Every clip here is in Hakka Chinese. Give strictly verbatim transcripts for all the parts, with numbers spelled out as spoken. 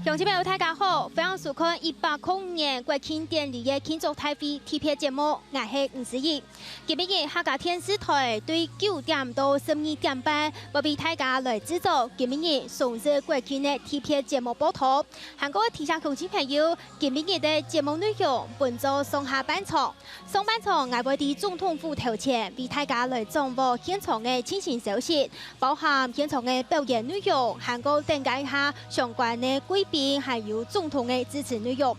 乡亲朋友，大家好，欢迎收看一百空年国庆典礼个庆祝大会特别节目，𠊎係吳思怡。今晡日客家电视台對九點到十二點半，會為大家來製作今晡日雙十國慶个特别节目報導。還過提醒鄉親朋友，今晡日个節目內容分做上下半場。 上半場，𠊎會在總統府頭前為大家來掌握現場个最新消息，包含現場个表演內容，還過等一下相關个貴賓，還有總統个致詞內容。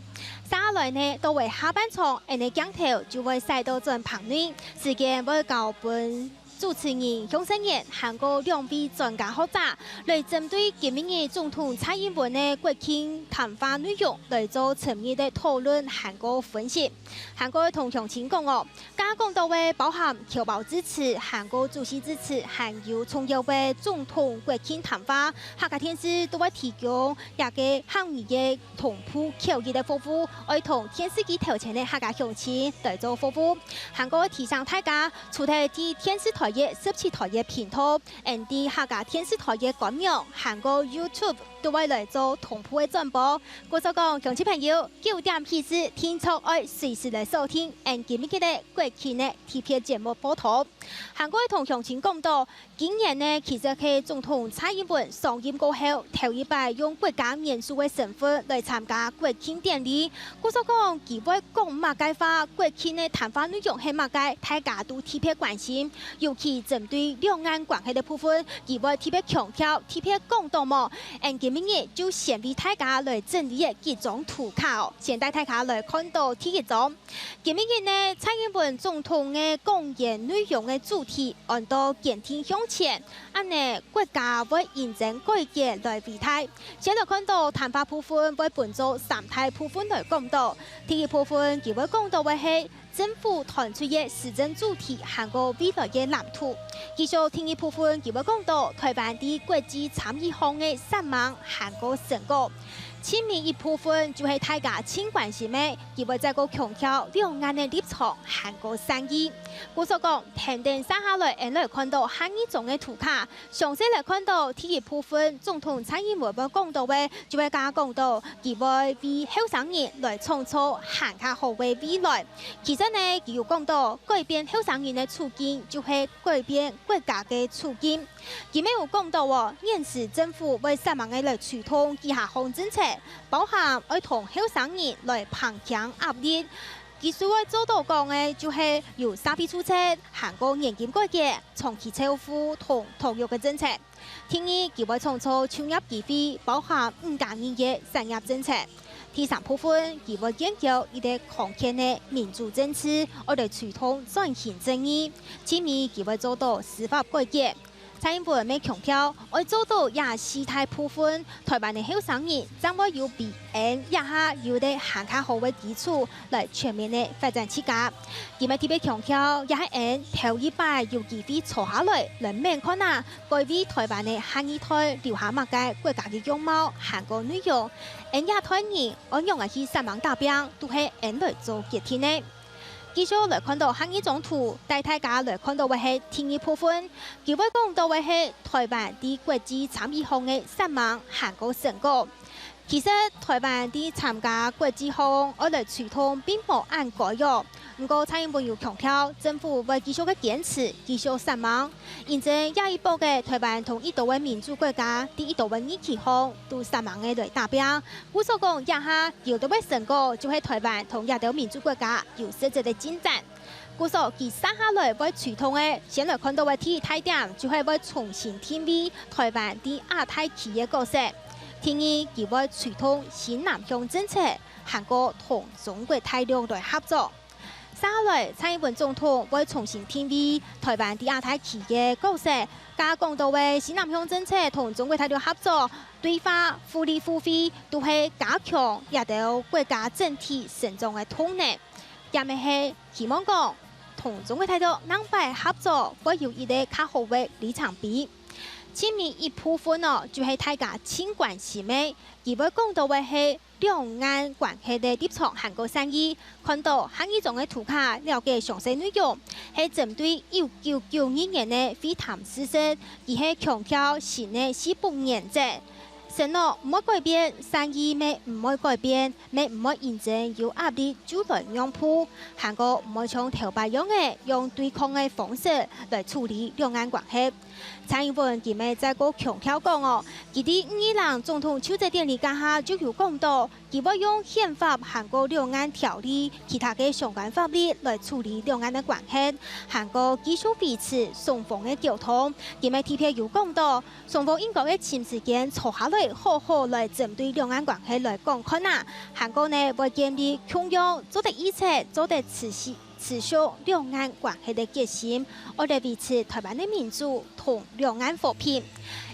續下來呢，到位下半場，𠊎等个鏡頭就會徙到轉棚內，時間會交分主持人向聲員，還過兩位專家學者，來針對今晡日總統蔡英文个國慶談話內容來做深入个討論，還過分析。 還過同鄉親講哦，剛剛講到个包含僑胞致詞、還過主席致詞，還有重要个總統國慶談話，客家電視都會提供這个客語个同步口譯个服務，愛同電視機頭前个客家鄉親來做服務。還過提醒大家，除忒在電視台个十七台个頻道，𠊎等客家電視台个官網，還過YouTube 都會來做同步个轉播。故所講，鄉親朋友，九點起始，定著愛隨時來鎖定𠊎等今晡日个國慶个特別節目報導。還過同鄉親講到，今年呢，其實係總統蔡英文上任過後，頭一擺用國家元首个身份來參加國慶典禮。故所講，佢會講麼个話，國慶个談話內容係麼个，大家都特別關心。 尤其針對兩岸關係个部分，佢會特別強調、特別講到無？𠊎等今晡日就先為大家來整理个幾張圖卡哦，先帶大家來看到第一張。今晡日呢，蔡英文總統个講演內容个主題安到堅定向前，恁呢國家會認真改革來偉大。先來看到談話部分會分做三大部分來講到。第一部分，佢會講到个係 政府團隊个施政主題還過未來个藍圖。繼續第二部分，佢會講到臺灣在國際參與項个煞猛還過成果。盡尾一部分就係大家盡關心个，佢會再過強調兩岸个立場還過善意。故所講，跈等續下來，𠊎等來看到下二張个圖卡，詳細來看到第一部分，總統蔡英文會講到个，就係剛剛講到，佢會為後生人來創造還較好个未來。 其實呢，佢有講到，改變後生人个處境，就係改變國家个處境。佢乜有講到哦，現時政府會煞猛个來推動幾下項政策，包含愛同後生人來拚強壓力。佢所愛做到講个，就係有社會住宅、還過年金改革、長期照護同托育个政策。 第二，佢會創造就業機會，包含五加二个產業政策。第三部分，佢會研究一個康健个民主政治，愛來推動轉型正義。盡尾，佢會做到司法改革。蔡英文乜強調，愛做到這四大部分，臺灣个後生人正會有比𠊎等這下有个還較好个基礎，來全面个發展自家。佢乜特別強調，這係𠊎等頭一擺有機會坐下來，來愐看啊， 該為臺灣个下二代留下麼个國家个樣貌，還過內容。𠊎等這代人愛仰仔去煞猛打拚，都係𠊎等來做決定个。繼續來看到下二張圖，帶大家來看到个係第二部分，佢會講到个係臺灣在國際參與項个煞猛還過成果。 其實，臺灣在參加國際項愛來推動並無恁該哦。毋過，蔡英文有強調，政府會繼續个堅持，繼續煞猛。因此，這一波个臺灣同已多个民主國家，在已多个議題項，都煞猛个來打拚。故所講，這下有兜个成果，就係臺灣同這兜民主國家有實質个進展。 故所，佢續下來會推動个，先來看到个第一大點，就係會重新定位臺灣在亞太區个角色。第二，佢會推動新南向政策，還過同中國大陸來合作。續下來，蔡英文總統會重新定位臺灣在亞太區个角色，加講到个新南向政策同中國大陸合作、對話、互利互惠，都係加強這兜國家整體成長个動能。 也乜係希望講，同中國大陸另擺合作會有一個較好个里程碑。盡尾一部分哦，就係大家盡關心个，佢會講到个係兩岸關係个立場還過善意。看到下二張个圖卡，了解詳細內容，係針對一九九二年个會談事實，佢係強調新个四不原則。承諾毋會改變，善意乜毋會改變，乜毋會因為有壓力就來讓步，還過毋會像頭擺樣仔用對抗个方式來處理兩岸關係。蔡英文今晡日再過強調講哦，佢在五二零總統就職典禮該下就有講到，佢會用憲法還過兩岸條例、其他个相關法律來處理兩岸个關係，還過繼續維持雙方个溝通。今晡日特別有講到， 雙方應該愛尋時間坐下來，好好來針對兩岸關係來講看啊。還過呢，會建立共樣做得一切、做得持續、持續兩岸關係个決心，愛來維持台灣个民主同兩岸和平。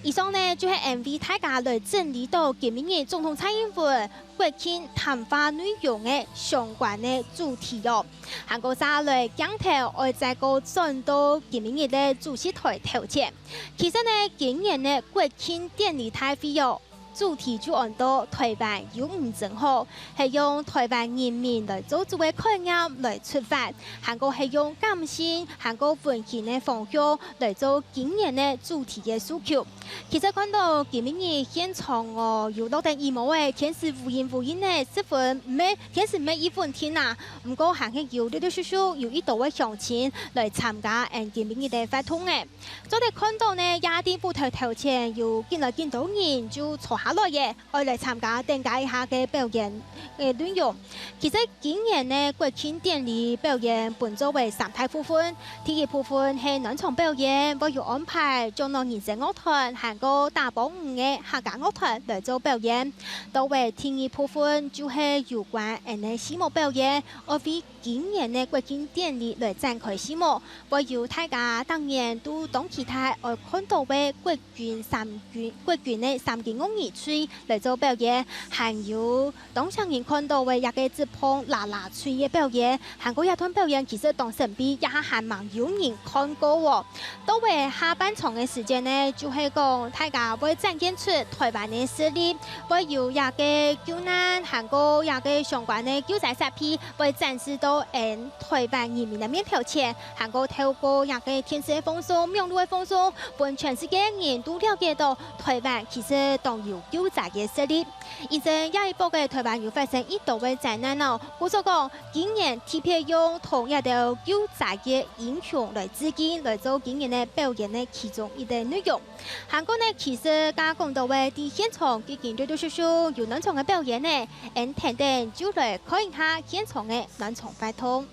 以上呢，就係為大家來整理到今晡日總統蔡英文國慶談話內容个相關个主題哦。還過接下來鏡頭愛再過轉到今晡日个主席台頭前。 其實呢，今年个國慶典禮大會哦，主題就安到台灣有你真好，係用台灣人民來做主个概念來出發，還過係用感性，還過溫馨个方向來做今年个主題个訴求。其實看到今晡日現場哦，有落等雨毛仔，天時烏陰烏陰仔，十分毋係，天時毋係異穩定啊。毋過還係有陸陸續續有一兜个鄉親來參加𫣆今晡日个活動仔。 做得看到呢，野地舞台頭前有緊來緊多人就坐下來耶，愛來參加等下一下个表演个內容。其實今年呢，國慶典禮表演分做為三大部分。第一部分係暖場表演，會有安排樟腦人生樂團還過打樁魚个客家樂團來做表演。到位第二部分就係有關𫣆个序幕表演，愛為 今年个國慶典禮來展開序幕，會有大家逐年都當期待愛看到个國軍三軍、國軍个三軍樂儀隊來做表演，還有當少人看到个這个職棒啦啦隊个表演，還過這段表演其實當神祕，這下還吂有人看過哦。到位下半場个時間呢，就係講大家會展現出台灣个實力，會有這个救難，還過這个相關个救災設備， 會展示到𫣆台灣人民个面頭前，還過透過這个電視个放送、網路个放送，分全世界人都了解到台灣其實當有救災个實力。因為這一波个台灣有發生一兜个災難哦，故所講，今年特別用同這兜救災个英雄來致敬，來做今年个表演个其中一个內容。 還過呢，其實剛剛講到个，在現場已經陸陸續續有暖場个表演呢，𫣆等等就來看一下現場个暖場活動。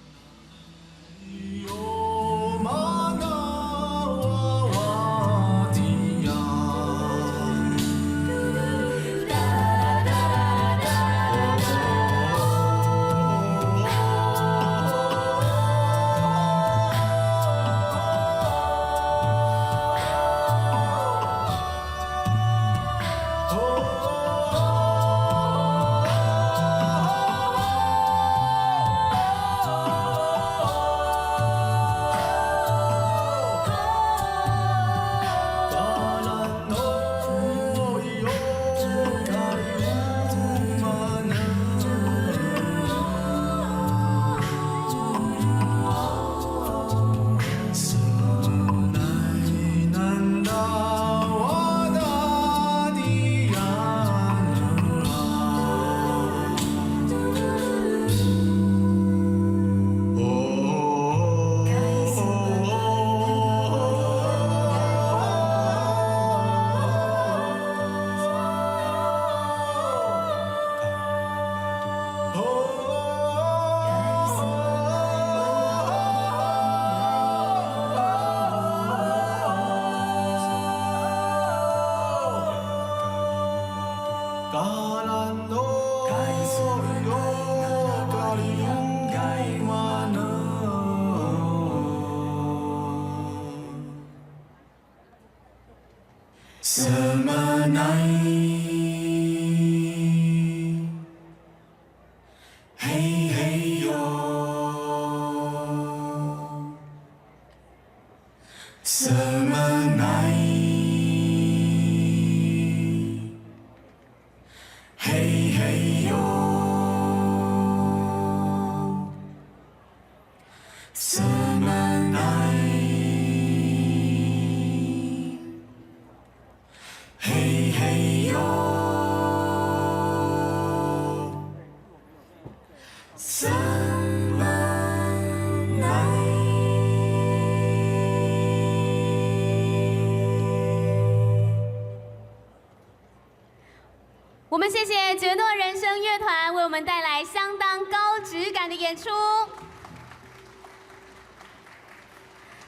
我们谢谢杰诺人生乐团为我们带来相当高质感的演出。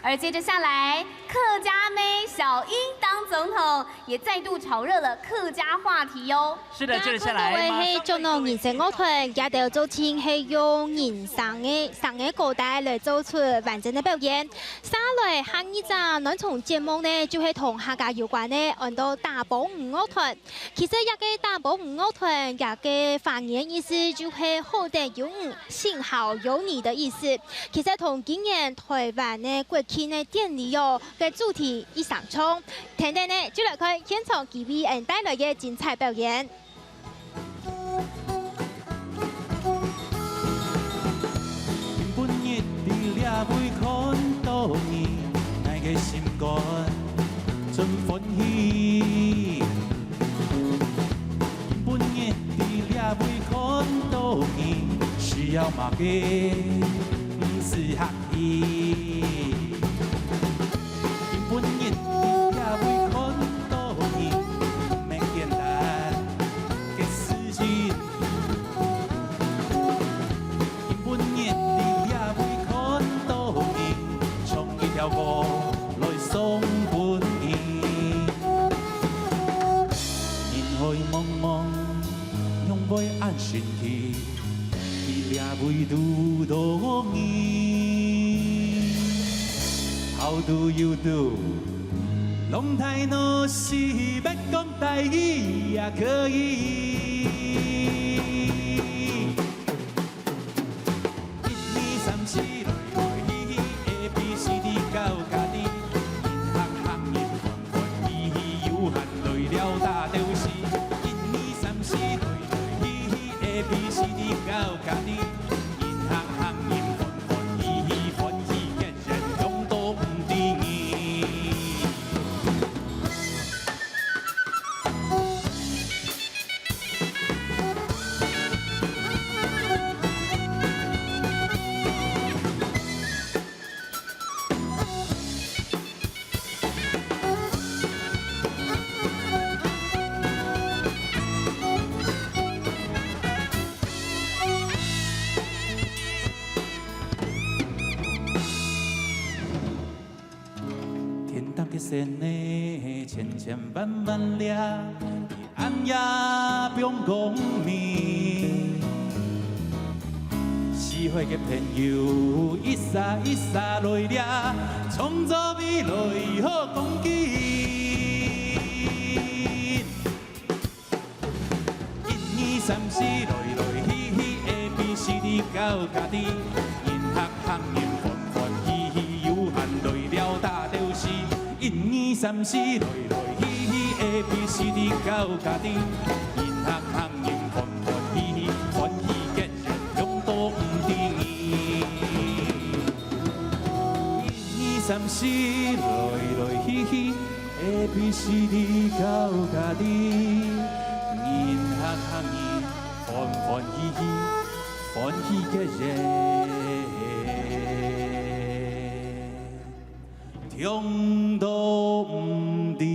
而接着下来，客家妹小英当总统，也再度炒热了客家话题哦。是的，接着下来，馬上為各位介紹人生樂團，佢兜做陣係用人聲个，聲个歌帶來做出完整个表演。續來下二隻暖場節目呢，就係同客家有關个，安到打保五樂團。 其實這個打保五樂團，這個華語意思就係好得有你，幸好有你的意思。其實同今年臺灣个國慶个典禮哦，个主題異相像。等等呢，就來看現場佢為𠊎帶來个精彩表演。 今晡日在這位看到你，𠊎个心肝真歡喜。今晡日在這位看到你，需要麼个毋使客氣。今晡日在這位看到你，毋係簡單个事情。 今晡日在這位看到你，唱一條歌來送分你。人海茫茫，仰會恁神奇？在這位堵到你。How do you do？Long time no see，愛講台語也可以。 一二三四，來來去去，A B C D到家己。人客客人歡歡喜喜，有閒來尞打鬥敘。一二三四，來來去去，A B C D到家己。人客客人歡歡喜喜，歡喜結緣，用到毋知意。 天頂个星仔千千萬萬粒，在暗夜放光明。四海个朋友一儕一儕來掠，創造未來好光景。 一二三四，來來去去，A B C D到家己。人客客人歡歡喜喜，有閒來尞打鬥敘。一二三四，來來去去，A B C D到家己。人客客人歡歡喜喜，歡喜結緣，用到毋知意。 一二三四，來來去去，A B C D到家己。人客客人歡歡喜喜，歡喜結緣，暢到毋知意。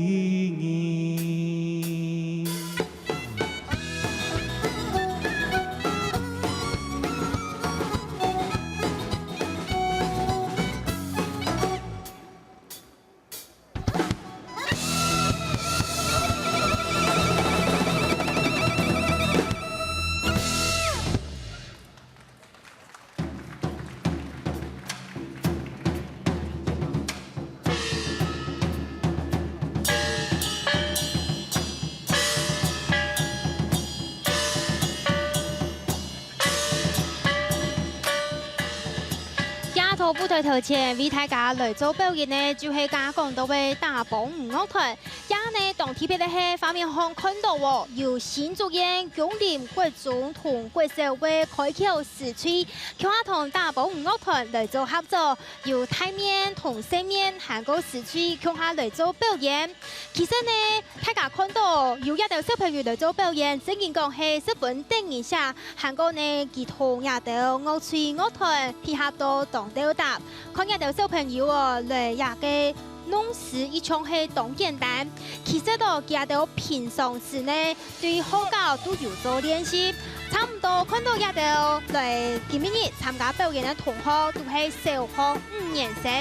這下舞台頭前為大家來做表演个，就係剛剛講到个打保五樂團。這下呢，當特別个係，畫面項看到哦，有新竹縣芎林國中同國小个開口 師隊，共下同打保五樂團來做合作，有大面同細面還過師隊共下來做表演。其實呢，大家看到有這兜小朋友來做表演，正經講係十分得人惜，還過呢，佢同這兜樂隊樂團配合到當鬥搭。看這兜小朋友哦，來這個弄獅一樣係當簡單。其實哦，佢兜平常時呢，對學校都有做練習。差毋多看到佢兜來今晡日參加表演个同學，都係小學五年生。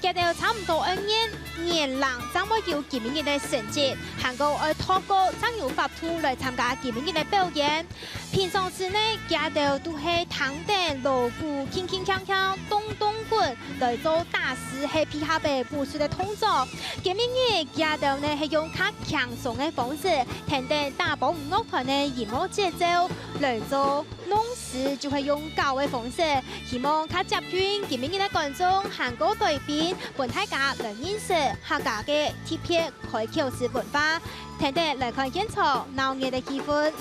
佢兜差毋多愛年，年零正會有今晡日个成績，還過愛讀過正有法度來參加今晡日个表演。 平常時呢，佢兜都係聽等鑼鼓，輕輕輕輕，咚咚滾，來做打獅係配合个武術个動作。今晡日佢兜呢係用較輕鬆个方式，跈等打樊樂團个音樂節奏來做弄獅，就係用搞个方式，希望較接近今晡日个觀眾還過來賓，分大家來認識客家个特別開口獅文化。 跈等來看現場鬧熱个氣氛。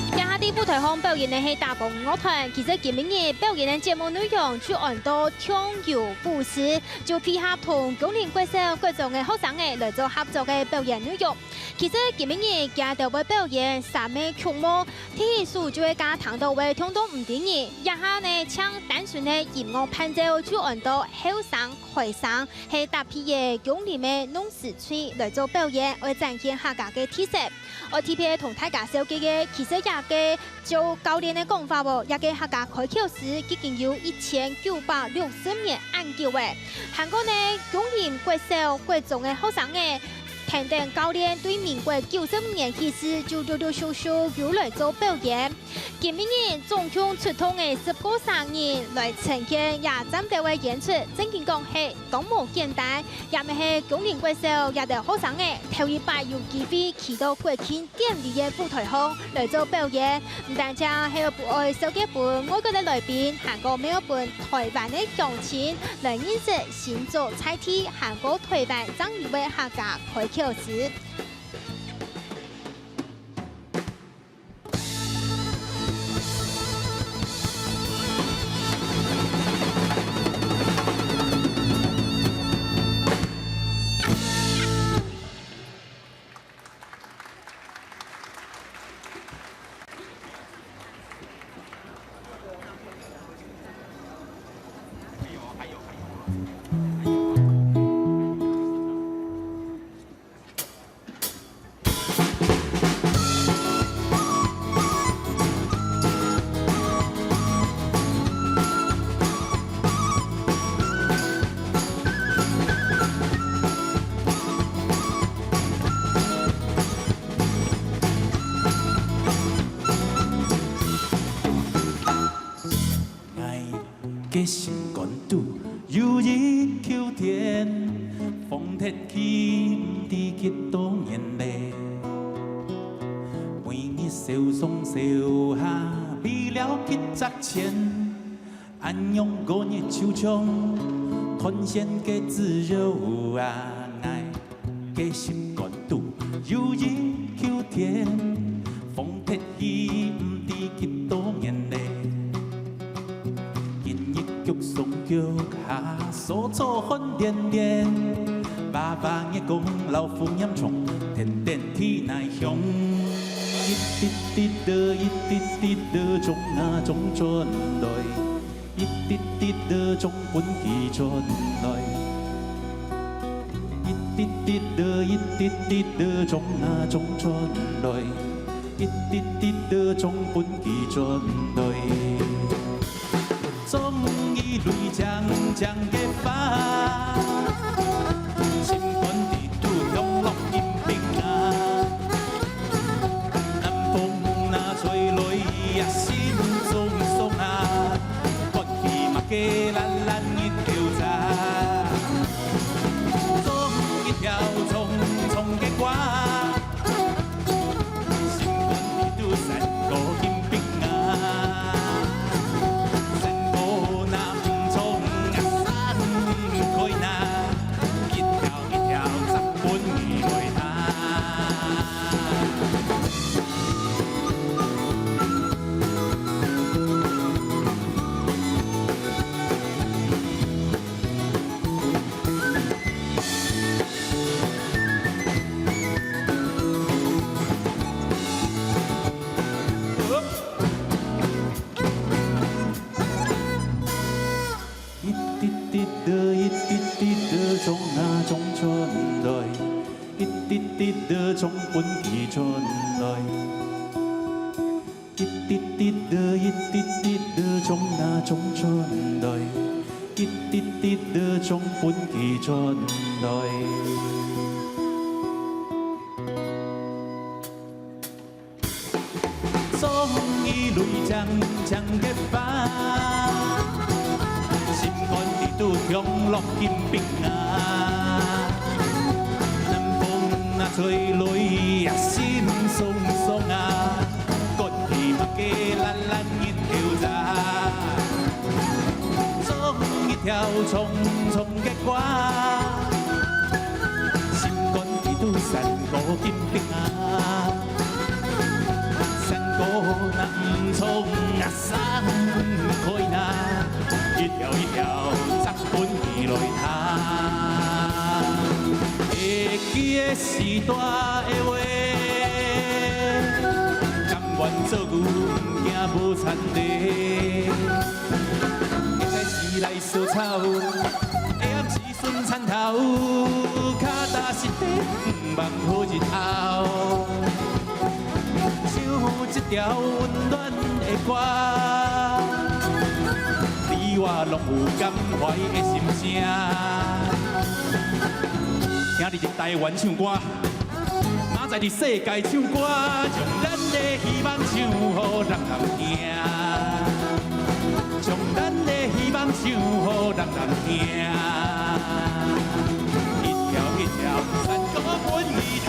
這下在舞台項表演个係打樊樂團，其實今晡日表演个節目內容就安到暢遊舞獅，就配合同芎林國小國中个學生仔來做合作个表演內容。其實今晡日佢兜會表演三个曲目，第一首就係頭先聽到个暢動毋知人，這下呢，淨單純个音樂伴奏就安到後生開聲，係搭配个芎林个弄獅隊來做表演，愛展現客家个特色。 愛特別同大家紹介个，其實這個照教練个講法哦，這個客家開口獅已經有一千九百六十年恁久了。還過呢，芎林國小、國中个學生仔，跈等教練對民國九十五年起始就陸陸續續有來做表演。今晡日總共出動个十個儕人來呈現這站頭个演出，正經講係當無簡單。 也乜係芎林國小這兜學生仔頭一擺有機會企到國慶典禮个舞台項來做表演，毋單淨係愛紹介分外國个來賓，還過乜愛分臺灣个鄉親來認識新竹在地，還過臺灣正有个客家開口獅。 𠊎个心肝肚有一口田，荒忒去毋知幾多年咧。每日燒上燒下，為了幾隻錢，恁樣過日就像斷線个自由啊！𠊎 个心肝肚有一口田，荒忒去毋知幾多年咧。今日腳上腳下，掃草汗連連，哇哇月光，老虎炎蟲，跈等地泥香。一滴滴的，一滴滴的，種啊種轉來。 一滴滴的種分佢轉來，一滴滴的，一滴滴的種啊種轉來，一滴滴的種分佢轉來。種一蕊靚靚个花，心肝底肚香落金冰啊。南風那吹來也心鬆鬆啊。 看佢麼个爛爛日頭茶。滴答一滴滴答，衝啊衝轉來，一滴滴答，衝分佢轉來。一滴滴答，一滴滴答，衝啊衝轉來，一滴滴答，衝分佢轉來。 終於淚淨淨个花，心肝裡肚降落金冰啊。南風啊吹來啊，心鬆鬆啊，管佢麼个爛爛日頭熱。唱一條匆匆个歌，心肝裡肚山歌金冰啊。 山歌南唱啊，山歌啊，一條一條摘分你來聽。會記得時代个話，甘願做牛，毋驚無田地。會使來燒草，會暗時 巡田頭，跤踏實地，毋望好日後。唱一條溫暖的歌，你我攏有感懷的心聲。今日佇台灣唱歌， 明仔載佇世界唱歌，將咱的希望唱予人人聽，將咱的希望唱予人人聽。一條一條山歌分你聽。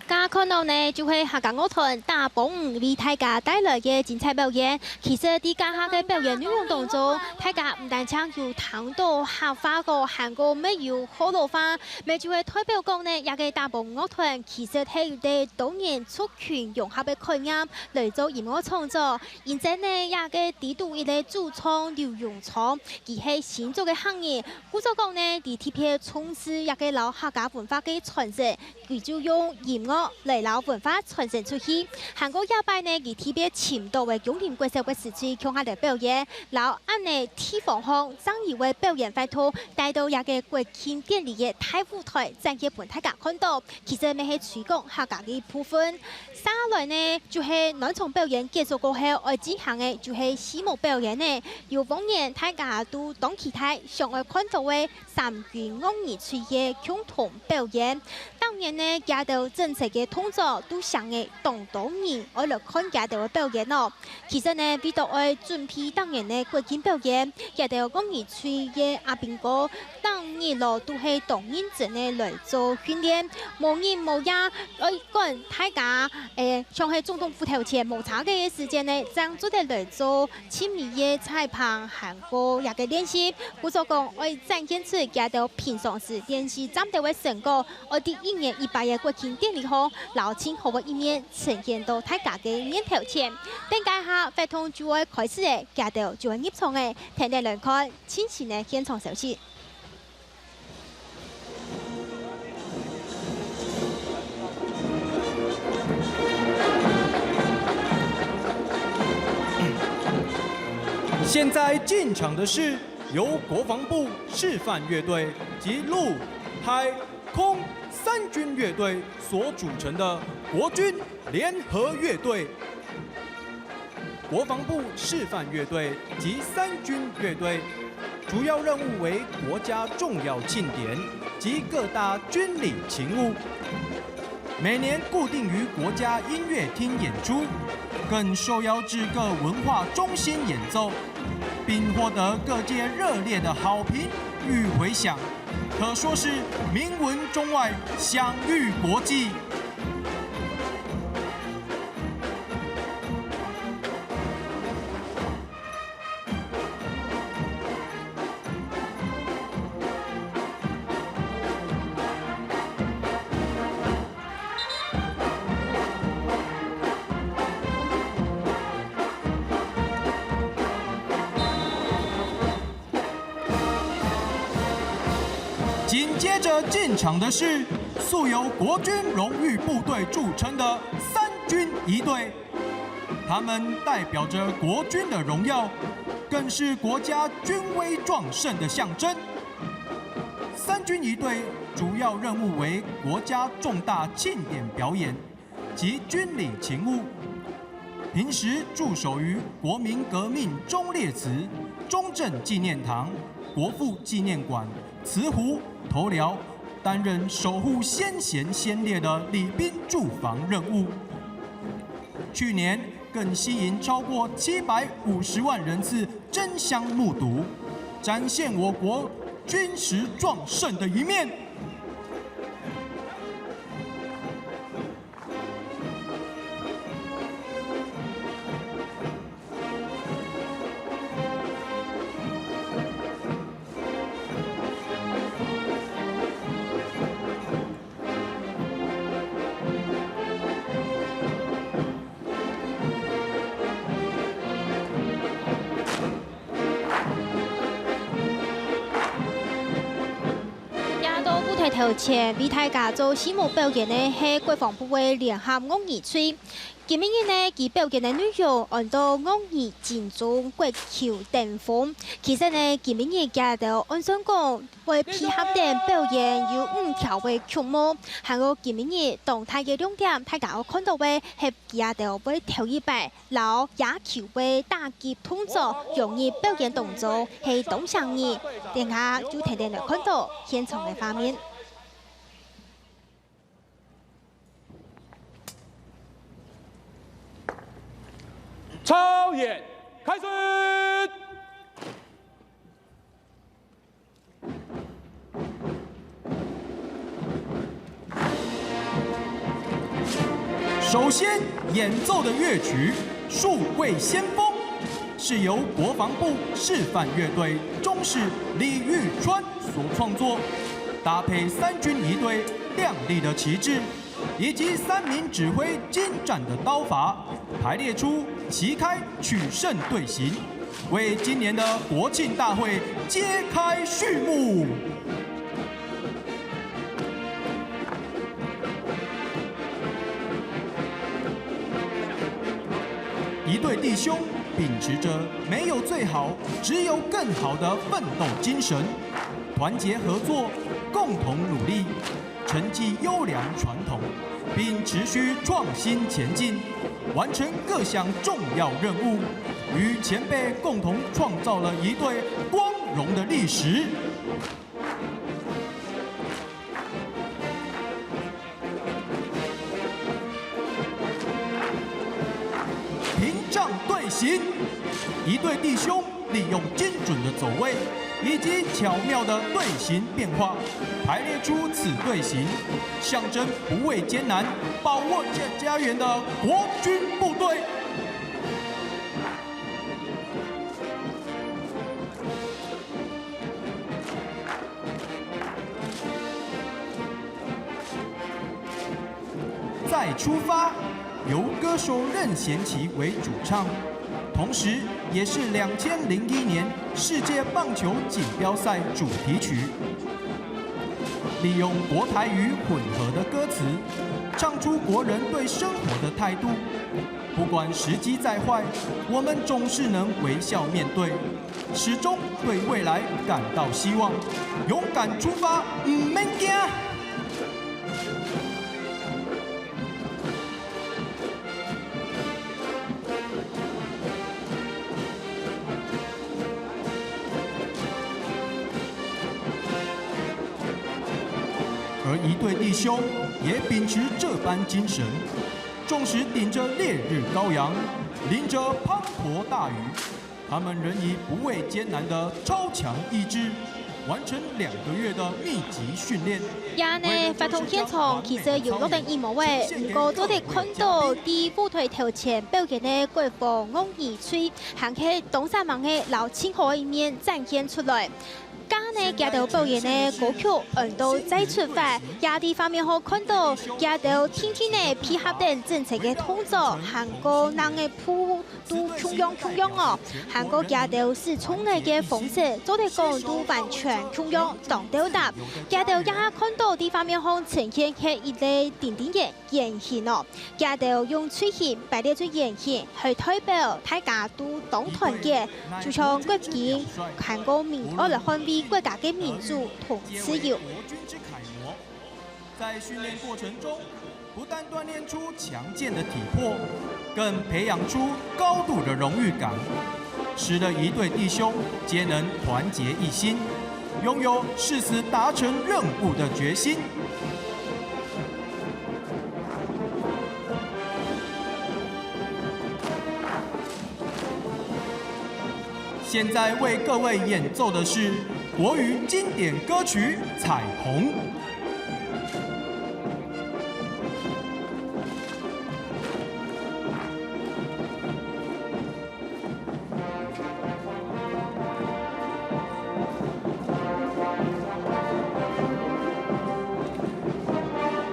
大家看到呢，就係客家樂團打幫五為大家帶來个精彩表演。其實，在這下个表演內容當中，大家毋單淨有聽到客話歌，還過乜有學老話，乜就係代表講呢，這个打幫樂團其實係有對多元族群融合个概念來做音樂創作。因此呢，這个裡肚一个主唱劉永昌，佢係新竹个客人， 故所講呢，佢特別重視這个摎客家文化个傳承，佢就用音樂來摎文化傳承出去。還過這擺呢，佢特別尋到个芎林國小个師資共下來表演，摎恁呢地方上正有个表演活動，帶到這个國慶典禮个大舞台，展現分大家看到。 其實乜係推廣客家个部分。續下來呢，就係暖場表演結束過後，愛進行个就係序幕表演呢。有往年大家都當期待，想愛看到个三軍樂兒隊个共同表演。當然呢，佢兜整齊个動作都吸引當多人愛來看佢兜个表演哦。 其實呢，為著愛準備逐年个國慶表演，佢兜樂兒隊个阿兵哥逐日咯都係當認真个來做訓練，無日無夜愛趕大家，誒，像係總統府頭前無車个時間呢，正做得來做盡尾个彩排，還過這个練習。故所講，愛展現出佢兜平常時練習站兜个成果， 愛在一年一擺个國慶典禮項，摎盡好个一面呈現到大家个面頭前。等該下活動就愛開始了，佢兜就愛入場了，跈等來看最新个現場消息。 現在進場的是由國防部示範樂隊及陸、海、空三軍樂隊所組成的國軍聯合樂隊。國防部示範樂隊及三軍樂隊主要任務為國家重要慶典及各大軍禮勤務。 每年固定於國家音樂廳演出，更受邀至各文化中心演奏，並獲得各界熱烈的好評與迴響，可說是名聞中外，享譽國際。紧接着进场的是素有国军荣誉部队著称的三军仪队，他们代表着国军的荣耀，更是国家军威壮盛的象征。三军仪队主要任务为国家重大庆典表演及军礼勤务，平时驻守于国民革命忠烈祠、中正纪念堂、国父纪念馆、慈湖、头寮，担任守护先贤先烈的礼宾驻防任务。去年更吸引超过七百五十万人次争相目睹，展现我国军事壮盛的一面。這到舞台頭前，為大家做序幕表演个係國防部个聯合樂儀隊。今晡日呢，佢表演个內容安到樂儀精忠國球登峰。其實呢，今晡日佢兜按算講會配合等表演有五條个曲目，還有今晡日當大个亮點，大家愛看到个係佢兜會頭一擺 摎野球个打擊動作融入表演當中，係當唌人。等下就跈等來看到現場个畫面。操演，開始！ 首先演奏的乐曲《戍卫先锋》，是由国防部示范乐队中士李玉川所创作，搭配三军仪队亮丽的旗帜，以及三名指挥精湛的刀法，排列出旗开取胜队形，为今年的国庆大会揭开序幕。 仪队弟兄秉持着没有最好，只有更好的奋斗精神，团结合作，共同努力，承继优良传统，并持续创新前进，完成各项重要任务，与前辈共同创造了一队光荣的历史。 屏障队形，仪队弟兄利用精准的走位以及巧妙的队形变化，排列出此队形，象征不畏艰难、把握家园的国军部队。 再出发，由歌手任贤齐为主唱，同时也是两千零一年世界棒球锦标赛主题曲。利用国台语混合的歌词，唱出国人对生活的态度。不管时机再坏，我们总是能微笑面对。 始终对未来感到希望，勇敢出发，毋免惊。而一队弟兄也秉持这般精神，纵使顶着烈日高阳，淋着滂沱大雨， 他们仍以不畏艰难的超强意志，完成两个月的密集训练。這呢，活動現場其實有落等羽毛仔，毋過做得看到在舞台頭前表演个國防樂儀隊，還係當煞猛个摎盡好个一面展現出來。該呢，佢兜表演个歌曲安到再出發，也在畫面項看到佢兜定定仔配合等整齊个動作，還過人个步都共樣共樣哦，還過佢兜使出來个方式，做得講都完全共樣當鬥搭。佢兜也看到在畫面項呈現係一個定定仔 圓形哦，佢兜用隊形排列出圓形，係代表大家都當團結，就像國軍還過民，愛來捍衛國家个民主同自由。在訓練過程中，不但鍛鍊出強健的體魄，更培養出高度的榮譽感，使得儀隊弟兄皆能團結一心，擁有誓死達成任務的決心。 現在為各位演奏的是國語經典歌曲《彩虹》。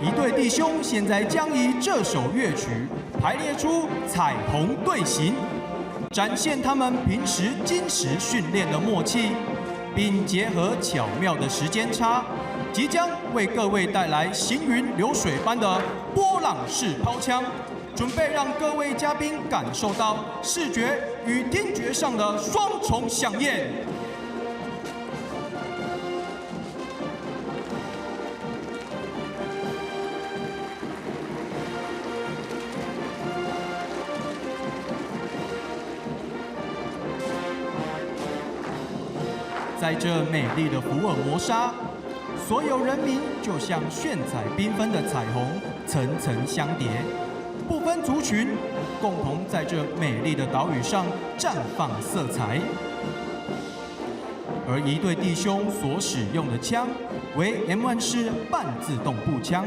儀隊弟兄現在將以這首樂曲排列出彩虹隊形，展現他們平時精實訓練的默契，並結合巧妙的時間差，即將為各位帶來行雲流水般的波浪式拋槍。 準備讓各位嘉賓感受到視覺與聽覺上的雙重饗宴。 在這美麗的福爾摩沙，所有人民就像炫彩繽紛的彩虹，層層相疊，不分族群，共同在這美麗的島嶼上綻放色彩。而儀隊弟兄所使用的槍為M one式半自動步槍，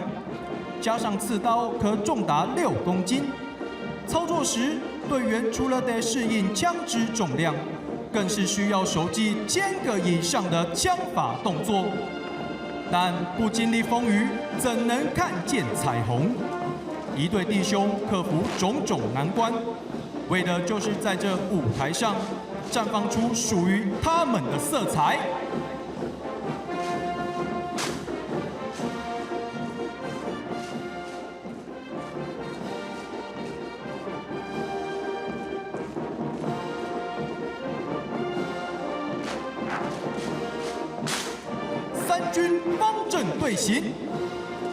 加上刺刀可重達六公斤， 操作時，隊員除了得適應槍支重量，更是需要熟記千個以上的槍法動作。但不經歷風雨，怎能看見彩虹？儀隊弟兄克服種種難關，為的就是在這舞台上綻放出屬於他們的色彩。 三軍方陣隊形，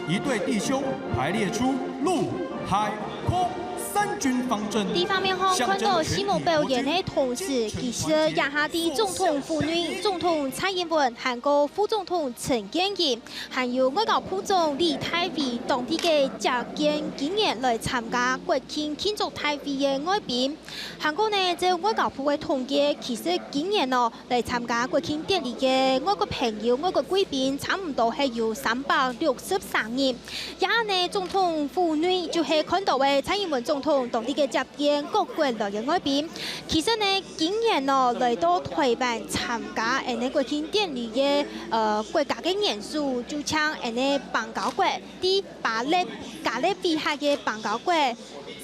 儀隊弟兄排列出陸、海、空三軍方陣。在畫面項看到序幕表演个同時，其實這下在總統府內，總統蔡英文還過副總統陳建仁， 還有外交部長李大維當地个接見今年來參加國慶慶祝大會个外賓。還過呢，照外交部个統計，其實今年哦，來參加國慶典禮个外國朋友、外國貴賓，差毋多係有三百六十三人。也呢，總統府內就係看到个蔡英文總統當地个接見各國來个外賓。其實呢，今年哦，來到臺灣參加𫣆俚國慶典禮个 呃，國家个元首就像𫣆俚邦交國，在巴勒，加勒比海个邦交國，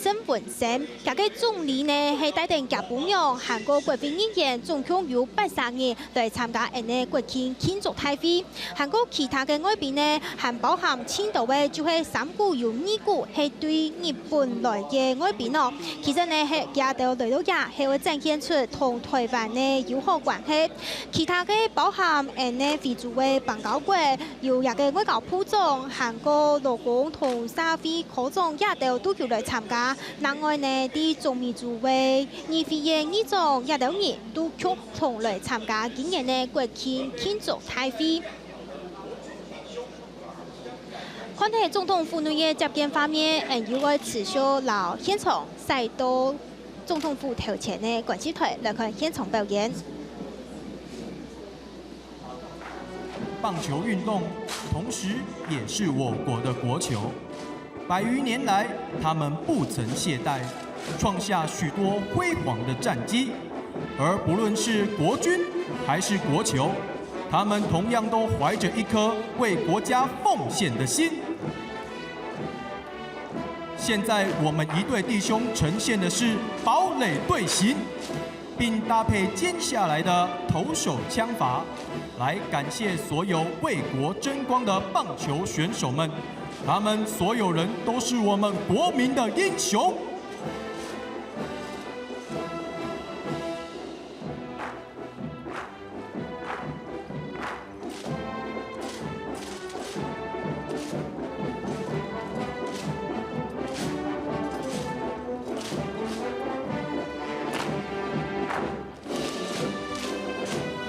沈文生，厥个總理呢係帶等厥餔娘，還過國會議員，總共有八十人來參加𫣆俚國慶慶祝大會。還過其他个外賓呢，還包含盡多个就係三姑有二姑，係對日本來个外賓哦。其實呢，係厥兜來到這，係會展現出同臺灣个友好關係。 其他个包含𫣆俚非洲个邦交國，有這个外交部長，還過勞工同社會科長這兜都有來參加。另外呢，在中美洲个議會个議長這兜人都共同來參加今年个國慶慶祝大會。看忒總統府內个接見畫面，𫣆又愛持續摎現場徙到 總統府頭前个觀測臺來看現場表演。棒球運動同時也是我國的國球，百餘年來，他們不曾懈怠，創下許多輝煌的戰績。而不論是國軍還是國球，他们同样都怀着一颗为国家奉献的心。现在我们一队弟兄呈现的是堡垒队形，并搭配接下来的投手枪法，来感谢所有为国争光的棒球选手们。他们所有人都是我们国民的英雄。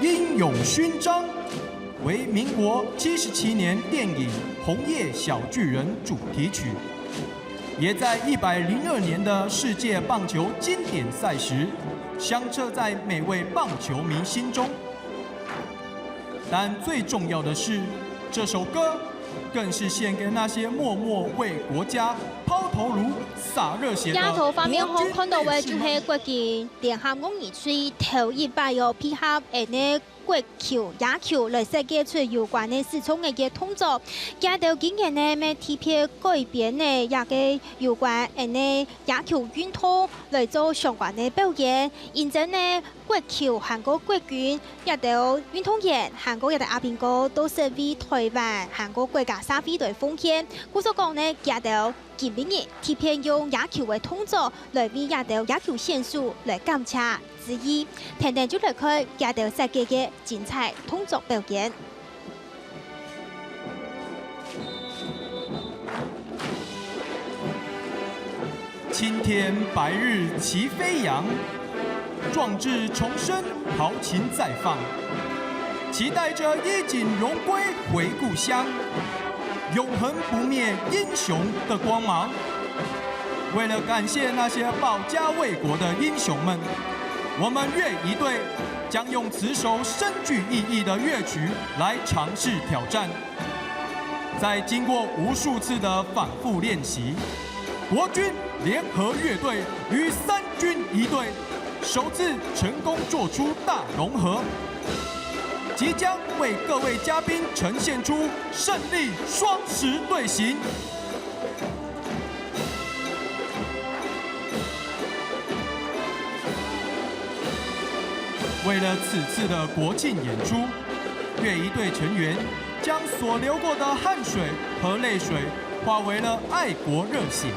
英勇勋章为民国七十七年电影《红叶小巨人》主题曲，也在一百零二年的世界棒球经典赛时，响彻在每位棒球迷心中。但最重要的是，这首歌更是献给那些默默为国家抛头颅、洒热血的。鏡頭畫面上看到个就係國軍聯合樂儀隊頭一擺哦，配合𫣆俚國球、野球來設計出有關个四種个動作。佢兜今年呢，乜特別改編呢，這个有關𫣆俚野球運動來做相關个表演。因此呢，國球還過國軍，這兜運動員還過這兜阿兵哥都係為台灣還過國家社會來奉獻。故所講呢，佢兜今晡日特別用野球个動作來為這兜野球選手來感謝。 之一，跈等就來看佢兜設計个精彩動作表演。青天白日齊飛揚，壯志重生豪情再放，期待著衣錦榮歸回故鄉，永恆不滅英雄的光芒。 為了感謝那些保家衛國的英雄們，我們樂儀隊將用此首深具意義的樂曲來嘗試挑戰。在經過無數次的反覆練習，國軍聯合樂隊與三軍儀隊首次成功做出大融合，即將為各位嘉賓呈現出勝利雙十隊形。 為了此次的國慶演出，樂儀隊成員將所流過的汗水和淚水化為了愛國熱血，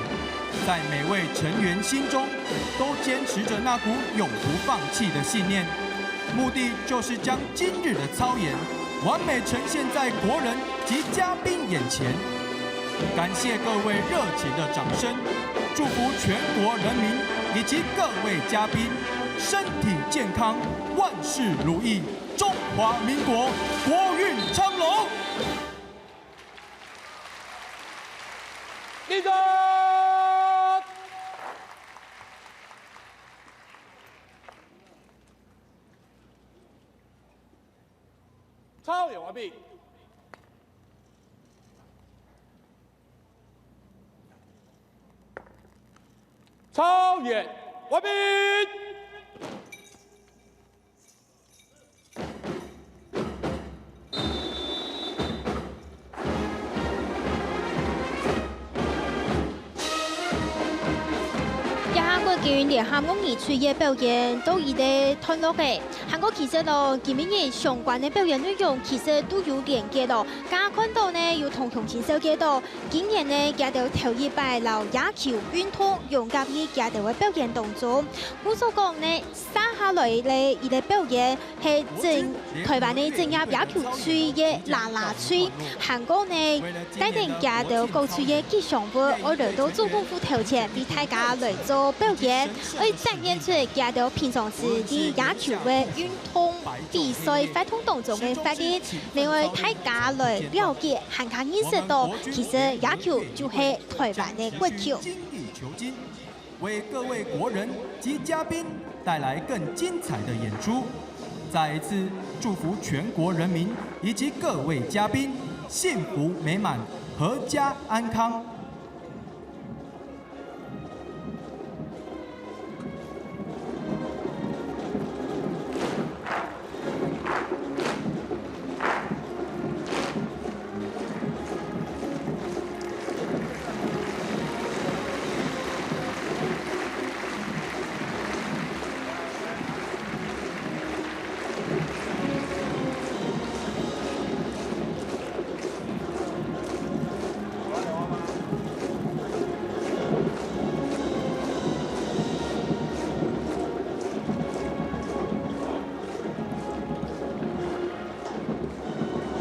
在每位成員心中都堅持著那股永不放棄的信念。 目的就是將今日的操演完美呈現在國人及嘉賓眼前。感謝各位熱情的掌聲，祝福全國人民以及各位嘉賓身體健康，萬事如意，中華民國國運昌隆。立正！ 操演完畢。操演完畢。 這下國軍聯合樂儀隊个表演到這个段落了。還過其實哦，今晡日相關个表演內容其實都有連結哦。剛剛看到呢，有同鄉親紹介到，今年呢，佢兜頭一擺摎野球運動融合於佢兜个表演當中。故所講呢， 接下來个一个表演係職，臺灣个職業野球隊个啦啦隊，還過呢，帶等佢兜各隊个吉祥物，愛來到總統府頭前，為大家來做表演，愛展現出佢兜平常時在野球个運動比賽活動當中个活力，另外大家來了解，還較認識到，其實野球就係臺灣个國球。 為各位國人及嘉賓帶來更精彩的演出。再一次祝福全國人民以及各位嘉賓幸福美滿，闔家安康。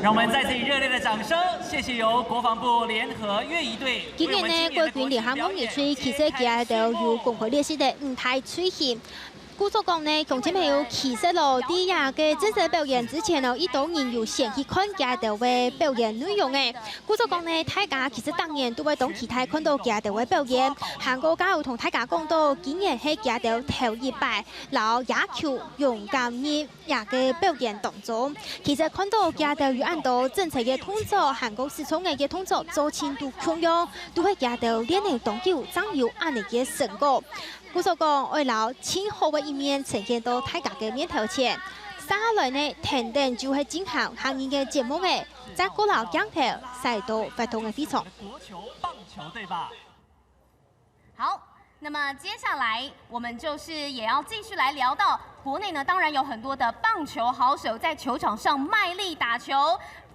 让我们再次以热烈的掌声，谢谢由国防部联合越仪队为我们今年的国庆表演揭开序幕。 今年呢，國軍聯合樂儀隊其實佢兜有公開列出个五大隊形。故所講呢，鄉親朋友，其實咯，在這个正式表演之前咯，已多人有先去看佢兜个表演內容誒。故所講呢，大家其實當然都會當期待看到佢兜个表演。還過，加有同大家講到，今年係佢兜頭一擺摎野球勇敢入 這个表演當中。其實看到佢兜有恁多整齊个動作，還過實在个動作做盡都共樣，都係佢兜練了當久正有恁樣个成果。故所講，愛摎盡好个一面呈現到大家个面頭前。接下來呢，跈等就係進行客語个節目誒，再過摎鏡頭徙到活動个會場。國球棒球隊吧。 好，那么接下来我们就是也要继续来聊到国内呢，当然有很多的棒球好手在球场上卖力打球，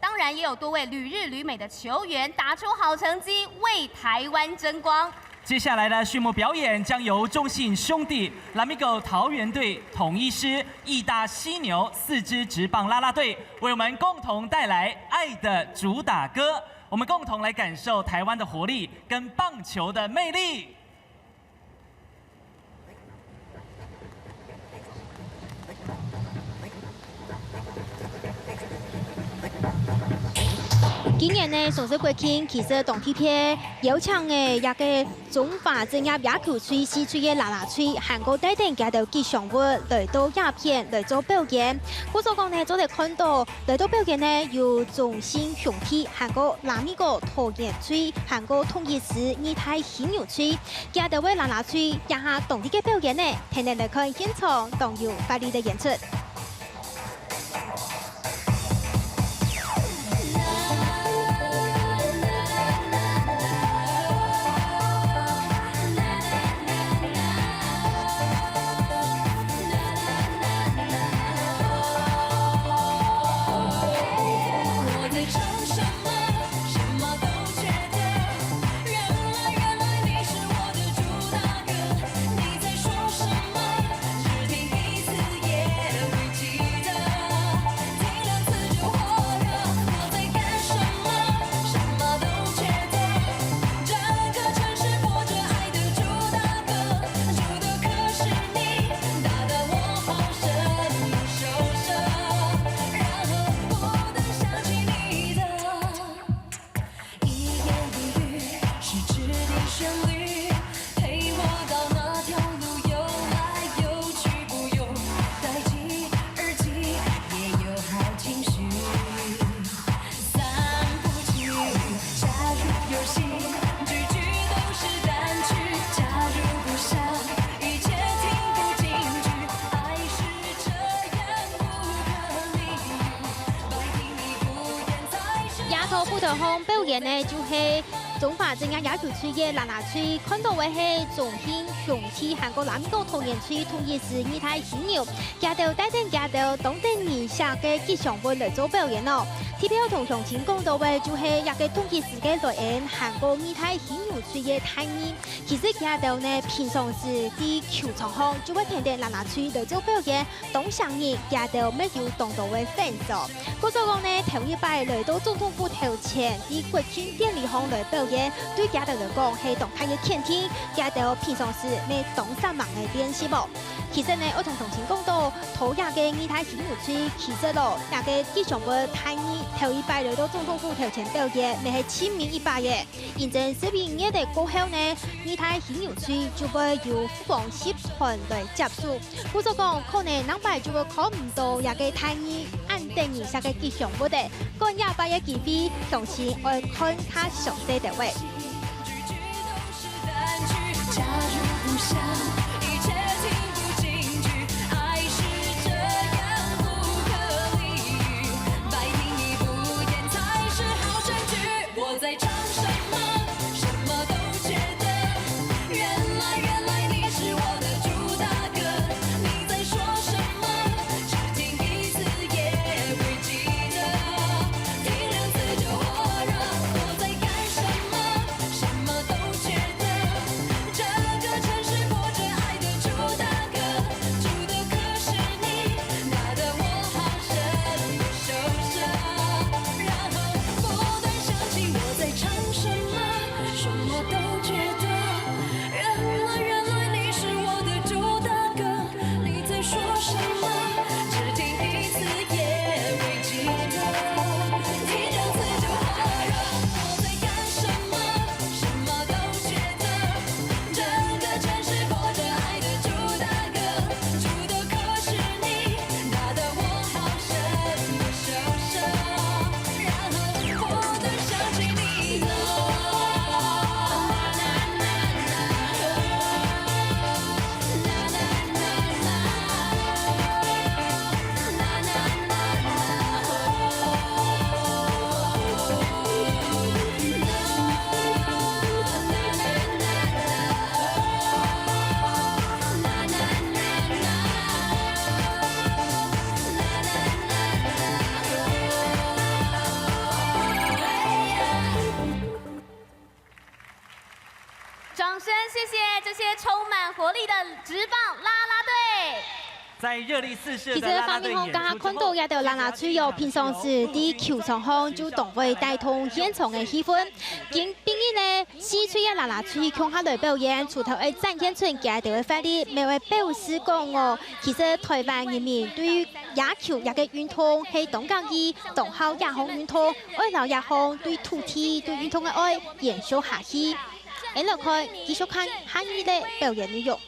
当然也有多位旅日旅美的球员打出好成绩，为台湾争光。接下来的序幕表演将由中信兄弟、拉米狗桃园队、统一师、义大犀牛四支职棒啦啦队为我们共同带来《爱的主打歌》。 我们共同来感受台湾的活力跟棒球的魅力。 今年呢，雙十國慶其實當特別，邀請个這个中華職業野球隊四隊个啦啦隊，還過帶等佢兜吉祥物來到這片來做表演。故所講呢，做得看到來到表演呢，有中信兄弟，還過拉米狗桃園隊，還過統一獅義大犀牛隊。佢兜个啦啦隊這下當地个表演呢，跈等來看現場當有活力个演出。 這套舞台項表演呢，就係中華職業野球隊个啦啦隊，看到个係中信兄弟還過拉米狗桃園隊統一獅義大犀牛，佢兜帶等佢兜當得人惜个吉祥物來做表演哦。特別愛同鄉親講到个，就係這个統一獅个來源，還過義大犀牛隊个大義。 其實佢兜呢，平常時在球場項就會跈等啦啦隊來做表演，當吸引佢兜乜有當多个粉絲。故所講呢，頭一擺來到總統府頭前，在國慶典禮項來表演，對佢兜來講係當大个肯定，佢兜平常時乜當煞猛个練習哦。其實呢，愛同鄉親講到，桃園个義大犀牛隊，其實咯，這个吉祥物大義頭一擺來到總統府頭前表演，乜係盡尾一擺耶。 因為十一月个過後呢，義大犀牛隊就會由富邦集團來接手。故所講，可能逐擺就會看毋到這个大義恁得人惜个吉祥物了。趕這擺个機會，相信愛看較詳細兜仔。些充满活力的职棒啦啦队。在热力四射的啦啦队演出之后，其實畫面上，剛剛看到這兜啦啦隊哦，平常時在球場上就當會帶動現場个氣氛。今晡日呢，四隊个啦啦隊共下來表演，除忒愛展現出佢兜个活力，乜愛表示講哦，其實臺灣人民對於野球這個運動係當合意，當好這項運動，愛摎這項對土地、對運動个愛延續下去。 𫣆來看，繼續看下一個表演內容。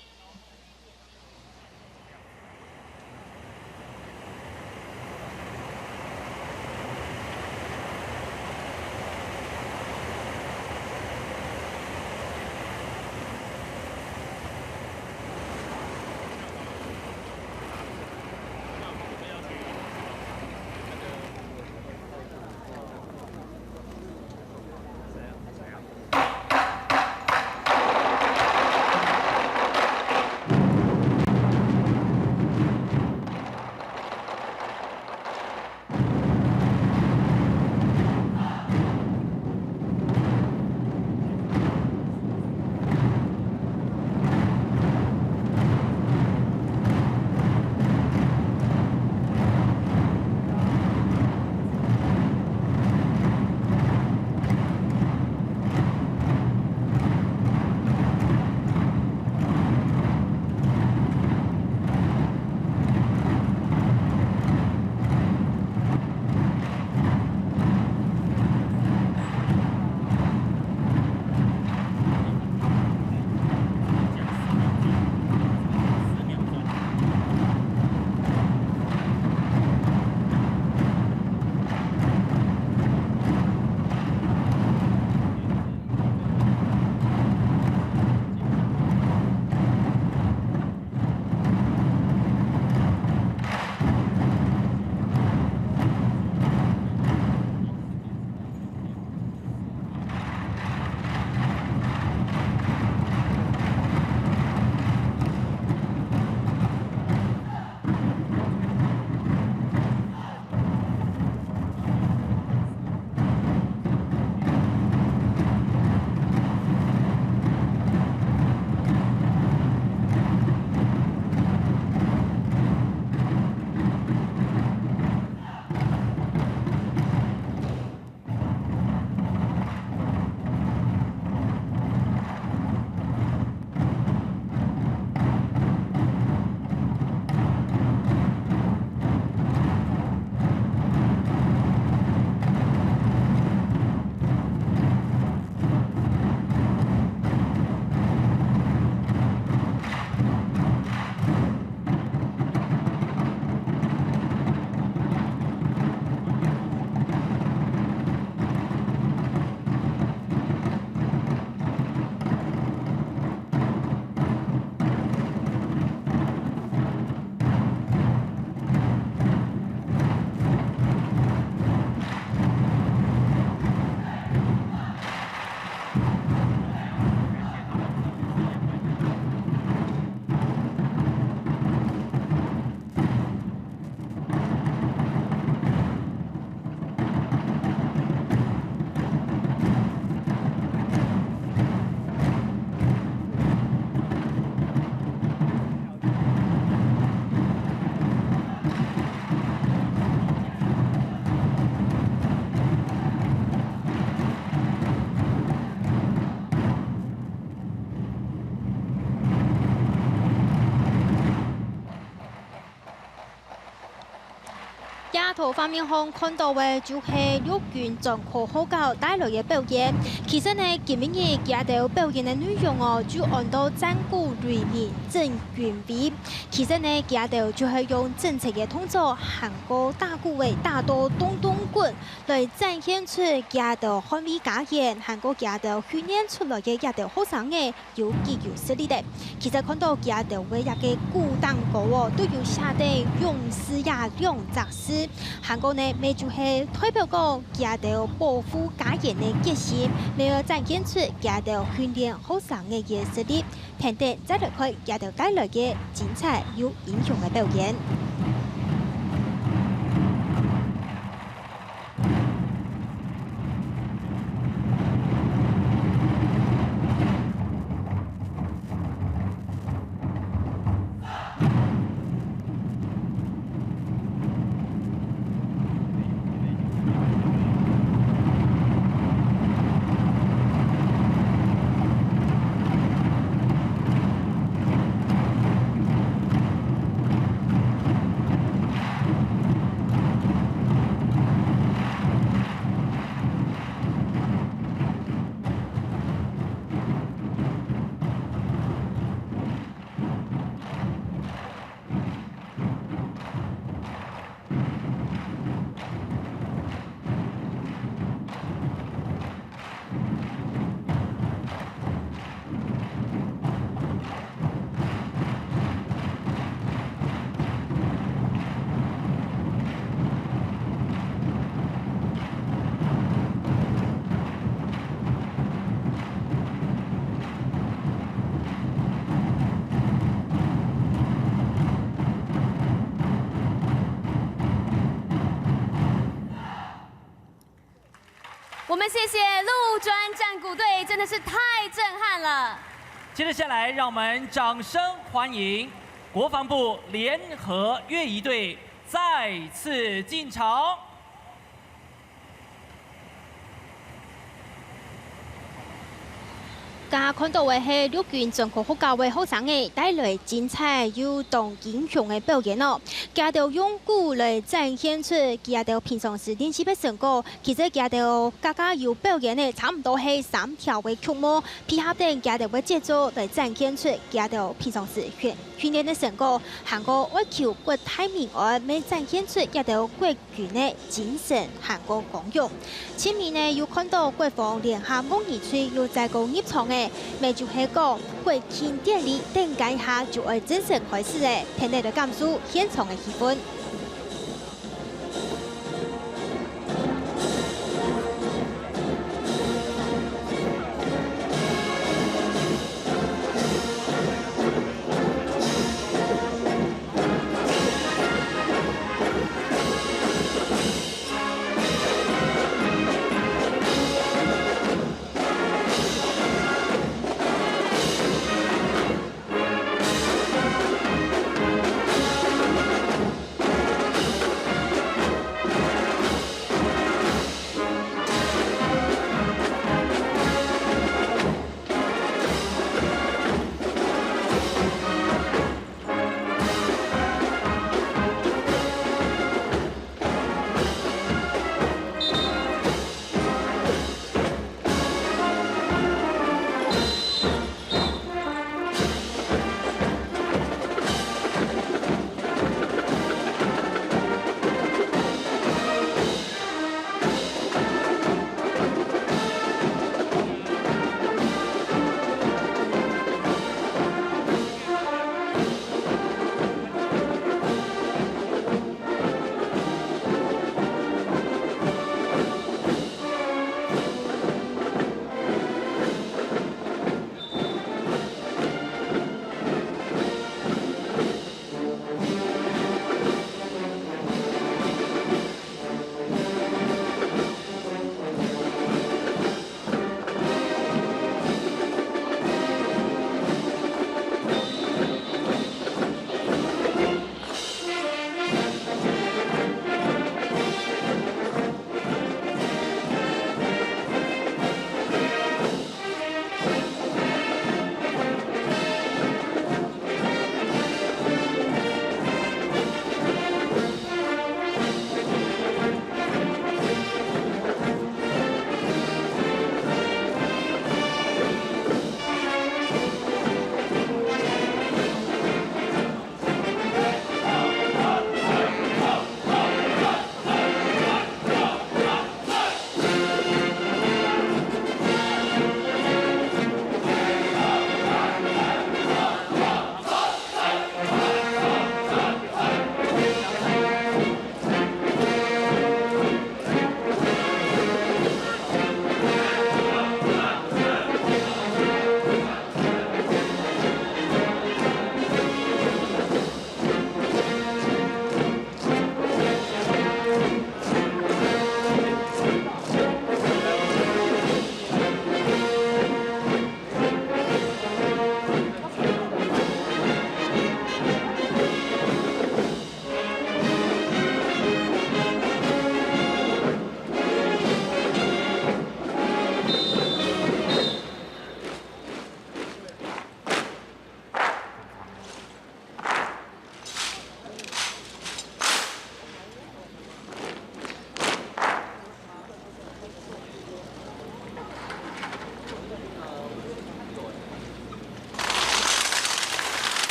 這套畫面項看到个就係陸軍專科學校帶來个表演。其實呢，今晡日佢兜表演个內容哦，就安到戰鼓擂鳴振軍威。其實呢，佢兜就係用真實个動作，還過打鼓仔打到咚咚滾，來展現出佢兜捍衛家園，還過佢兜訓練出來个這兜學生仔 有幾有實力个。其實看到佢兜个這個鼓頂高哦，都有寫等「勇士」這兩隻字。還過呢，乜就係代表講佢兜保護家園个決心，乜愛展現出佢兜訓練學生仔个實力。等等再來看佢兜帶來个精彩又英雄个表演。我们谢谢陆专战鼓队，真的是太震撼了。接着下来，让我们掌声欢迎国防部联合越仪队再次进场。 頭下看到个係陸軍專科學校个學生仔帶來精彩又當英雄个表演哦！佢兜用鼓來展現出佢兜平常時練習个成果，其實佢兜加加有表演个差毋多係三條个曲目，配合等佢兜个節奏來展現出佢兜平常時訓訓練个成果，還過愛求國泰民安，乜展現出佢兜國 軍个精神還過光榮。盡尾呢，又看到國防聯合樂儀隊又再過入場了，乜就係講國慶典禮等該下就愛正式開始了，跈等來感受現場个氣氛。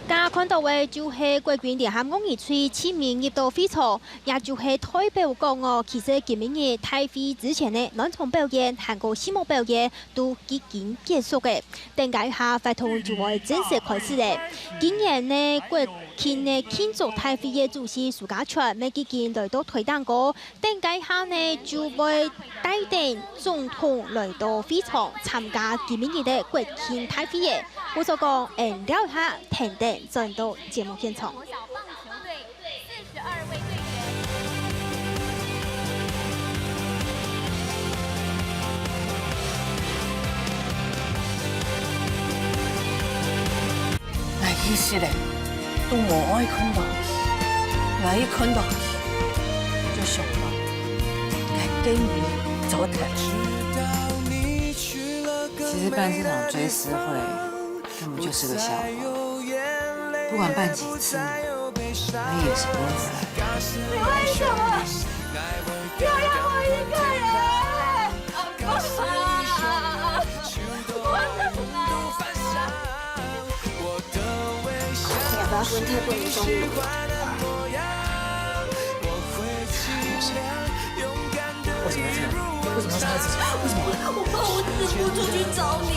頭下看到个就係國軍聯合樂儀隊盡尾入到會場，也就係代表講哦，其實今晡日大會之前个兩場表演，還過序幕表演都已經結束了。等該下活動就會正式開始了。今年呢，國慶个慶祝大會个主席蘇嘉全乜已經來到臺頂高， 等該下呢，就會帶等總統來到會場參加今晡日个國慶大會了。故所講，𠊎兜這下跈等轉到節目現場。一世人都無愛看到佢，𠊎一看到佢，就想到該个人走忒去。其實辦這場追思會根本就是個笑話，不管辦幾次，他也是不會回來。你為什麼又要我一個人？阿爸，我的媽！ 你要不要分太不能中午？為什麼要這樣？為什麼要殺害自己？為什麼？我怕我死不出去找你。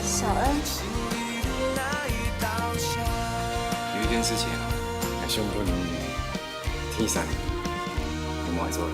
小恩，有一件事情啊，還希望能夠你聽一下，你莫愛做了。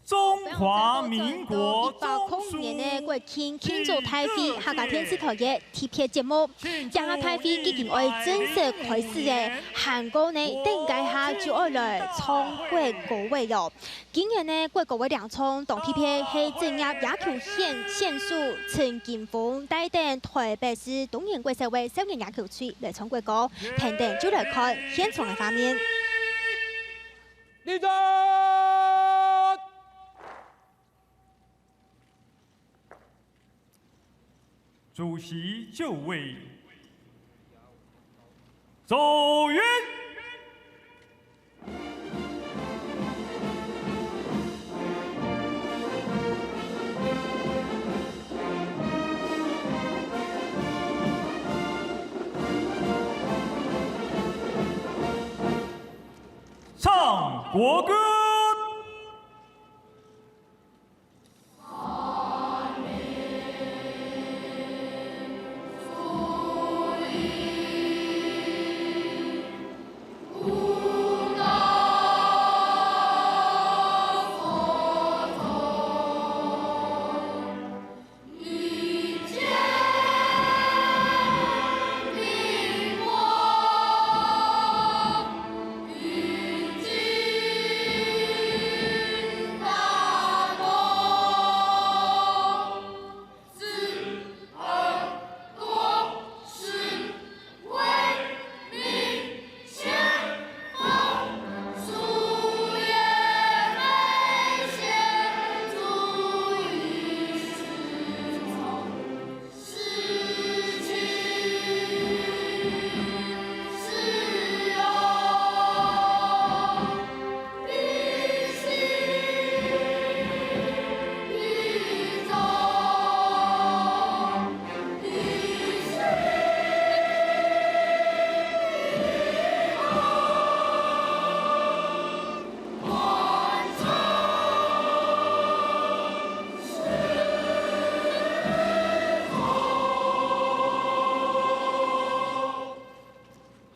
中華民國一百空五年个國慶慶祝大會，客家電視台个特別節目。這下大會已經愛正式開始了，還過呢，等該下就愛來唱國歌了喲。今年呢，國歌个領唱當特別係職業野球選選手陳金鋒帶等台北市東園國小个少年野球隊來唱國歌，等等就來看現場个畫面。 立正！主席就位。走運！ 唱国歌。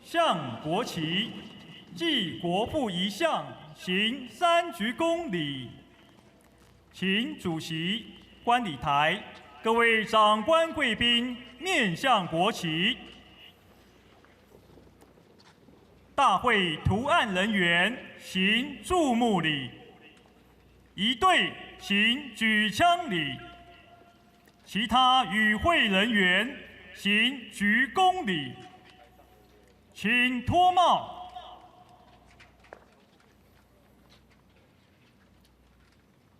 向国旗，即国父遗像，行三鞠躬礼。请主席、观礼台、各位长官贵宾面向国旗。 大会图案人员行注目礼，仪队行举枪礼，其他与会人员行鞠躬礼。请脱帽。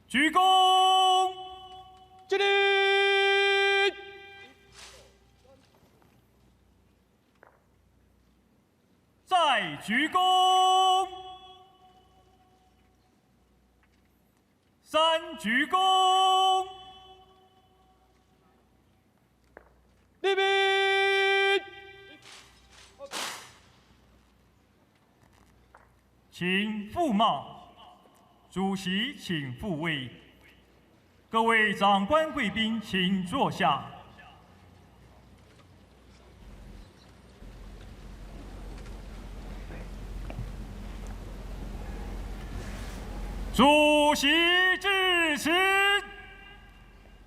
鞠躬。敬礼。 再鞠躬，三鞠躬，立礼。请覆帽，主席请复位。 各位长官贵宾，请坐下。主席致辞。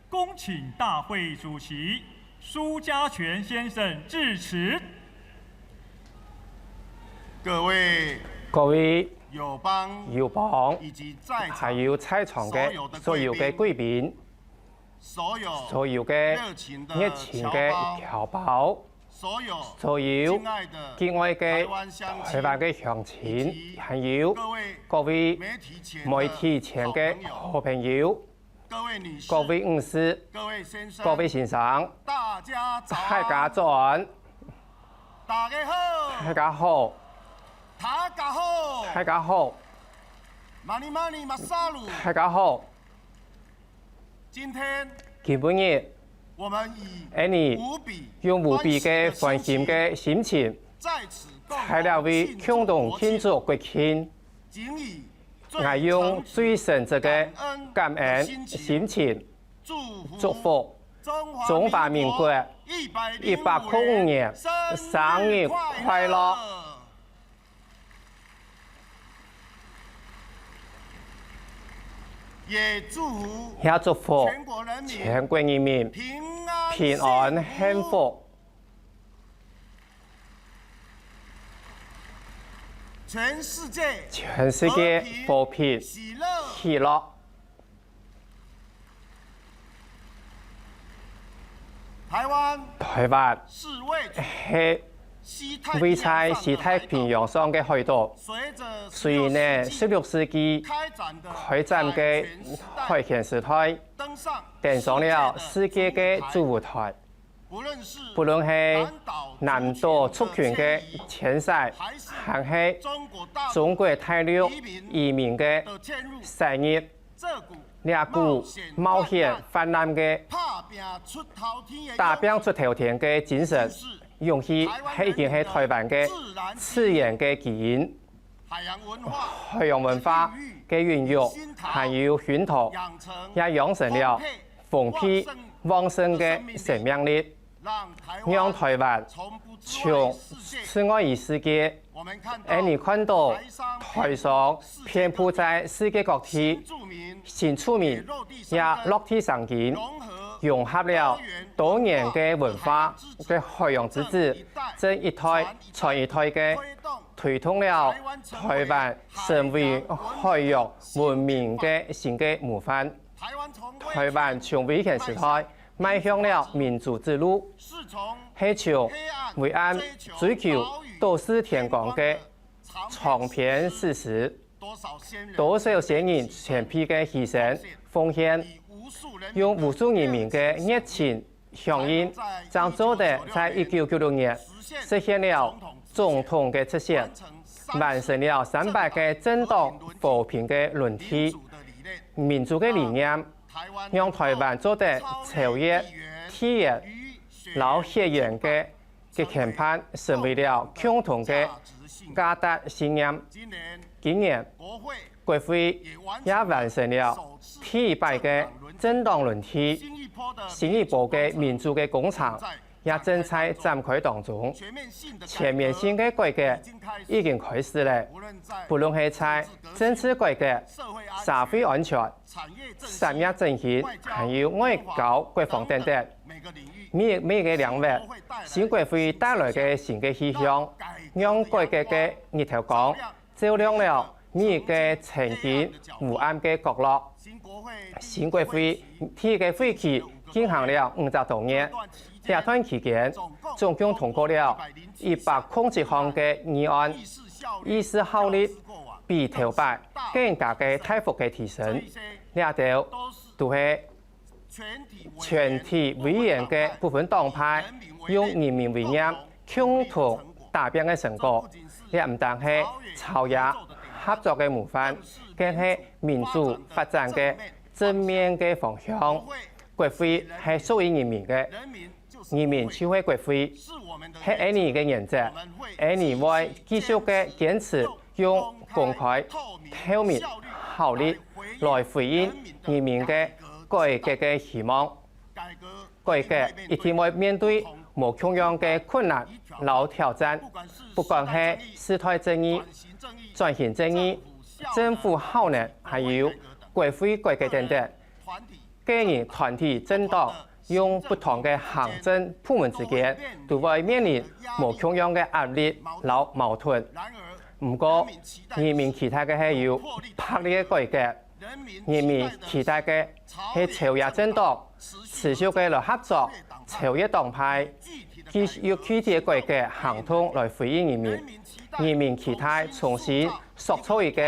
恭请大会主席苏家全先生致辞。各位各位友邦友邦，以及在场还有在场的所有的所有的贵宾，贵宾，所有所有的热情的僑胞，所有所有敬爱的敬爱的台湾乡亲，台湾的乡亲，以及还有各位各位媒体前的媒体前的好朋友，好朋友，各位女士，各位女士，各位先生，各位先生，大家早安，大家早安，大家好，大家好，大家好，大家好，Mani mani masalu，大家好。今天今晡日，我们以，𫣆俚用無比个歡喜个心情，在這位共同慶祝國慶。𠊎用最誠摯个感恩心情，祝福中華民國一百空五年生日快樂。 也祝福，也祝福全国人民，全国人民平安，平安幸福，幸福，全世界全世界和平和平喜乐。喜乐。 台湾台湾是位在西太平洋上的海島，虽然呢十六世纪开展个海权时代，登上了世界个主舞台，不论是南岛族群个迁徙，还是中国大陆移民个徙入， 這股冒險犯難个、打拚出頭天个精神、勇氣，係已經係台灣个自然个基因。海洋文化个孕育，還有薰陶，也養成了豐沛旺盛个生命力。 讓台灣從自外於世界，𫣆俚看到台商遍布在世界各地，新住民也落地生根，融合了多元个文化个海洋之子，正一代傳一代个推動了台灣成為海洋文明个新个模範。台灣從威權時代 邁向了民主之路，係從黑暗追求島嶼天光个長篇史詩。多少先人前輩个犧牲奉獻，用無數人民个熱情響應，正做得在一九九六年實現了總統个直選，完成了三擺个政黨和平个輪替。民主个理念 讓台灣做得超越地緣摎血緣个个牽絆，成為了共同个價值信念。今年，國會也完成了第一擺个政黨輪替，新一波个民主个工程也正在展開當中。全面性个改革已經開始了，不論係在政治改革、社會安全、 產業振興，還有外交、國防等等，每每一個領域，新國會帶來个新个氣象，讓改革个日頭光照亮了每一個曾經烏暗个角落。新國會第一個會期進行了五隻多月，這段期間總共通過了一百空七項个議案，議事效率比頭擺更加个大幅个提升。 這兜都係全體委員个不分黨派用人民為念共同打拚个成果。這毋單係朝野合作个模範，更係民主發展个正面个方向。國會係屬於人民个， 人民就係國會，係𫣆俚个原則，𫣆俚會繼續个堅持用公開、透明、效率來回應人民个改革个希望。改革一定會面對無共樣个困難摎挑戰，不管係時代正義、轉型正義、政府效能，還有國會改革等等。個人、團體、政黨用不同个行政部門之間，都會面臨無共樣个壓力摎矛盾。毋過，人民期待个係有魄力个改革，人民期待个係朝野政黨持續个來合作，超越黨派，繼續具體个改革行動來回應人民。人民期待重新塑造一個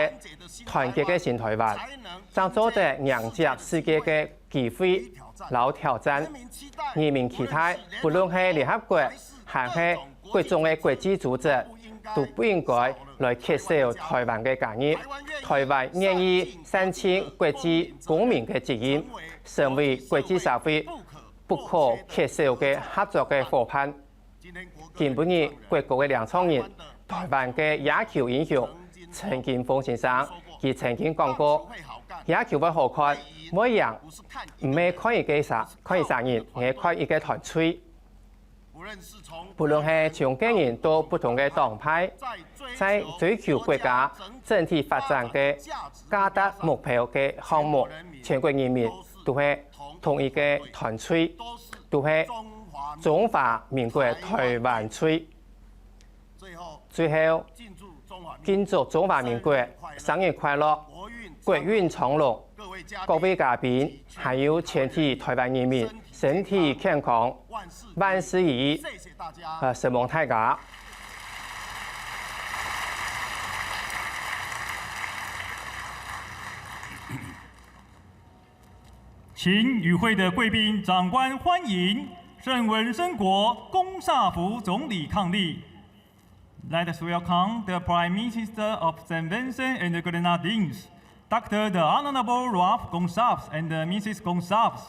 團結个新台灣，正做得迎接世界个機會摎挑戰。人民期待，不論係聯合國，還係各種个國際組織，都不應該來缺少台灣个加入。台灣願意善盡國際公民个責任，成為國際社會不可缺少个合作个夥伴。今晡日，國歌个領唱人，台灣个野球英雄陳金鋒先生，佢曾經講過：「野球會好看，會贏，毋係看一個儕，看一儕人，係看一個團隊。」不論係從個人到不同个黨派，在追求國家整體發展个價值目標个項目，全國人民都係同一個團隊，都係中華民國台灣隊。最後，敬祝中華民國生日快樂，國運昌隆，各位嘉賓，還有全體台灣人民身體健康，萬事如意。呃，承蒙大家。 请与会的贵宾、长官欢迎沈文生国公萨福总理伉俪。Let us welcome the Prime Minister of Saint Vincent and the Grenadines, Doctor the Honorable Ralph Gonsalves and Missus Gonsalves.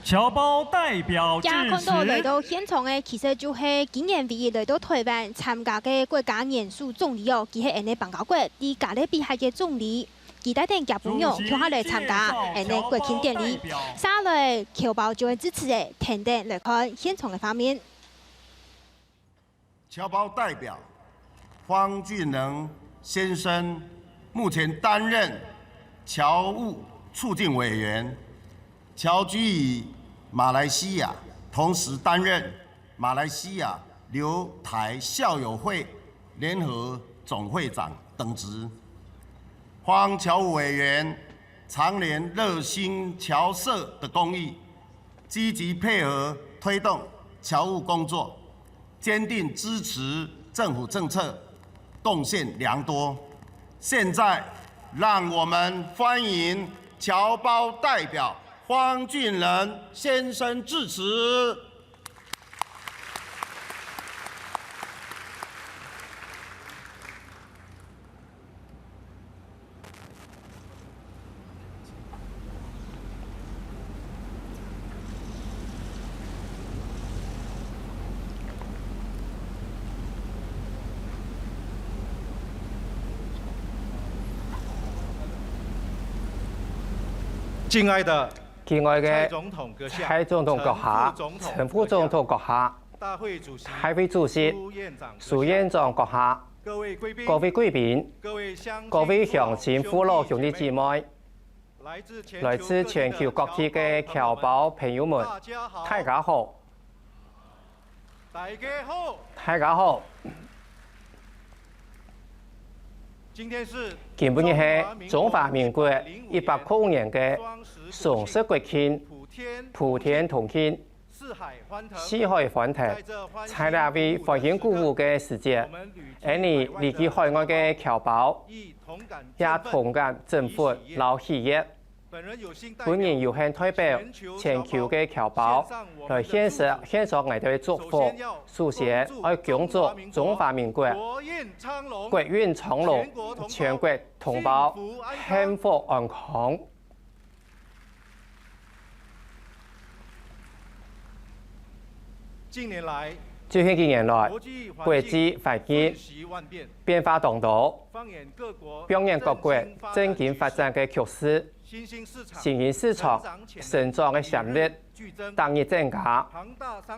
侨胞代表致辞。大家看到來到現場个，其實就係今年唯一來到台灣參加个國家元首總理哦，佢係𫣆俚邦交國在加勒比海个總理。佢帶等厥餔娘共下來參加𫣆俚國慶典禮。續來僑胞就會致辭个，跈等來看現場个畫面。 僑胞代表方俊仁先生目前擔任僑務促進委員，僑居於馬來西亞，同時擔任馬來西亞留台校友會聯合總會長等職。方僑務委員常年熱心僑社的公益，積极配合推動僑務工作， 坚定支持政府政策，贡献良多。现在，让我们欢迎侨胞代表方俊仁先生致辞。 敬爱的，敬爱的蔡总统阁下，蔡总统阁下，陈副总统，陈副总统阁下，大会主席，大会主席，苏院长阁下，苏院长阁下，各位贵宾，各位贵宾，各位乡亲，各位乡亲父老兄弟姊妹， 来自全球各地个僑胞朋友們，大家好。大家好。大家好。今晡日係中華民國一百空五年个雙十國慶，普天同慶。 四海歡騰，在這位歡欣鼓舞个時節，𫣆俚離居海外个僑胞也同感振奮摎喜悅。本人有幸代表全球个僑胞來獻上獻上𠊎兜个祝福。首先愛恭祝中華民國國運昌隆，全國同胞幸福安康。 近年來，最近幾年來，國際環境變化當多，放眼各國正經發展个局勢，新興市場成長个潛力逐日增加，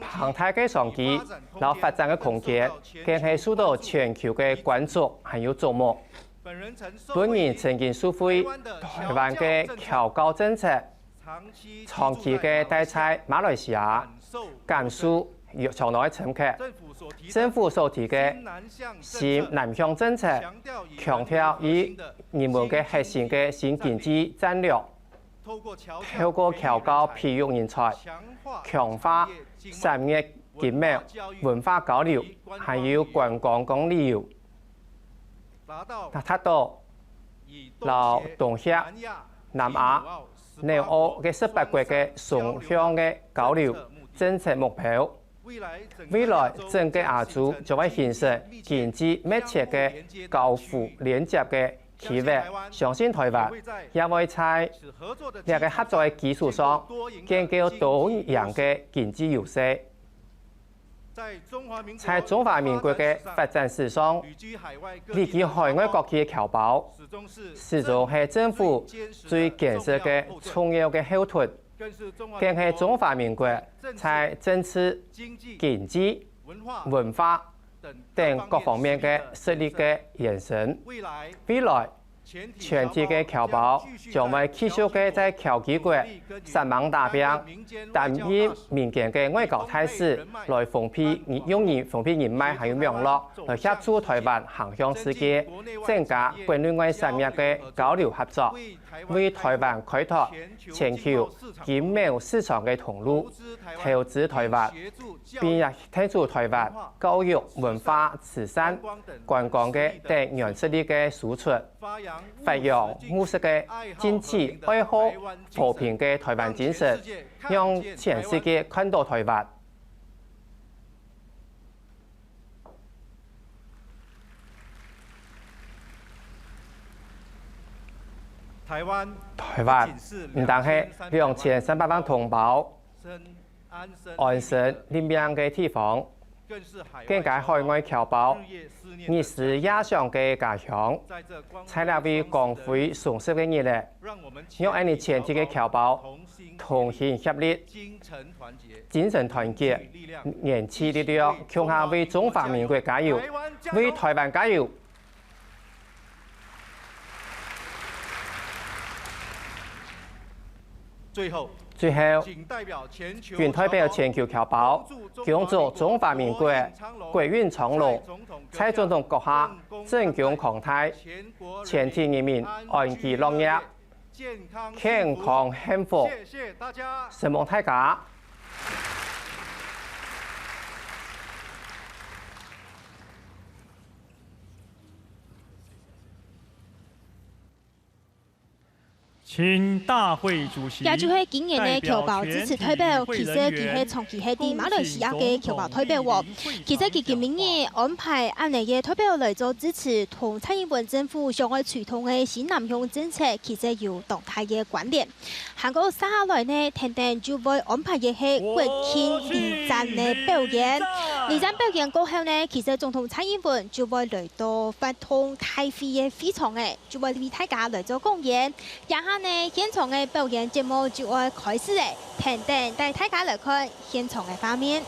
龐大个商機摎發展个空間，更係受到全球个關注還有矚目。 本人曾經受惠臺灣个僑教政策，長期个戴在馬來西亞，感受相當个深刻。政府所提个新南向政策，強調以人文个核心个新經濟戰略，透過僑教培育人才，強化產業經貿、文化交流，還有觀光跟旅遊。 達到摎東協、南亞、紐澳个十八國个雙向个交流政策目標。未來整個亞洲將會形成經濟密切个交互連接个區域，相信臺灣也會在這個合作个基礎上，建構多贏个經濟優勢。 在中華民國个發展史上，旅居海外各地个僑胞，始終係政府最堅實个重要个後盾，更係中華民國在政治、經濟、文化等各方面个實力个延伸。未來， 全體个僑胞將會繼續个在僑機關煞猛打拚，擔任民間个外交大使，來豐沛人，用人豐沛人脈還有網絡，來協助臺灣行向世界，增加國內外產業个交流合作，為臺灣開拓全球經貿市場个通路，投資臺灣，並也 推出臺灣教育、文化、慈善、觀光个等軟實力个輸出，發揚務實个興趣愛好、和平个臺灣精神，讓全世界看到臺灣。臺灣毋單係兩千三百萬同胞 安身立命个地方，更加海外僑胞日思夜想个家鄉。在這位光輝充實个日仔，讓𠊎等全體个僑胞同心協力、精神團結、元氣力量，共下為中華民國加油，為臺灣加油！ 最後，最後，謹代表全球僑胞，恭祝中華民國國運昌隆，蔡總統閣下政功康泰，全體人民安居樂業，健康幸福。承蒙大家。 請大會主席，也就係今年个僑胞支持代表，其實佢係長期係在馬來西亞个僑胞代表哦。其實佢今晡日安排恁樣个代表來做支持，同蔡英文政府想愛推動个新南向政策，其實有當大个關聯。還過接下來呢，等等就會安排个係國慶禮讚个表演。禮讚表演過後呢，其實總統蔡英文就會來到活動大會个會場仔。 就會為大家來做講演。這下呢，現場个表演節目就愛開始了，等等帶大家來看現場个畫面。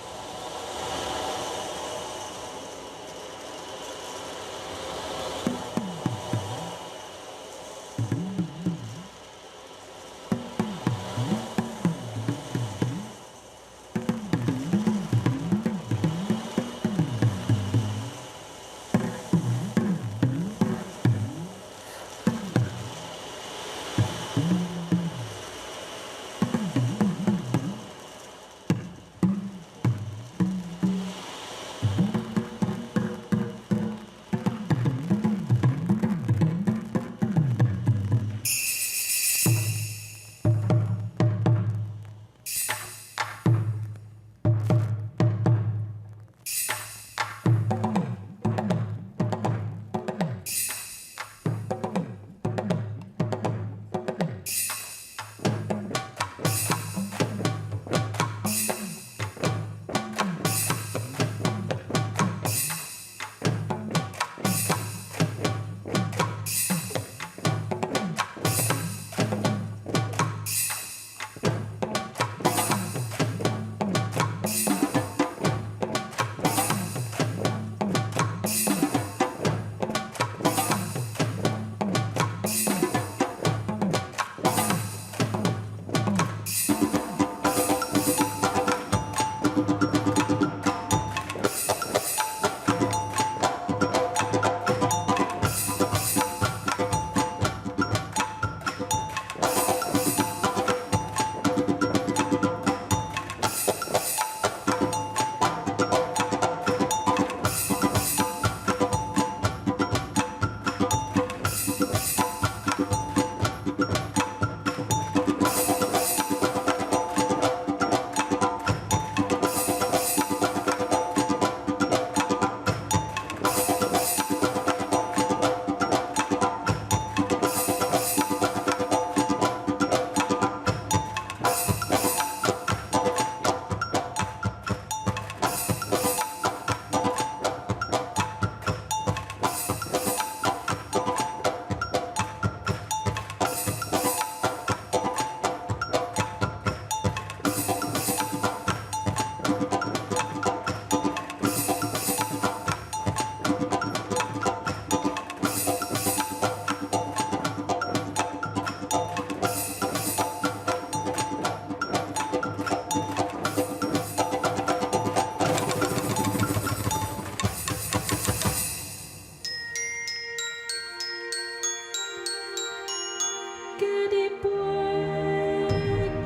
今日飛，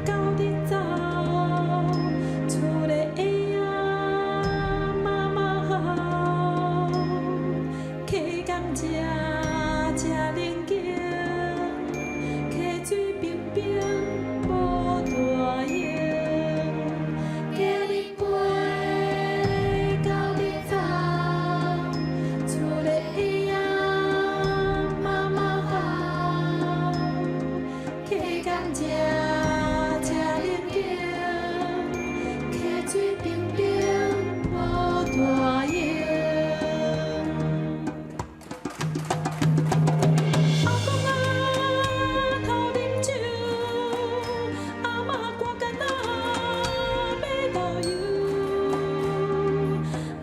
後日走，厝裡嬰仔媽媽吼，溪崁遮遮寧靜，溪水冰冰無大湧。今日 飛，到日走，厝裡嬰仔媽媽吼，溪崁遮遮寧靜，溪水冰冰無大湧。 阿公啊，偷啉酒，阿媽趕工仔買豆油。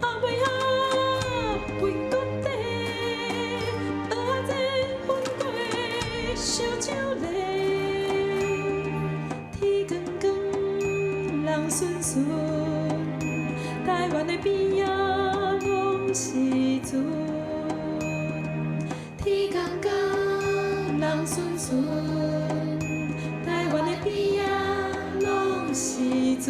阿妹啊，圍牯底，蚵仔煎粉粿燒酒螺。 天光光，人恂恂，台灣个邊仔攏是船。天光光，人恂恂，台灣个邊仔攏是船。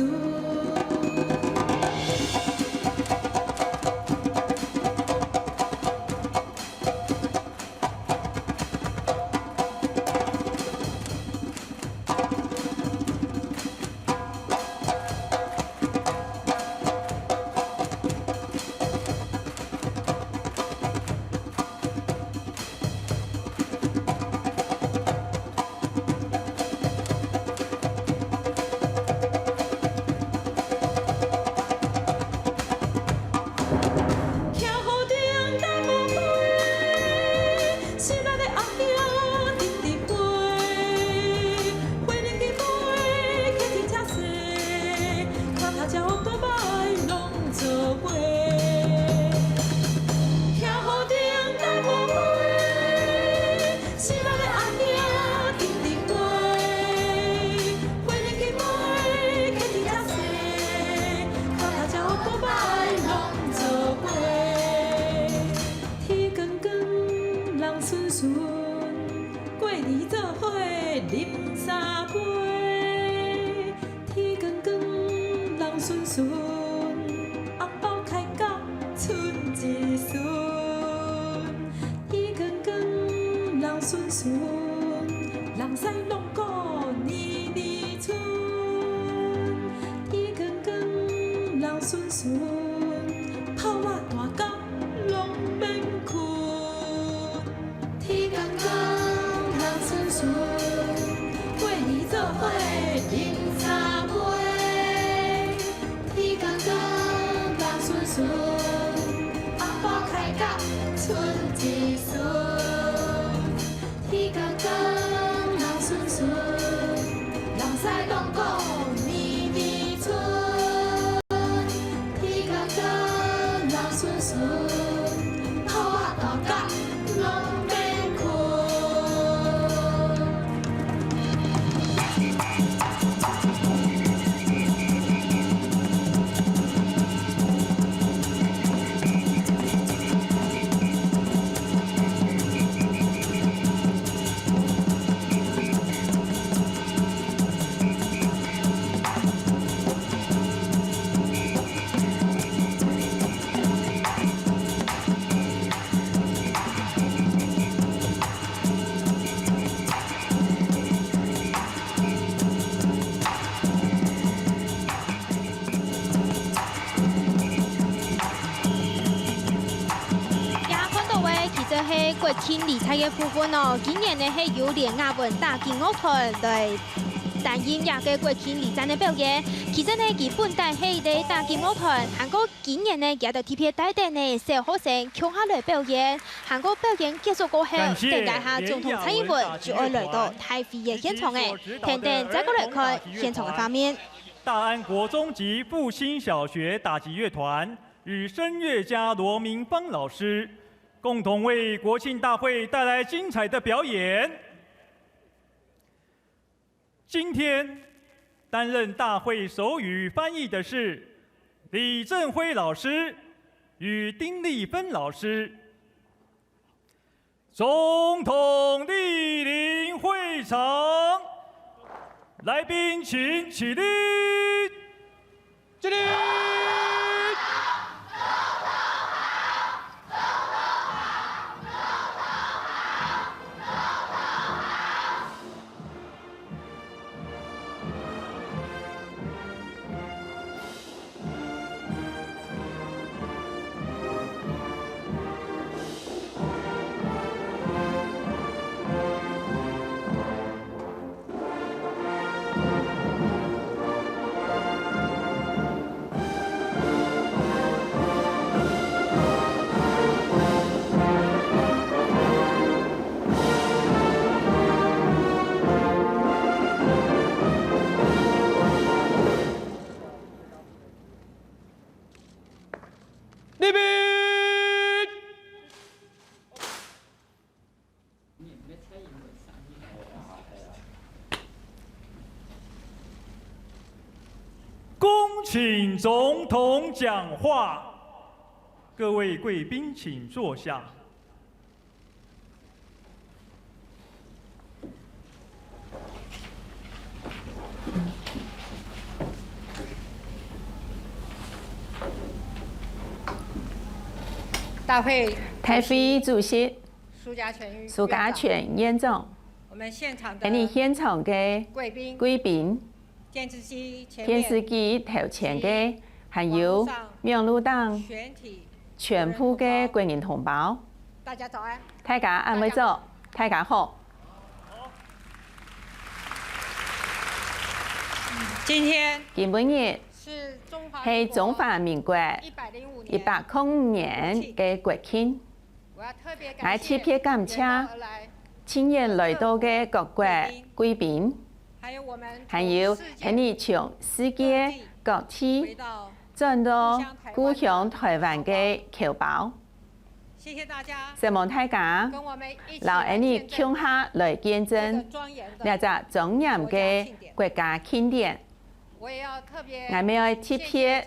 天光光，人恂恂，過年做伙啉三杯。 天光光，人恂恂，紅包開甲賰一賰。天光光，人恂恂，人婿攏顧年年賰。天光光，人恂恂，炮仔彈甲攏免睏。 天光光，人恂恂，過年做伙啉三杯。天光光，人恂恂，紅包開甲賰一賰。天光光，人恂恂，人婿攏顧年年賰。 天光光，人恂恂，炮仔彈甲攏免睏。 這下看到个其實係國慶禮讚个部分哦。今年呢係由連雅文打擊樂團來擔任這個國慶禮讚个表演。其實呢，佢本底係一個打擊樂團，還過今年呢，佢兜特別帶等呢小學生共下來表演。還過表演結束過後，感謝等該下總統蔡英文就愛來到大會个現場誒，等等再過來看現場个畫面。大安国中及复兴小学打击乐团与声乐家罗明芳老师共同为国庆大会带来精彩的表演。今天担任大会手语翻译的是李正辉老师与丁丽芬老师。 总统莅临会场，来宾请起立。起立。立正。恭请总统讲话。各位贵宾请坐下。 大会大会主席苏嘉全院长，苏嘉全院长，我们现场的，𫣆俚现场个贵宾，贵宾，电视机前面，电视机头前个，还有网络上，网络顶，全体，全部个国人同胞，大家早安。大家暗晡早，大家好。 今天，今晡日，是中华民国，係中华民国一百零五年，一百空五年个国庆。我要特别感谢，𠊎特别感谢遠道而來，親眼來到个各國貴賓，還有我們，還有，從世界，𫣆俚從世界各地，各地，回到 轉到故鄉臺灣个僑胞。承蒙大家，摎𫣆俚共下來見證這隻莊嚴个國家慶典。𠊎乜愛特別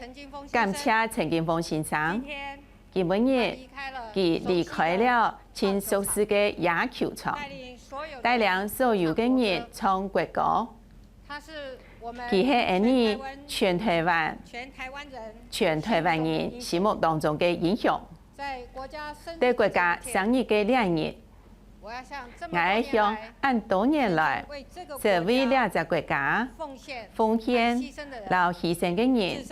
感謝陳金鋒先生，今晡日佢離開了盡熟事个野球場，帶領所有个人唱國歌。 佢係𫣆俚全臺灣，全臺灣人心目當中个英雄。在國家生日个這一日，𠊎愛向恁多年來，為這隻國家奉獻摎犧牲个人，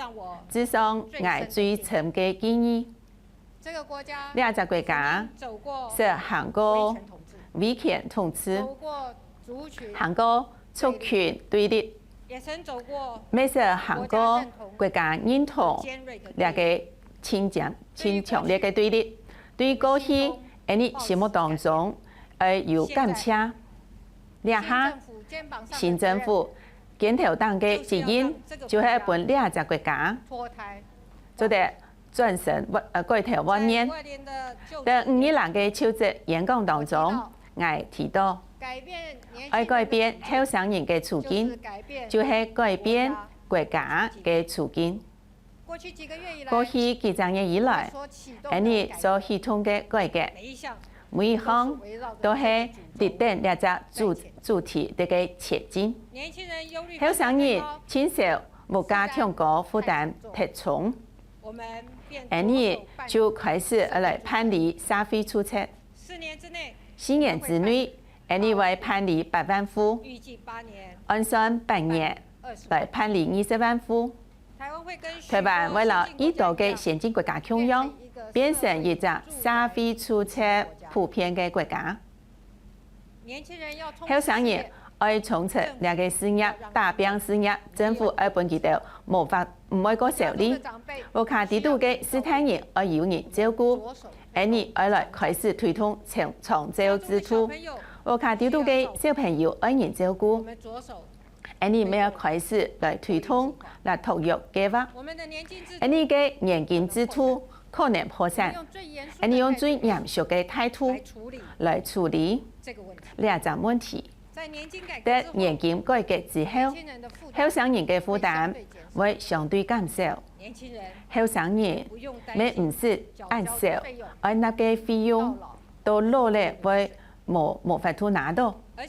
致上𠊎最深个敬意。 這隻國家係行過威權統治，行過族群對立，乜係行過國家認同這个盡強、盡強烈个對立。對過去，𫣆俚心目當中愛有感謝。這下，新政府肩頭頂个責任，就係分這隻國家做得 轉身，呃，改頭換面。在五二零个就職演講當中，𠊎提到，愛改變後生人个處境，就係改變國家个處境。過去幾隻月以來，𫣆俚所啟動个改革，每一項都係立等這隻主、主題个前進。後生人盡愁物價漲高負擔忒重， 𫣆俚就開始來辦理社會住宅。四年之內，𫣆俚會辦理八萬戶，按算八年來辦理二十萬戶。臺灣會摎已多个先進國家共樣，變成一隻社會住宅普遍个國家。 後生人愛衝出這个事業，打拚事業，政府愛分佢兜無法、毋會過愁慮。屋下底肚个序大人愛有人照顧，𫣆俚愛來開始推動長、長照制度。屋下底肚个小朋友愛人照顧。𠊎等乜愛開始來推動這脫歐計畫。𠊎等个年金制度可能破產，𠊎等用最嚴肅个態度來處理這隻問題。在年金改革之後，後生人个負擔會相對減少。後生人乜毋使恁愁愛納个費用，到老了會無無法度拿到。同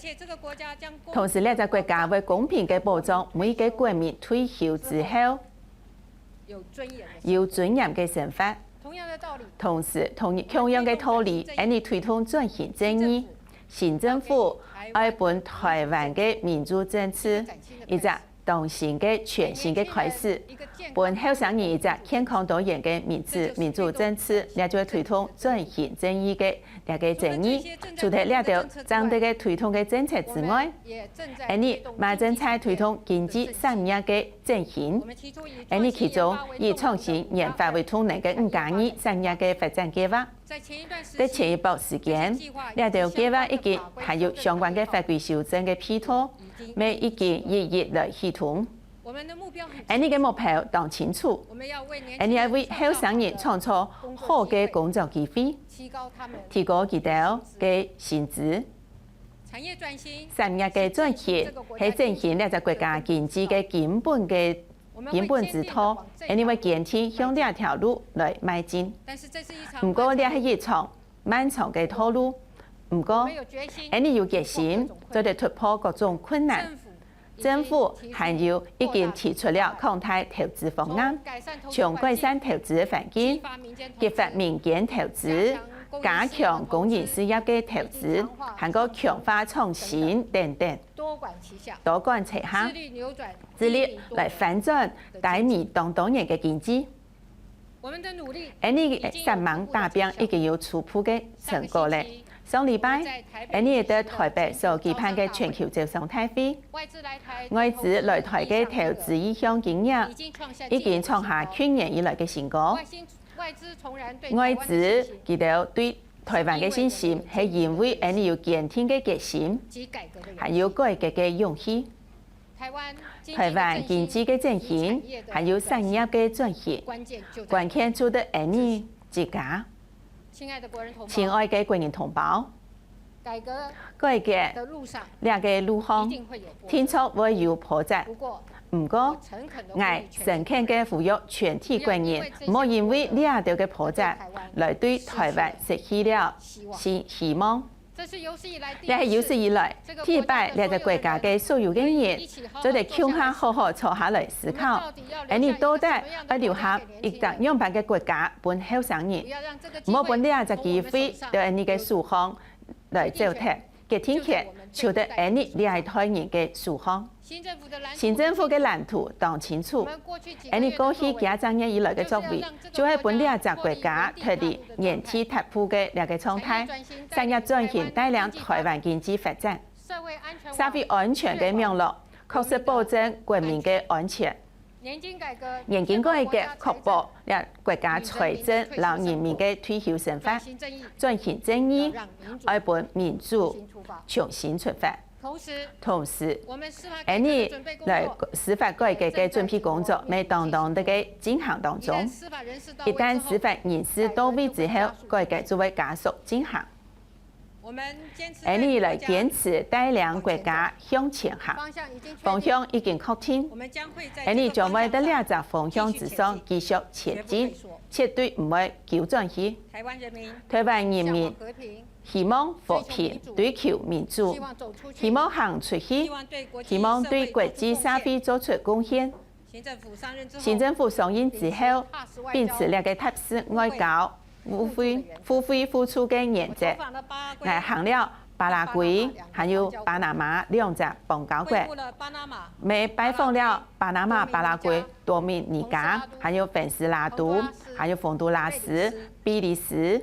時，這隻國家會公平个保障每一個國民退休之後有尊嚴个生活。同時，同共樣个道理，𠊎等推動轉型正義，新政府愛分臺灣个民主政治一隻當新个、全新个開始，分後生人一隻健康多元个民主、民主政治，這就係推動轉型正義个這個正義。除忒這兜正在个推動个政策之外，𠊎等乜正在推動經濟產業个振興。𠊎等其中以創新研發為動能个五加二產業个發展計畫。 在前一段時間，這兜計畫已經還有相關个法規修正个配套，乜已經一一來啟動。𠊎等个目標當清楚，𠊎等愛為後生人創造好个工作機會，提高佢兜个薪資。產業个轉型係振興這隻國家經濟个根本个 根本之道，𠊎等會堅定向這條路來邁進。毋過，這係一場漫長个道路。毋過，𠊎等有決心做得突破各種困難。政府還有已經提出了擴大投資方案，從改善投資環境、激發民間投資、加強公營事業个投資，還過強化創新等等。 多管齊下，致力來翻轉低迷當多年个經濟。𠊎等个煞猛打拚已經有初步个成果了。上禮拜，𠊎等在臺北所舉辦个全球招商大會，外資來臺个投資意向金額已經創下去年以來个新高。外資佢兜對 臺灣个信心，係因為𠊎等有堅定个決心，還有改革个勇氣。臺灣經濟个振興，還有產業个轉型，關鍵就在𠊎等自家。親愛个國人同胞，改革這个路項，定著會有波折。 毋過，𠊎誠懇个呼籲全體國人，毋好因為這兜个波折來對臺灣失去了希希望。這係有史以來第一擺這隻國家个所有个人，做得共下好好坐下來思考，𠊎等到底愛留下一隻仰般个國家分後生人，毋好分這隻機會在𠊎等个手項來走忒。 決定權就在𠊎等這一代人个手項。新政府个藍圖當清楚，𠊎等過去幾十年以來个作為，就係分這隻國家脫離原地踏步个這个狀態。產業轉型帶領臺灣經濟發展，社會安全个網絡確實保證國民个安全。 年金改革確保這國家財政摎人民个退休生活。轉型正義愛分民主重新出發。同時，𠊎等來司法改革个準備工作乜當當在該進行當中。一旦司法人事到位之後，改革就會加速進行。 𠊎等來堅持帶領國家向前行，方向已經確定。𠊎等將會在這隻方向之上繼續前進，絕對毋會勼轉去。臺灣人民希望和平，追求民主，希望行出去，希望對國際社會做出貢獻。 新政府上任之後，秉持這个踏實外交、互惠互惠互助个原則，𠊎等行了巴拉圭還有巴拿馬兩隻邦交國，乜拜訪了巴拿馬、巴拉圭、多米尼加，還有芬斯拉都，還有洪都拉斯、比利時，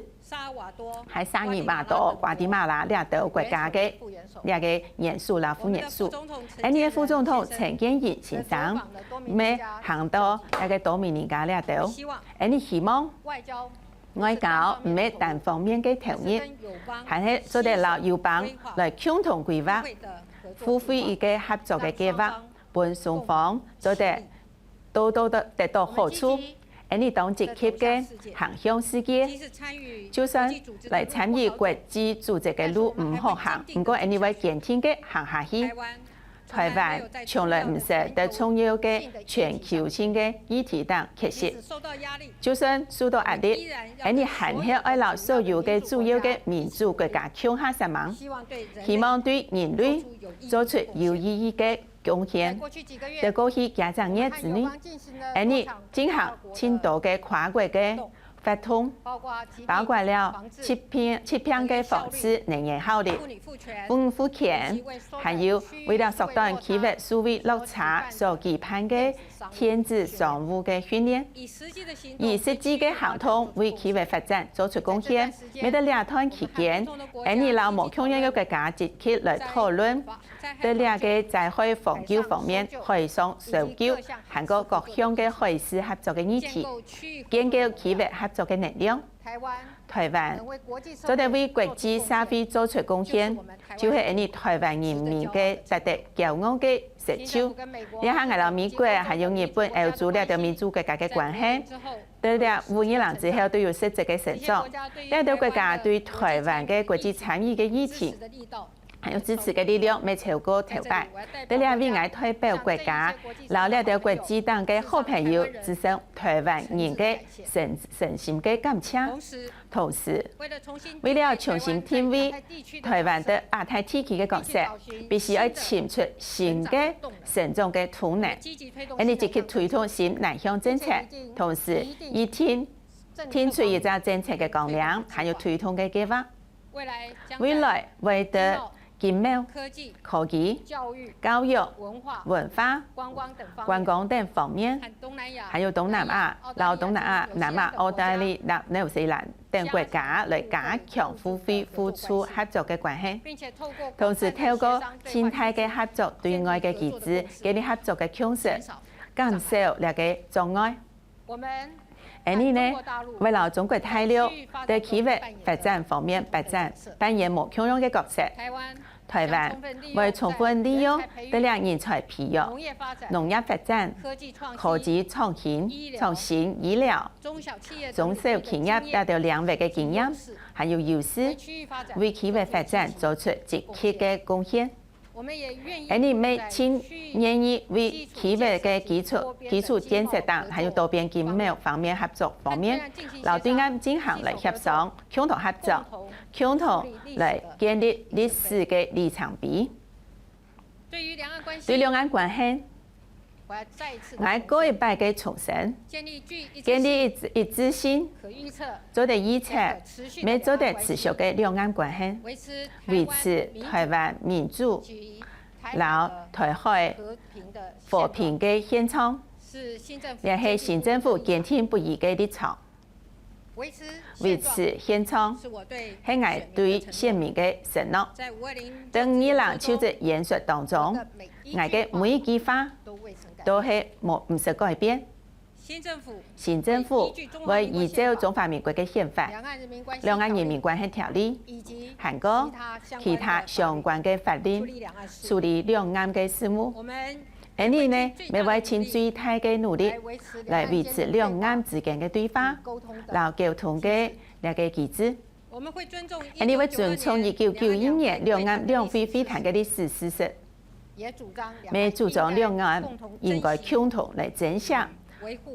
還有薩爾瓦多、瓜地馬拉這兜國家个這个元首摎副元首。𠊎等个副總統陳建仁先生乜行到這个多米尼加這兜。𠊎等希望外交毋係單方面个投入，還係做得摎友邦來共同規劃互惠个合作个計畫，分雙方做得多多得得到好處。𫣆俚當積極个行向世界，就算來參與國際組織个路毋好行，毋過𫣆俚會堅定个行下去。台灣從來毋使在重要个全球性个議題頂缺席，就算受到壓力，𫣆俚還係愛摎所有个主要个民主國家共下煞猛，希望對人類做出有意義个貢獻。在過去幾隻月之內，𫣆俚進行盡多个跨國个活動，包括了疾病疾病个防治能源效率、婦女婦權，還有為了縮短企業數位落差所舉辦个電子商務个訓練。以實際个行動為企業發展做出貢獻。乜在這段期間，𫣆俚摎無共樣个國家積極來討論， 在這个災害防救方面，海上搜救，還過各項个海事合作个議題，建構區域合作个能量。台灣做得為國際社會做出貢獻，就係𫣆俚台灣人民个值得驕傲个成就。這下𠊎摎美國還有日本、歐洲這兜民主國家个關係，在這五二零之後都有實質个成長。這兜國家對台灣个國際參與个議題， 還有支持个力量乜超過頭擺。在這位𠊎代表國家，摎這兜國際頂个好朋友，致上台灣人个深深深个感謝。同時，為了重新定位台灣在亞太地區个角色，必須愛尋出新个成長个動能。𫣆俚積極推動新南向政策，同時一定定出一隻政策个綱領，還有推動个計畫。 未來會在經貿、科技、教育、文化、觀光等方面，還有東南亞、摎東南亞、南亞、澳大利亞、紐西蘭等國家來加強互惠互助合作个關係。同時透過靜態个合作對外个機制，建立合作个共識，減少這个障礙。 𫣆俚呢，會摎中國大陸在區域發展方面扮演扮演無共樣个角色。台灣會充分利用這領人才培養、農業發展、科技創新、創新、醫療、中小企業這兜領域个經驗，還有優勢，為區域發展做出積極个貢獻。 𫣆俚乜盡願意為區域个基礎基礎建設等，還有多邊經貿方面合作方面，摎對岸進行來協商，共同合作，共同來建立歷史个里程碑。對兩岸關係，對兩岸關係， 𠊎過一擺个重申，建立一致性、做得預測、乜做得持續个兩岸關係，維持台灣民主摎台海和平个現狀，這係新政府堅定不移个立場。 維持現狀，係𠊎對選民个承諾。在五二零就職演說當中，𠊎个每一句話都係無毋識改變。新政府會依照中華民國个憲法、兩岸人民關係條例，還過其他相關个法令，處理兩岸个事務。 𫣆俚呢，乜會盡最大个努力來維持兩岸之間个對話摎溝通个這个機制。𫣆俚會尊重一九九一年兩岸兩會會談个歷史事實，乜主張兩岸應該共同來珍惜，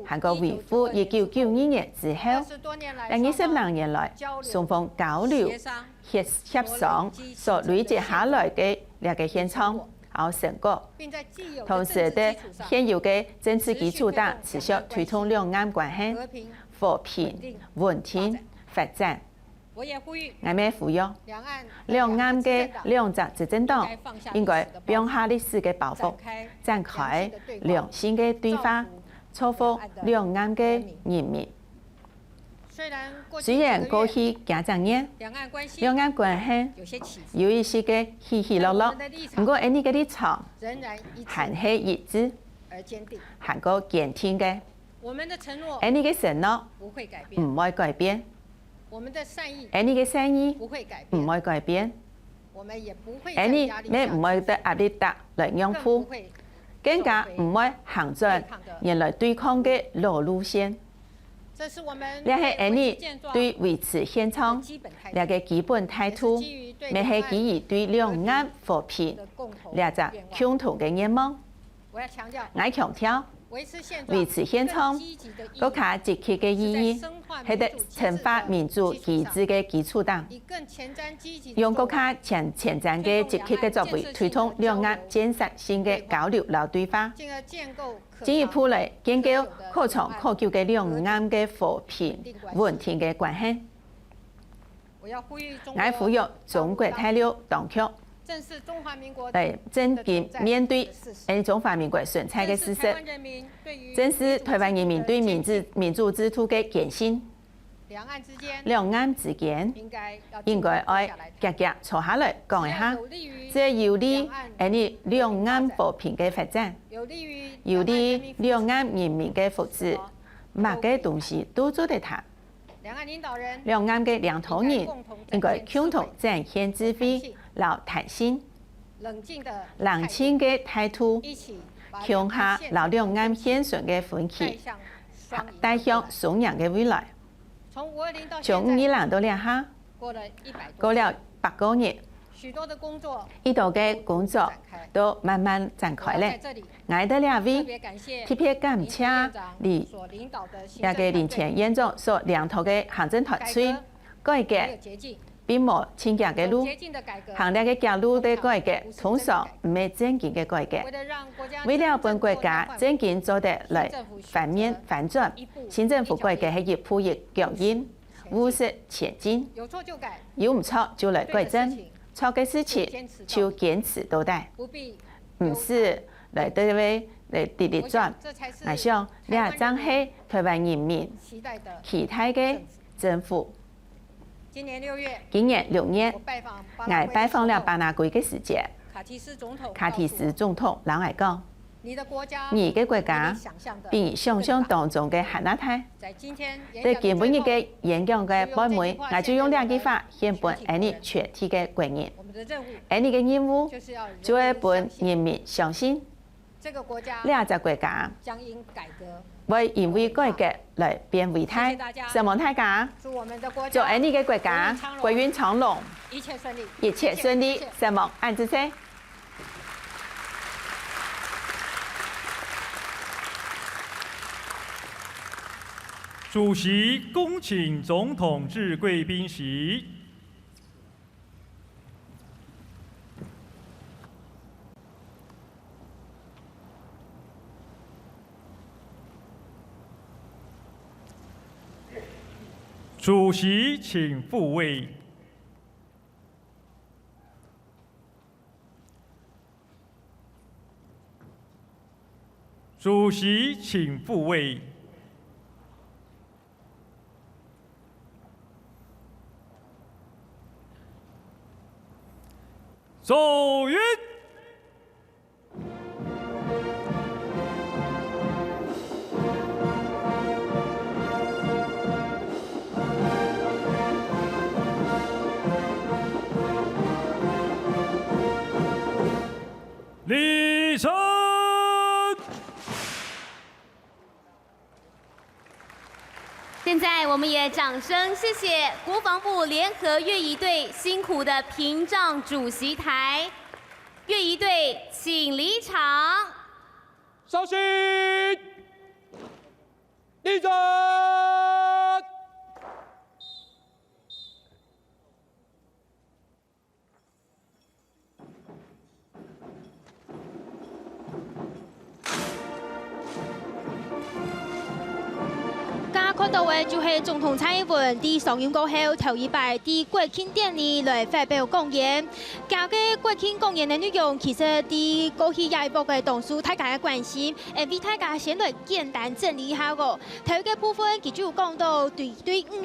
還過維護一九九二年之後，這二十零年來雙方交流、協協商所累積下來个這个現狀。 摎成果，同時在現有个政治基礎頂持續推動兩岸關係和平、穩定、發展。𠊎乜呼籲，兩岸个兩隻執政黨應該放下歷史个包袱，展開良性个對話，造福兩岸个人民。 雖然過去幾十年，兩岸關係有一息个起起落落，毋過𫣆俚个立場還係一致，還過堅定个。𫣆俚个承諾毋會改變，𫣆俚个善意毋會改變。 𫣆俚乜毋會在壓力底來讓步，更加毋會行轉原來對抗个老路線。這係𠊎俚對維持現狀這个基本態度，乜係基於對兩岸和平這隻共同个願望。𠊎強調，維持現狀，更加積極个意義，係在深化民主機制个基礎頂，用更加前前瞻个積極个作為，推動兩岸建設性个交流摎對話，進一步來建構可長可久个兩岸个和平穩定个關係。 𠊎呼籲中國大陸當局，來正經面對𠊎俚中華民國存在个事實，正視台灣人民對民主民主制度个堅信。兩岸之間應該愛遽遽坐下來講一下，這有利𠊎俚兩岸和平个發展，有利兩岸人民个福祉，麼个東西都做得談。 兩岸个領導人應該共同展現智慧摎彈性，冷靜个態度，共下摎兩岸現存个分歧帶向雙贏个未來。從五二零到這下，過了百過日， 許多个工作都慢慢展開了。𠊎在這位特別感謝李這个林前院長所領導个行政團隊，改革並無盡遽个路，行這个遽路个改革通常毋係正經个改革。為了分國家正經做得來翻面翻轉，新政府改革係一步一腳印， 務實前進，有毋著就來改正，著个事情就堅持到底，毋使來對位來直直轉。𠊎想這正係台灣人民期待个政府。今年六月，𠊎拜訪了巴拉圭个時節，卡提斯總統摎𠊎講： 你个國家比你想像當中个還較大。在今晡日个演講个末尾，𠊎就用這句話獻分𠊎俚全體个國人。𠊎俚个任務就係分人民相信，這隻國家會因為改革來變偉大。承蒙大家，祝𠊎俚个國家國運昌隆，一切順利。承蒙，恁仔細。 主席恭請總統至貴賓席。 主席請復位。 主席請復位。奏樂。 禮成。 現在我們也掌聲謝謝國防部聯合樂儀隊辛苦的屏障主席台。樂儀隊請離場。稍息，立正。 大家看到个就係總統蔡英文在上任過後頭一擺在國慶典禮來發表講演。厥个國慶講演个內容，其實在過去這一波个當受大家个關心，會為大家先來簡單整理一下哦。頭一个部分，佢就有講到對對五二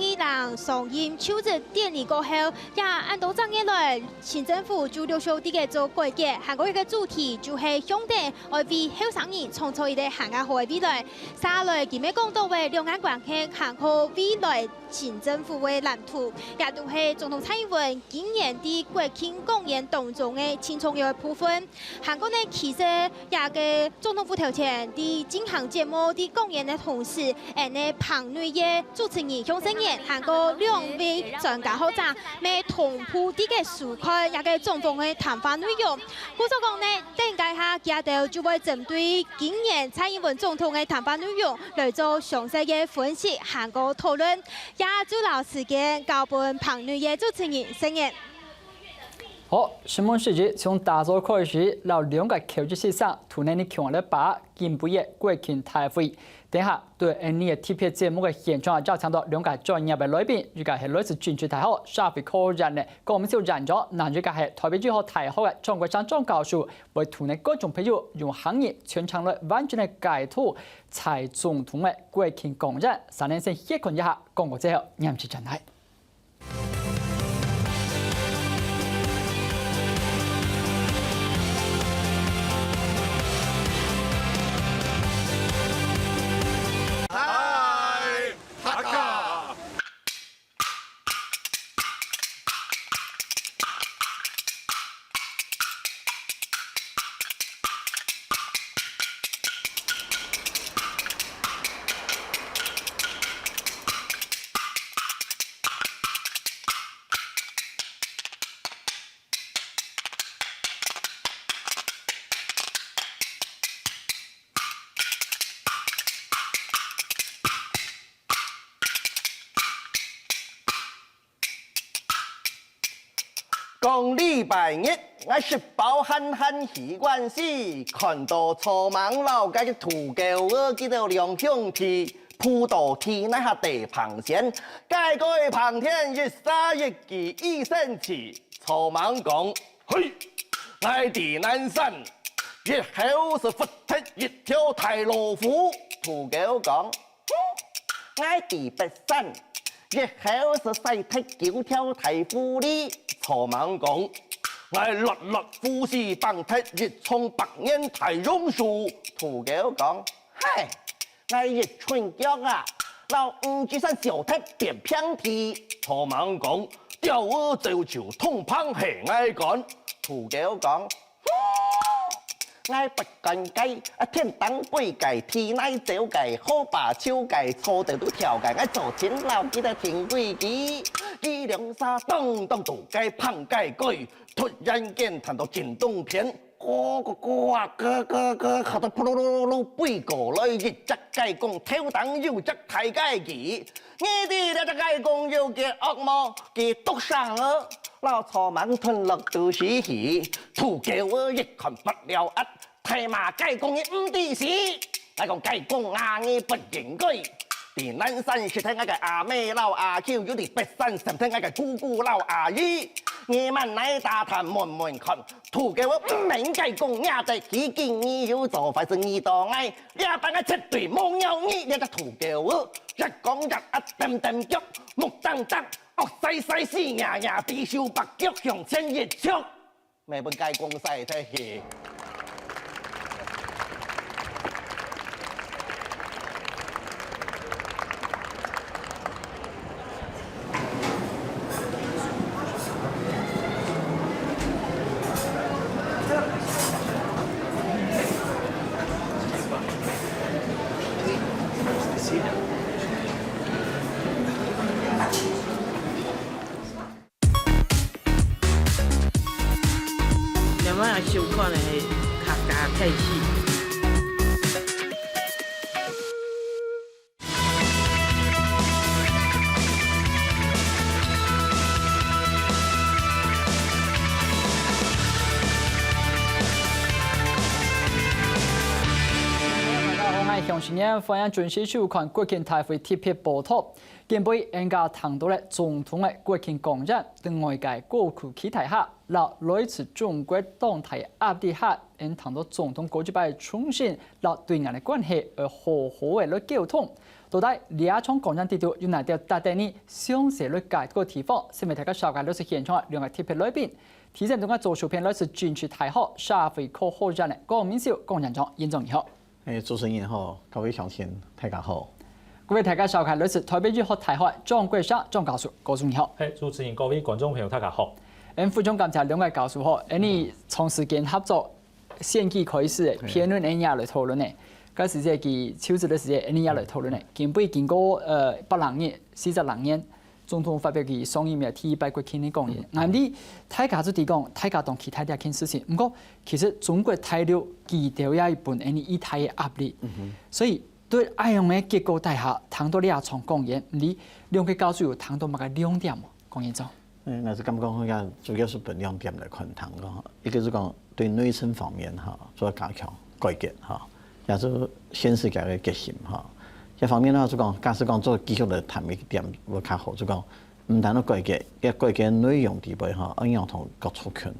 零上任就職典禮過後， 也恁多隻月來，新政府就陸續在該做改革，還過一个主題就係向著愛為後生人創造一个還較好个未來。續下來，佢乜講到个兩岸關係還過未來新政府个藍圖，也都係總統蔡英文今年在國慶講演當中个盡重要个部分。還過呢，其實這個總統府頭前在進行節目、在講演个同時，𫣆个棚內个主持人、向聲員，還過兩位專家學者，乜同步在該收看這個總統个談話內容。故所講呢，等一下佢兜就會針對今年蔡英文總統个談話內容來做詳細个分析，還過討論。 也就摎時間交分棚內个主持人聲言。好，新聞時節從打早開始，摎兩個校際先生，同你共下來把握今晡日國慶大會。等下對𫣆俚个特別節目个現場，邀請到兩個專業个來賓，一個係來自政治大學社會科學院个江明秀院長，另一個係台北醫學大學个張國山張教授，會同你觀眾朋友用客語全程來完整个解讀蔡總統个國慶講演。先來先歇睏一下，廣告之後，黏時轉來。 講禮拜日，𠊎食飽閒閒去館時，看到草蜢摎該个土狗仔佢兜兩兄弟，仆到地泥下地棚前，該个棚田一沙一支一生趣。草蜢講：「嘿，𠊎在南山，日後係發忒一條大老虎。」土狗講： 「哼，𠊎在北山，日後係曬忒九條大狐狸。」草蜢講：「𠊎落落虎豺，崩忒一叢百年大榕樹。」土狗講：「嘿，𠊎一伸腳啊，摎五指山削忒變平地。」草蜢講：「鳥仔走獸，通膨係𠊎管。」土狗講： 「哼，𠊎發乾該，啊，天頂飛該，地泥走該，河壩泅該，草地都跳該，𠊎做陣摎佢兜定規矩。」佢兩儕當當在該挷該蓋，突然間聽到震動片，咯咯咯啊，咯咯咯，嚇到噗嚕嚕嚕嚕飛過來一隻雞公，頭頂有隻大雞髀。 「你知這隻雞公有幾惡無？幾毒性哦！」摎草蜢吞落肚屎去。土狗仔一看發了閼，大罵雞公你毋知死！「𠊎講雞公啊，你不應該！在南山食忒𠊎个阿姆摎阿舅，又在北山食忒𠊎个姑姑摎阿姨。你滿哪打探問問看，土狗仔毋免雞公惹得起，今日有做壞事你到𠊎，這擺𠊎絕對無饒你！」這隻土狗仔越講越閼，踮踮腳，目瞪瞪，惡豺豺，死佇佇，豬手擘腳向前一蹙，乜分雞公曬忒去。 兩位來收看的係客家大戲。 大家好，𠊎係鄉親，歡迎準時收看國慶大會特別報導。今晡日𫣆家聽到了總統个國慶講演，在外界高度期待下，摎來自中國當大壓力下，𫣆聽到總統過一擺重申，摎對岸个關係愛好好个來溝通。到底這場講演裡肚有哪兜值得你詳細來解讀个地方？先為大家紹介來自現場个兩個特別來賓。第一位同𠊎做手片來自政治大學社會科學院个江明秀江院長，院長你好。 欸，主持人好，各位鄉親，大家好。各位大家收看，這係台北醫學大學張國城張教授，教授你好。係，主持人、各位觀眾朋友，大家好。嗯，非常感謝兩位教授吼，恁呢長時間合作，選舉開始个，辯論恁呢也來討論个，該時節佢就職个時節恁呢也來討論个，今晡日經過呃百零日、四十零年，總統發表佢上任以來第一擺國慶个講演。𠊎知大家就知講，大家當期待這件事情。毋過其實中國大陸佢兜也分恁呢一大个壓力，所以 對恁樣个結果底下，聽到這場講演，毋知兩個教授有聽到麼个亮點無？講演長。嗯，𠊎係感覺講，主要係分兩點來看聽个吼。一個係講對內政方面吼，做加強改革吼，也係現時个決心吼。一方面呢，係講假使講做繼續來談一點，會較好，就講毋單單改革，該改革內容底背吼，愛仰同各族群、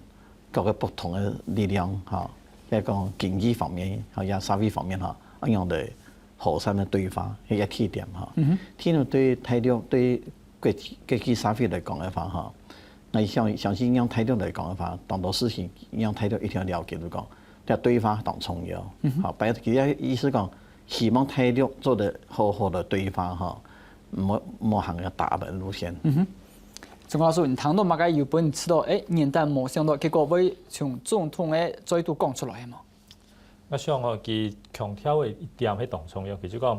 各个不同个力量吼，也講經濟方面吼，也社會方面吼，愛仰來 和善个對話，係一个起點吼。嗯哼。天對大陸對國際國際社會來講个話吼，𠊎相相信用大陸來講个話，當多事情用大陸一定要了解，就講，這對話當重要。嗯哼。好，白佢个意思講，希望大陸做得好好个對話吼，莫莫行个打本路線。嗯哼。陳教授，你聽到麼个有分你知道，誒，原旦無想到，結果會從總統个嘴肚講出來个無？ 𠊎想吼，佢強調个一點係當重要，佢就講，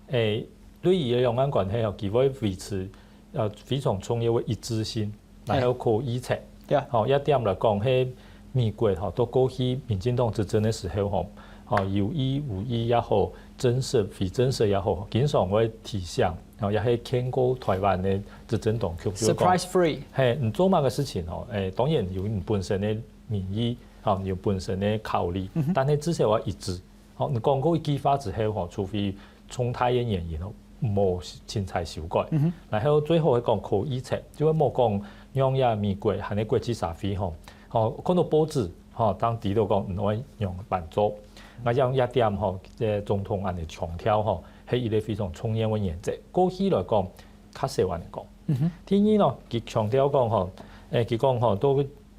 誒，對於兩岸關係吼，佢會維持呃非常重要个一致性，然後可預測。對啊。吼，一點來講，係美國吼，到過去民進黨執政个時候吼，吼有意無意也好，真實非真實也好，經常會提醒，吼也係勸告台灣个執政當局，就講，Surprise free。係，你做麼个事情吼，誒，當然有你本身个 民意，吼，有本身个考慮，但係至少愛一致。吼，你講過一句話之後，吼，除非重大个原因，吼，無凊彩修改。然後最好係講可預測，就係莫講讓這美國還係國際社會，吼，吼，看到報紙，吼，當知道講毋會仰般做。𠊎想這點，吼，這總統恁樣強調，吼，係一個非常重要个原則。過去來講，較少恁樣講。第二呢，佢強調講，吼，誒，佢講，吼，到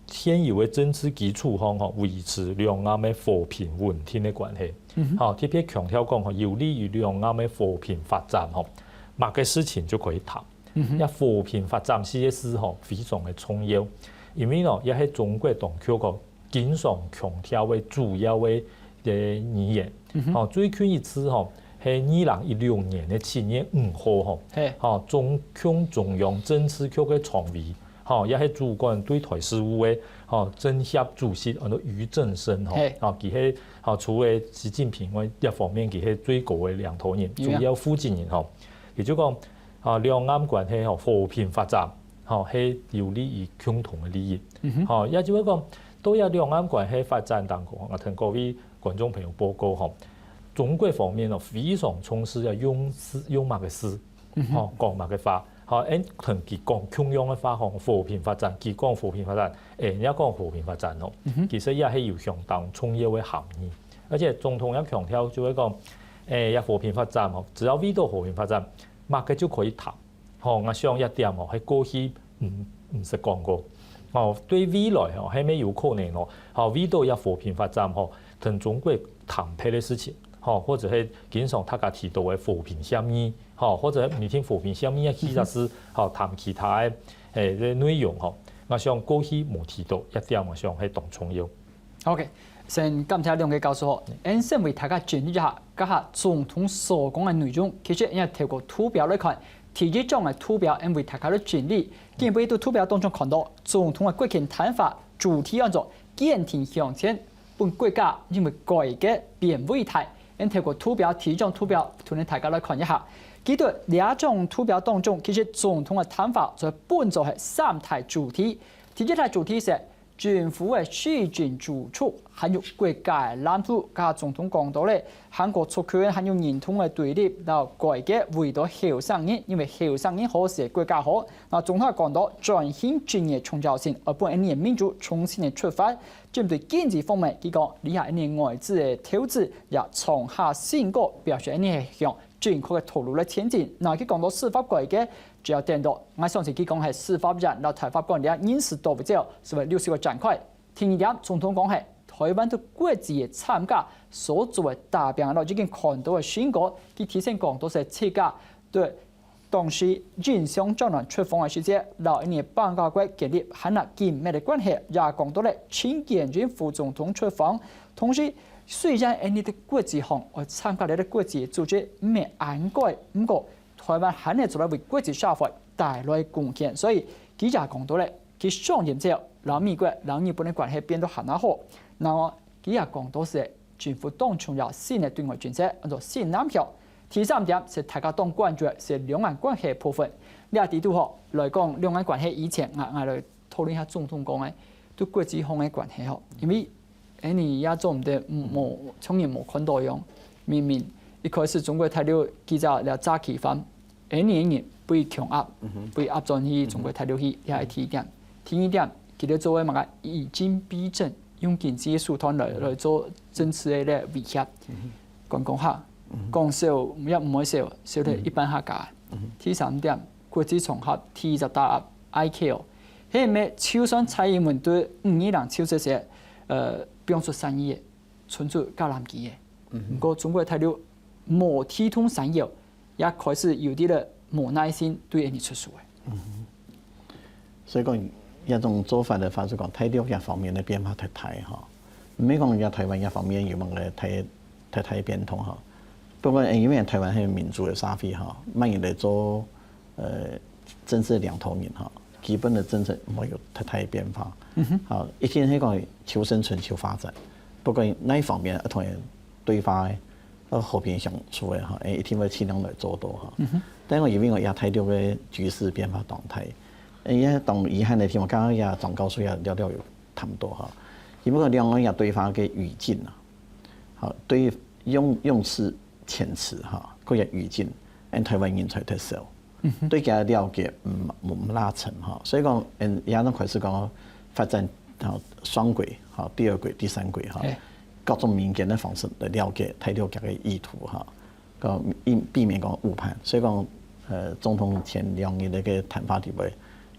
現有个政治基礎項吼，維持兩岸个和平穩定个關係。吼，特別強調講吼，有利於兩岸个和平發展吼，麼个事情就可以談。這和平發展四个字吼，非常个重要，因為呢，也係中國當局吼經常強調个主要个个語言。吼，最近一次吼，係二零一六年个七月五號吼，吼，中共中央政治局个常委 吼，也係主管對台事務个，吼，政協主席安到俞正聲吼，吼，佢係吼除了習近平外，這方面佢係最高个領導人，主要負責人吼。佢就講，啊，兩岸關係吼和平發展，吼係有利於共同个利益。吼，也就係講，到這兩岸關係發展當中，𠊎同各位觀眾朋友報告吼，中國方面哦非常重視愛用字用麼个字，吼講麼个話。 吼，恁同佢講共樣个話吼，和平發展，佢講和平發展，誒，人家講和平發展吼，其實也係有相當重要个含義。而且總統也強調，就係講，誒，這和平發展吼，只要為到和平發展，麼个就可以談。吼，𠊎想這點吼，係過去毋毋識講過。吼，對未來吼，係乜有可能吼，吼，為到這和平發展吼，同中國談判个事情，吼，或者係經常大家提到个和平協議， 吼，或者擬定和平協議啊，其實係吼談其他个誒个內容吼。𠊎想過去無提到，這點𠊎想係當重要。 OK，先感謝兩個教授吼。𠊎先為大家整理一下，這下總統所講个內容，其實𠊎透過圖表來看，第一張个圖表𠊎為大家來整理。今晡日在圖表當中看到，總統个國慶談話主題安到堅定向前， 分國家因為改革變偉大。𠊎透過圖表，第一張圖表同大家來看一下。其實這張圖表當中，其實總統个談話就分做係三大主題。第一大主題係政府个施政主軸，還有國家个藍圖。頭下總統講到咧， 韓國族群還有認同个對立，摎改革為到後生人，因為後生人好勢國家好。那總統講到轉型正義个重要性，愛分𠊎俚民族重新个出發。針對經濟方面，佢講這下𠊎俚外資个投資也創下新高，表示𠊎俚係向正確个道路來前進。那佢講到司法改革，主要等到，𠊎相信佢講係司法院摎大法官這人事都會走，係會六十个展開。第二點，總統講係臺灣在國際个參加所做个打拚，𠊎已經看到个成果，佢提醒講，都係自家對當時印象較難出訪个時節，摎印尼邦交國建立還較緊密个關係，也講到了陳建仁副總統出訪。同時，雖然印尼在國際上愛參加這個國際組織，毋係恁該，毋過臺灣還係做得為國際社會帶來貢獻，所以佢也講到了，佢上任之後，摎美國、摎日本个關係變到還較好。然後，佢也講到係政府當重要新个對外政策，安到新南向。第三點係大家當關注个係兩岸關係部分。這底肚吼，來講兩岸關係以前，𠊎，𠊎來討論一下總統講个對國際上个關係吼，因為 𠊎等也做毋得，無，像人無看到樣。明明一開始中國大陸記者來炸機關，𠊎等人被強壓，被壓轉去中國大陸去，這係第一點。第二點，佢等做个麼个以經逼政，用經濟个手段來，來做政治个威脅。講講下，講笑也毋會笑，笑得一半客家。第三點，國際場合第一隻打壓，I K O。 係毋係就算蔡英文對五二零就職時，呃，放出善意个，伸出橄欖枝个，毋過中國大陸無提供善意，也開始有兜仔無耐心對𠊎等出手个。所以講，這種做法个話，就講大陸這方面个變化忒大吼。毋係講這臺灣這方面有麼个忒，忒大變動吼。不過，因為臺灣係民主个社會吼，麼人來做，呃，政治領導人吼，基本个政策毋會有忒大變化。吼，一定係講求生存、求發展。不過，哪一方面，同人對話个，呃，和平相處个吼，誒，一定會盡量來做到吼。但係因為這大陸个局勢變化當大，誒，也當遺憾个地方，剛剛也張教授也聊聊有談到吼，只不過兩岸這對話个語境啊， 吼，對用，用詞、遣詞吼，各个語境，𠊎等臺灣人才忒少，對佢个了解毋，毋，毋罅深吼。所以講，嗯，也正開始講發展吼雙軌吼、第二軌、第三軌吼，各種民間个方式來了解大陸佢个意圖吼。講避，避免講誤判。所以講，呃，總統前兩日个談話裡背，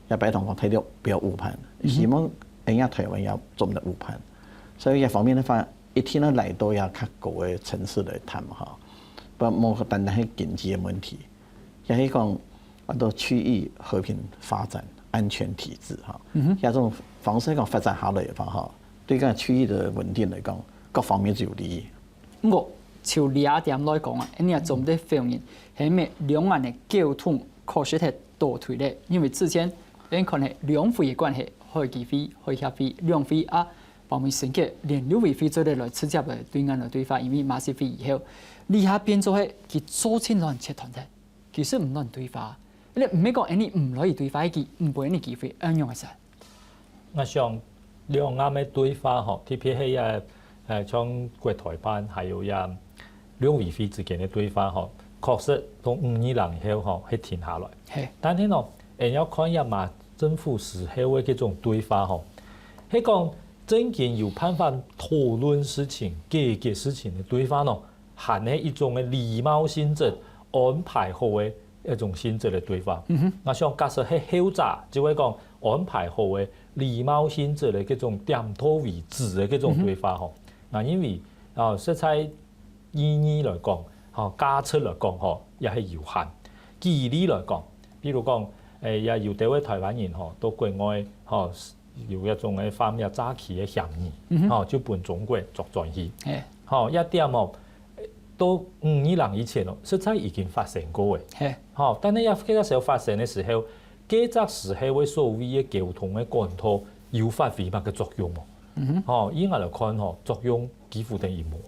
也拜託講大陸不要誤判，希望𠊎等臺灣也做毋得誤判。所以這方面个話， 一定愛來到這較高个層次來談吼，毋單單係經濟个問題，也係講安到區域和平發展、安全體制吼。這種方式講發展下來个話吼，對該區域个穩定來講，各方面都有利益。毋過，就這點來講啊，𠊎等也做毋得否認，係毋係兩岸个溝通確實係倒退咧，因為之前𠊎等看係兩會个關係，海基會、海協會、兩會啊， 包括升級聯陸委會做得來直接來對𠊎等來對話，因為馬習會以後，這下變做係佢做盡摎人切斷忒，其實毋摎人對話。你毋係講𠊎等毋摎佢對話，係佢毋分𠊎等機會，恁樣个事。𠊎想兩岸个對話吼，特別係這，呃，像國台辦，還有這陸委會之間个對話吼，確實從五二零以後吼，係停下來。係。但係呢，𠊎等愛看這馬政府時候个這種對話吼，係講 正經有辦法討論事情、解決事情个對話呢，還係一種个禮貌性質、安排好个一種性質个對話。𠊎想假使係後者，就會講安排好个禮貌性質个這種點到為止个這種對話吼。𠊎認為啊，實在意義來講，吼，價值來講吼，也係有限。舉例來講，比如講，誒，也有兜个臺灣人吼，到國外吼， 有一種个犯這詐欺个嫌疑，吼，就分中國捉轉去。吼，這點吼，到五二零以前哦，實在已經發生過誒。吼，但係這，該隻時候發生个時候，該隻時候个所謂个溝通个管道有發揮麼个作用無？吼，以𠊎來看吼，作用幾乎等於無。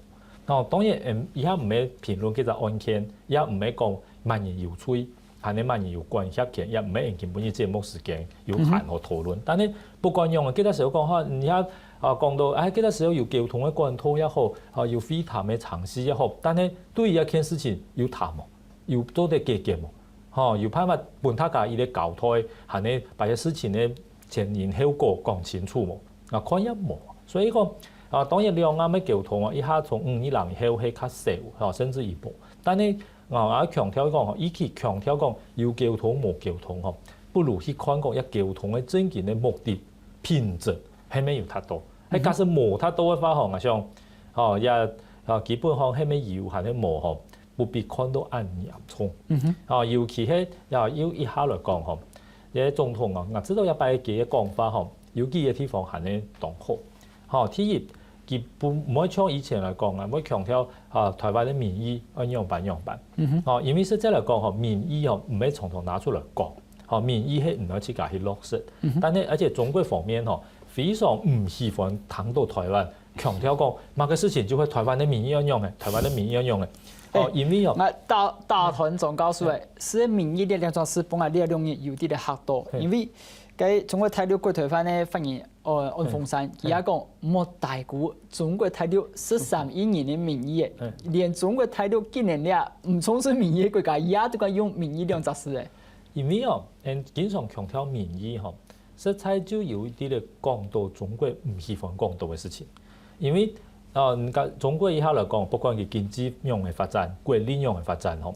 吼，當然，嗯，這下毋係評論該隻案件，也毋係講麼人有罪， 還係麼人有管轄權，也毋係𠊎等今晡日節目時間有閒好討論。但係不管仰仔，該隻時候講吼，你看啊，講到，哎，該隻時候有溝通个管道也好，啊，有會談个程序也好，但係對於這件事情有談無？有做得解決無？吼，有辦法分大家一個交代，還係把這事情个前因後果講清楚無？啊，看也無。所以講，啊，當然兩岸个溝通啊，一下從五二零以後係較少，吼，甚至於無。但係 𠊎強調講吼，與其強調講有溝通無溝通吼，不如去看講這溝通个正經个目的、品質係無有達到。係假使無忒多个話吼，𠊎想，吼，也，吼，基本上係無有還係無吼，不必看到恁嚴重。吼，尤其係，也有一下來講吼，這總統啊，𠊎知道這擺佢个講法吼，有幾个地方還係當好。吼，第一，佢不，毋會像以前來講啊，會強調啊，台灣个民意愛仰般仰般。吼，因為實際來講吼，民意吼，毋係常常拿出來講。 吼，民意係毋愛自家去落實。但係而且中國方面吼，非常毋喜歡聽到台灣強調講，麼个事情就會台灣个民意愛仰仔，台灣个民意愛仰仔。哦，因為哦，那打，打斷鍾教授欸，係民意這兩種事，本來這兩日有啲个嚇到，因為該中國大陸國台辦个發言人，呃，安鳳山，佢也講，莫低估中國大陸十三億人个民意欸，連中國大陸竟然這毋重視民意个國家，也都敢用民意兩隻字欸。 因為哦，𠊎經常強調民意吼，實在就有一啲个講到中國毋喜歡講到个事情。因為，啊，你看中國一下來講，不管佢經濟仰仔發展，國力仰仔發展吼，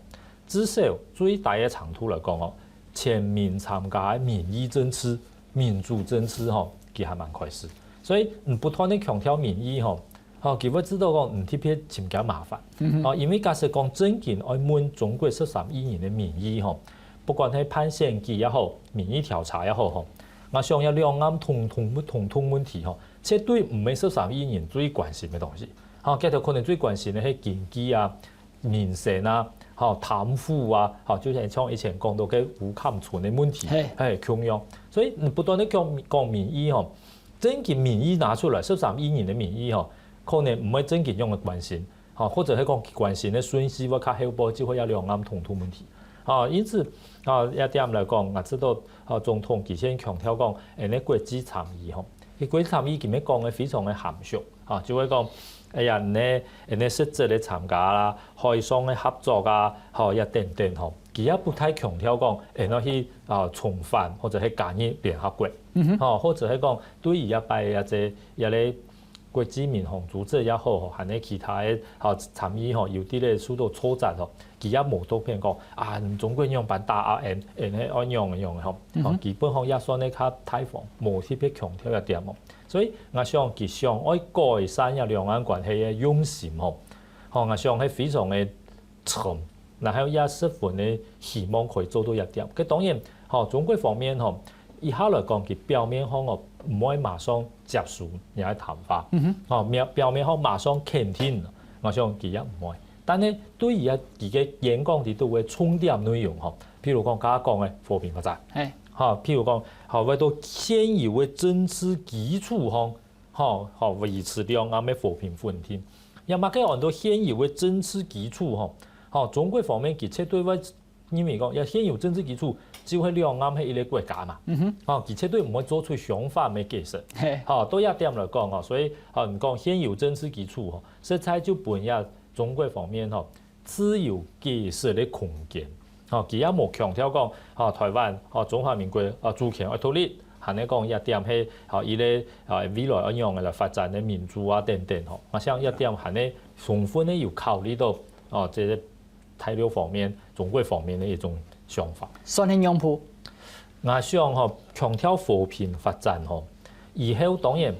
至少最大个程度來講哦，全民參加个民意政治、民主政治吼，佢還蠻開始。所以，你不斷个強調民意吼， 吼，佢會知道講，嗯，特別尋佢麻煩。哦，因為假使講正經愛問中國十三億人个民意吼，不管係辦選舉也好，民意調查也好吼，𠊎想這兩岸統統統統問題吼，絕對毋係十三億人最關心个東西。吼，佢兜可能最關心个係經濟啊、民生啊、吼，貪腐啊，吼，就像像以前講到个吳崁村个問題，嘿，共樣。所以，嗯，不斷个講講民意吼， 正經民意拿出來，十三億人个民意吼，可能毋會正經仰仔關心，吼，或者係講關心个順序會較後背，就會這兩岸統獨問題。吼，因此，吼，這點來講，𠊎知道，吼，總統佢先強調講，𠊎等國際參與吼，佢國際參與佢乜講个非常个含蓄，吼，就會講，哎呀，你，你實質个參加啦，海上个合作啊，吼，也等等吼，佢也不太強調講，𠊎等去啊重返或者係加入聯合國。 吼，或者係講對於這擺這隻這類國際民航組織也好，吼，還係其他个吼參與吼，有啲个受到挫折吼，佢也無特別講啊，中國仰般打壓𠊎等，𠊎等係愛仰仔仰仔吼，吼，基本上也算係較大方，無特別強調這點哦。所以𠊎想佢想愛改善這兩岸關係个用心吼，吼，𠊎想係非常个 深，然後也十分个希望可以做到這點。該當然，吼，中國方面吼，一下來講，佢表面上哦，毋會馬上接受你个談話，吼，表表面上馬上肯定，𠊎想佢也毋會。但係對於啊，佢个演講裡肚个重點內容吼，譬如講，剛剛講个和平發展，嘿，吼，譬如講，吼，為到現有个政治基礎吼， 吼，吼，維持兩岸个和平穩定。也麼个安到現有个政治基礎吼，吼，中國方面佢絕對會認為講，這現有政治基礎就係兩岸係一個國家嘛。吼，佢絕對毋會做出相反个解釋。嘿，吼，對這點來講吼，所以吼，你講現有政治基礎吼，實在就分這中國方面吼， 自由解釋个空間。吼，佢也無強調講，吼，台灣，吼，中華民國，啊，主權愛獨立，還係講這點係，吼，佢个，啊，未來愛仰仔來發展个民主啊等等吼。𠊎想這點還係充分个有考慮到，哦，這個大陸方面、中國方面个一種想法。算係讓步。𠊎想吼，強調和平發展吼，以後當然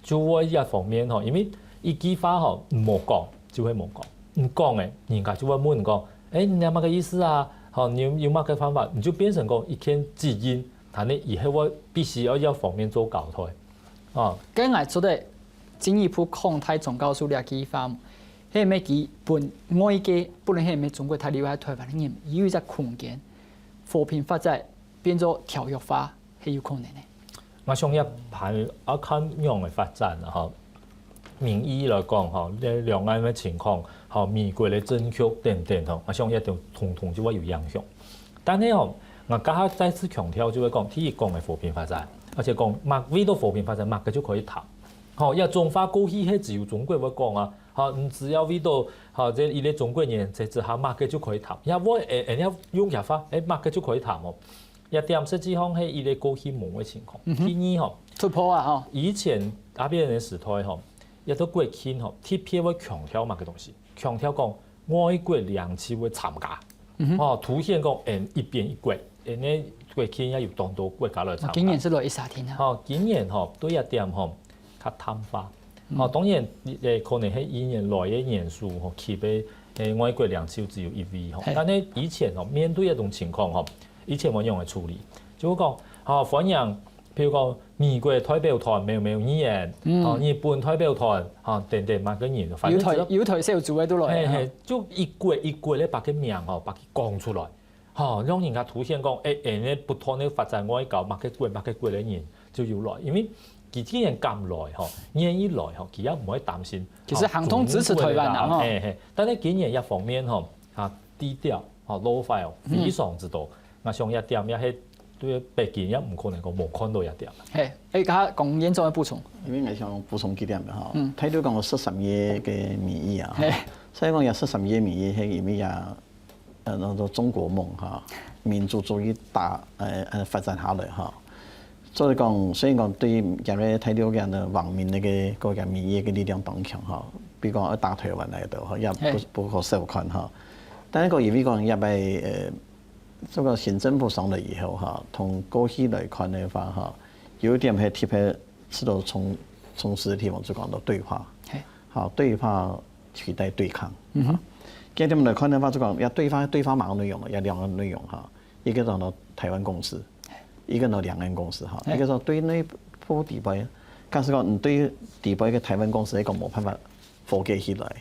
就會這方面吼，因為一句話吼，你無講就係無講，你講个，人家就會問你講，欸，你這麼个意思啊？吼，你有有麼个方法？你就變成講一件指引，佢等以後會必須要這方面做交代。哦，該𠊎做得進一步擴大鍾教授這句話，係毋係佢分外界，不論係毋係中國大陸還係台灣个人，有一隻空間，和平發展變做條約化， 係有可能个。𠊎想這盤愛看仰仔發展啦吼。民意來講吼，這兩岸个情況，吼，美國个政局等等吼，𠊎想這兜統統就會有影響。但係吼，𠊎這下再次強調就係講，第一講个和平發展，而且講麼為到和平發展，麼个就可以談。吼，這種話過去係只有中國會講啊，吼，你只要為到，吼，這一個中國原則之下，麼个就可以談。也會，欸，欸，用這話，欸，麼个就可以談哦。 這點實際上係一個過去無个情況。第二吼，突破啊吼。以前阿扁个時代吼，這兜國慶吼，特別會強調麼个東西？強調講外國領袖會參加。吼，凸顯講，嗯，一邊一國，因為國慶也有當多國家來參加。今年係來一儕定啊。吼，今年吼，對這點吼，較淡化。哦，當然，誒，可能係一年來个元首吼，級个，誒，外國領袖只有一位吼。但係以前吼，面對這種情況吼，以前會仰般處理？就會講，吼，歡迎，譬如講美國代表團，沒有沒有議員，吼，日本代表團，吼，等等麼个人，反正只要有台有台小組个都來。嘿嘿，就一國一國个把个名吼，把佢講出來。 吼，讓人家凸顯講，誒，誒，你不斷个發展外交，麼个國麼个國个人就有來，因為佢既然敢來吼，願意來吼，佢也毋會擔心。其實行動支持台灣啊，吼。嘿嘿，但係今年一方面吼，啊，低調，吼，low profile，非常之多。𠊎想一點也係對北京也毋可能講無看到一點。嘿，誒，剛剛講院長个補充。因為𠊎想補充幾點个吼，大陸講个十三億个民意啊，嘿，所以講這十三億民意，係因為也 呃，那種中國夢哈，民族主義大，呃，呃，發展下來哈。所以講，雖然講對於現在大陸這樣的網民那個各個民意个力量當強哈，比如講要打台灣來的哈，也不不可小看哈。但是講因為講也被呃，這個新政府上來以後哈，從過去來看的話哈，有一點係特別值得重重視的地方，就講到對話。好，對話取代對抗。哈，今天來看的話，就講要對話，對話兩个內容，要兩个內容哈，一個講到台灣共識，一個呢兩岸共識哈，一個說對內部底背，假使講你對底背个台灣共識，一個無辦法和解起來，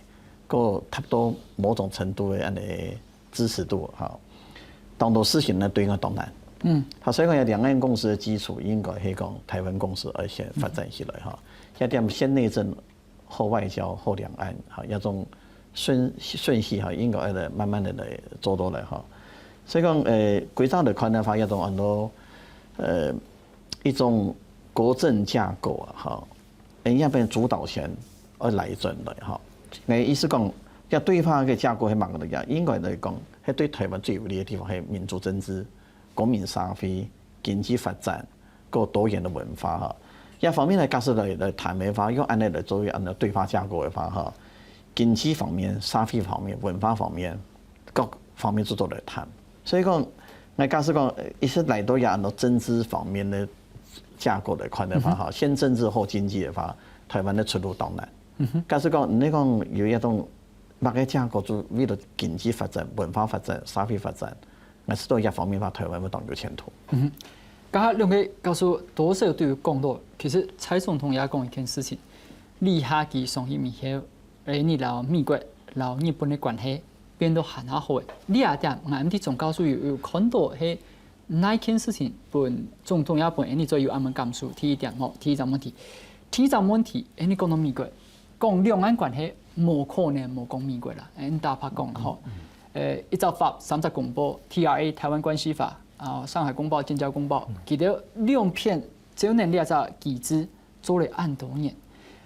个達到某種程度的安尼支持度哈，當多事情呢對外當難。嗯，好，所以講兩岸共識的基礎應該係講台灣共識而先發展起來哈，要點先內政 后外交、后两岸，哈，要种顺顺序哈，应该来慢慢的来做到来哈。所以讲，呃，规则来看的话，要种很多，呃，一种国政架构啊，哈，人家变主导权而来转来哈。哎，意思讲，要对话个架构还蛮个呀，应该来讲，还对台湾最有利的地方，还有民主政治、公民社会、经济发展。 个多元的文化哈。一方面呢，假使来来谈的话，用安尼来作为安尼对话架构的话哈，经济方面、社会方面、文化方面，各方面做做来谈。所以讲，我假使讲，一直来到安尼政治方面的架构来看的话哈，先政治后经济的话，台湾的出路当难。假使讲，你讲有一种 别个架构就为了经济发展、文化发展、社会发展，我是到一方面话台湾会当有前途。刚刚两个教授多少都有讲到，其实蔡总统也讲一件事情，李下基上去以后，诶，你老美国、老日本的关系变到很好诶。你也点，俺们的总教授有有看到，嘿，哪一件事情本总统也本，你做有俺们感受，第一点吼，第一个问题，第一个问题，诶，你讲到美国。 讲两岸关系，无可能无讲美国啦。哎，你大白讲吼，呃，一九八三十公报、T R A 台湾关系法啊、上海公报、建交公报，佢兜两篇就能这只机制做了恁多年。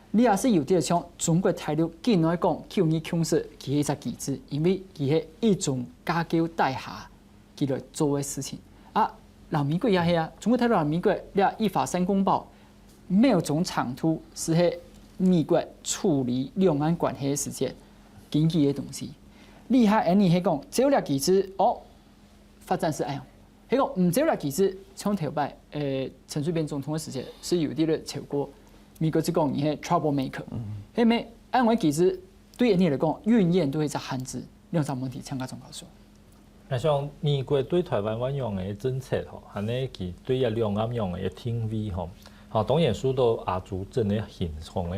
你也是有点像中国大陆境内讲九二共识，佢一只机制，因为佢系一种架构底下 佢来做个事情。啊，老美国也系啊，中国大陆老美国，你看一法三公报，某种程度是系美国处理两岸关系个时节，经济个东西。你还安尼系讲，照了机制，哦，发展是哎呀，系讲毋照了机制，从头摆，呃，陈水扁总统个时节是有啲个效果。美国只讲你系 troublemaker，系咩？按我机制，对你来讲，永远都系只限制。 两三问题请教总教授。那像美国对台湾仰仔个政策吼，还有佢对一两岸仰仔个定位吼，吼，当然受到亚洲整个形势个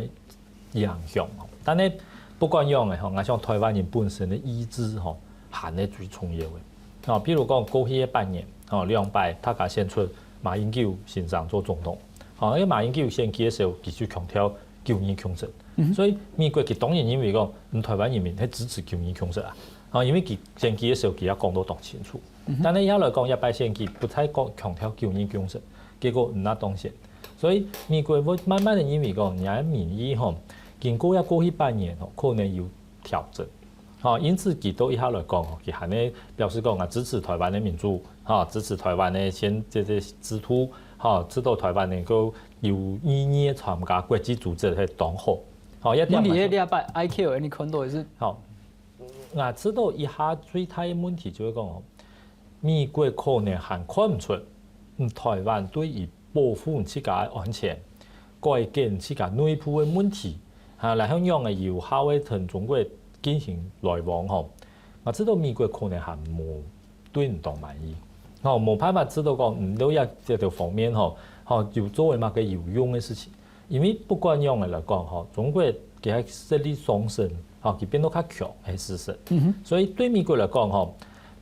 影响吼。但是不管仰仔吼，我想台湾人本身个意志吼，还是最重要个。吼，譬如讲过去个半年，吼，两摆大家选出马英九先生做总统，吼，因为马英九选举个时候，佢就强调九二共识。 所以美国佢当然认为讲，嗯，台湾人民系支持九二共识啊，啊，因为佢选举个时候佢也讲到当清楚。但是也来讲，一摆选举不太讲强调九二共识，结果毋拿当选。所以美国会慢慢的认为讲，人家民意吼，经过要过去半年吼，可能有调整。吼，因此佢都一下来讲吼，佢还呢表示讲啊，支持台湾的民主，吼，支持台湾的先这些制度，吼，知道台湾能够有意义地参加国际组织，系当好。 吼，一点问题是，你礼拜I Q，你看到的是，好，我知道一下最大的问题就系讲哦，美国可能还看毋出，嗯，台湾对于保护自家的安全，改革自家內部个問題，哈，然後仰仔有效个同中國進行來往吼，𠊎知道美國可能還無對你當滿意，吼，無辦法知道講你到這這條方面吼，吼，有做為麼个有用个事情。因為不管仰仔來講吼，中國佢个實力上升，吼，佢變到較強係事實。所以對美國來講吼，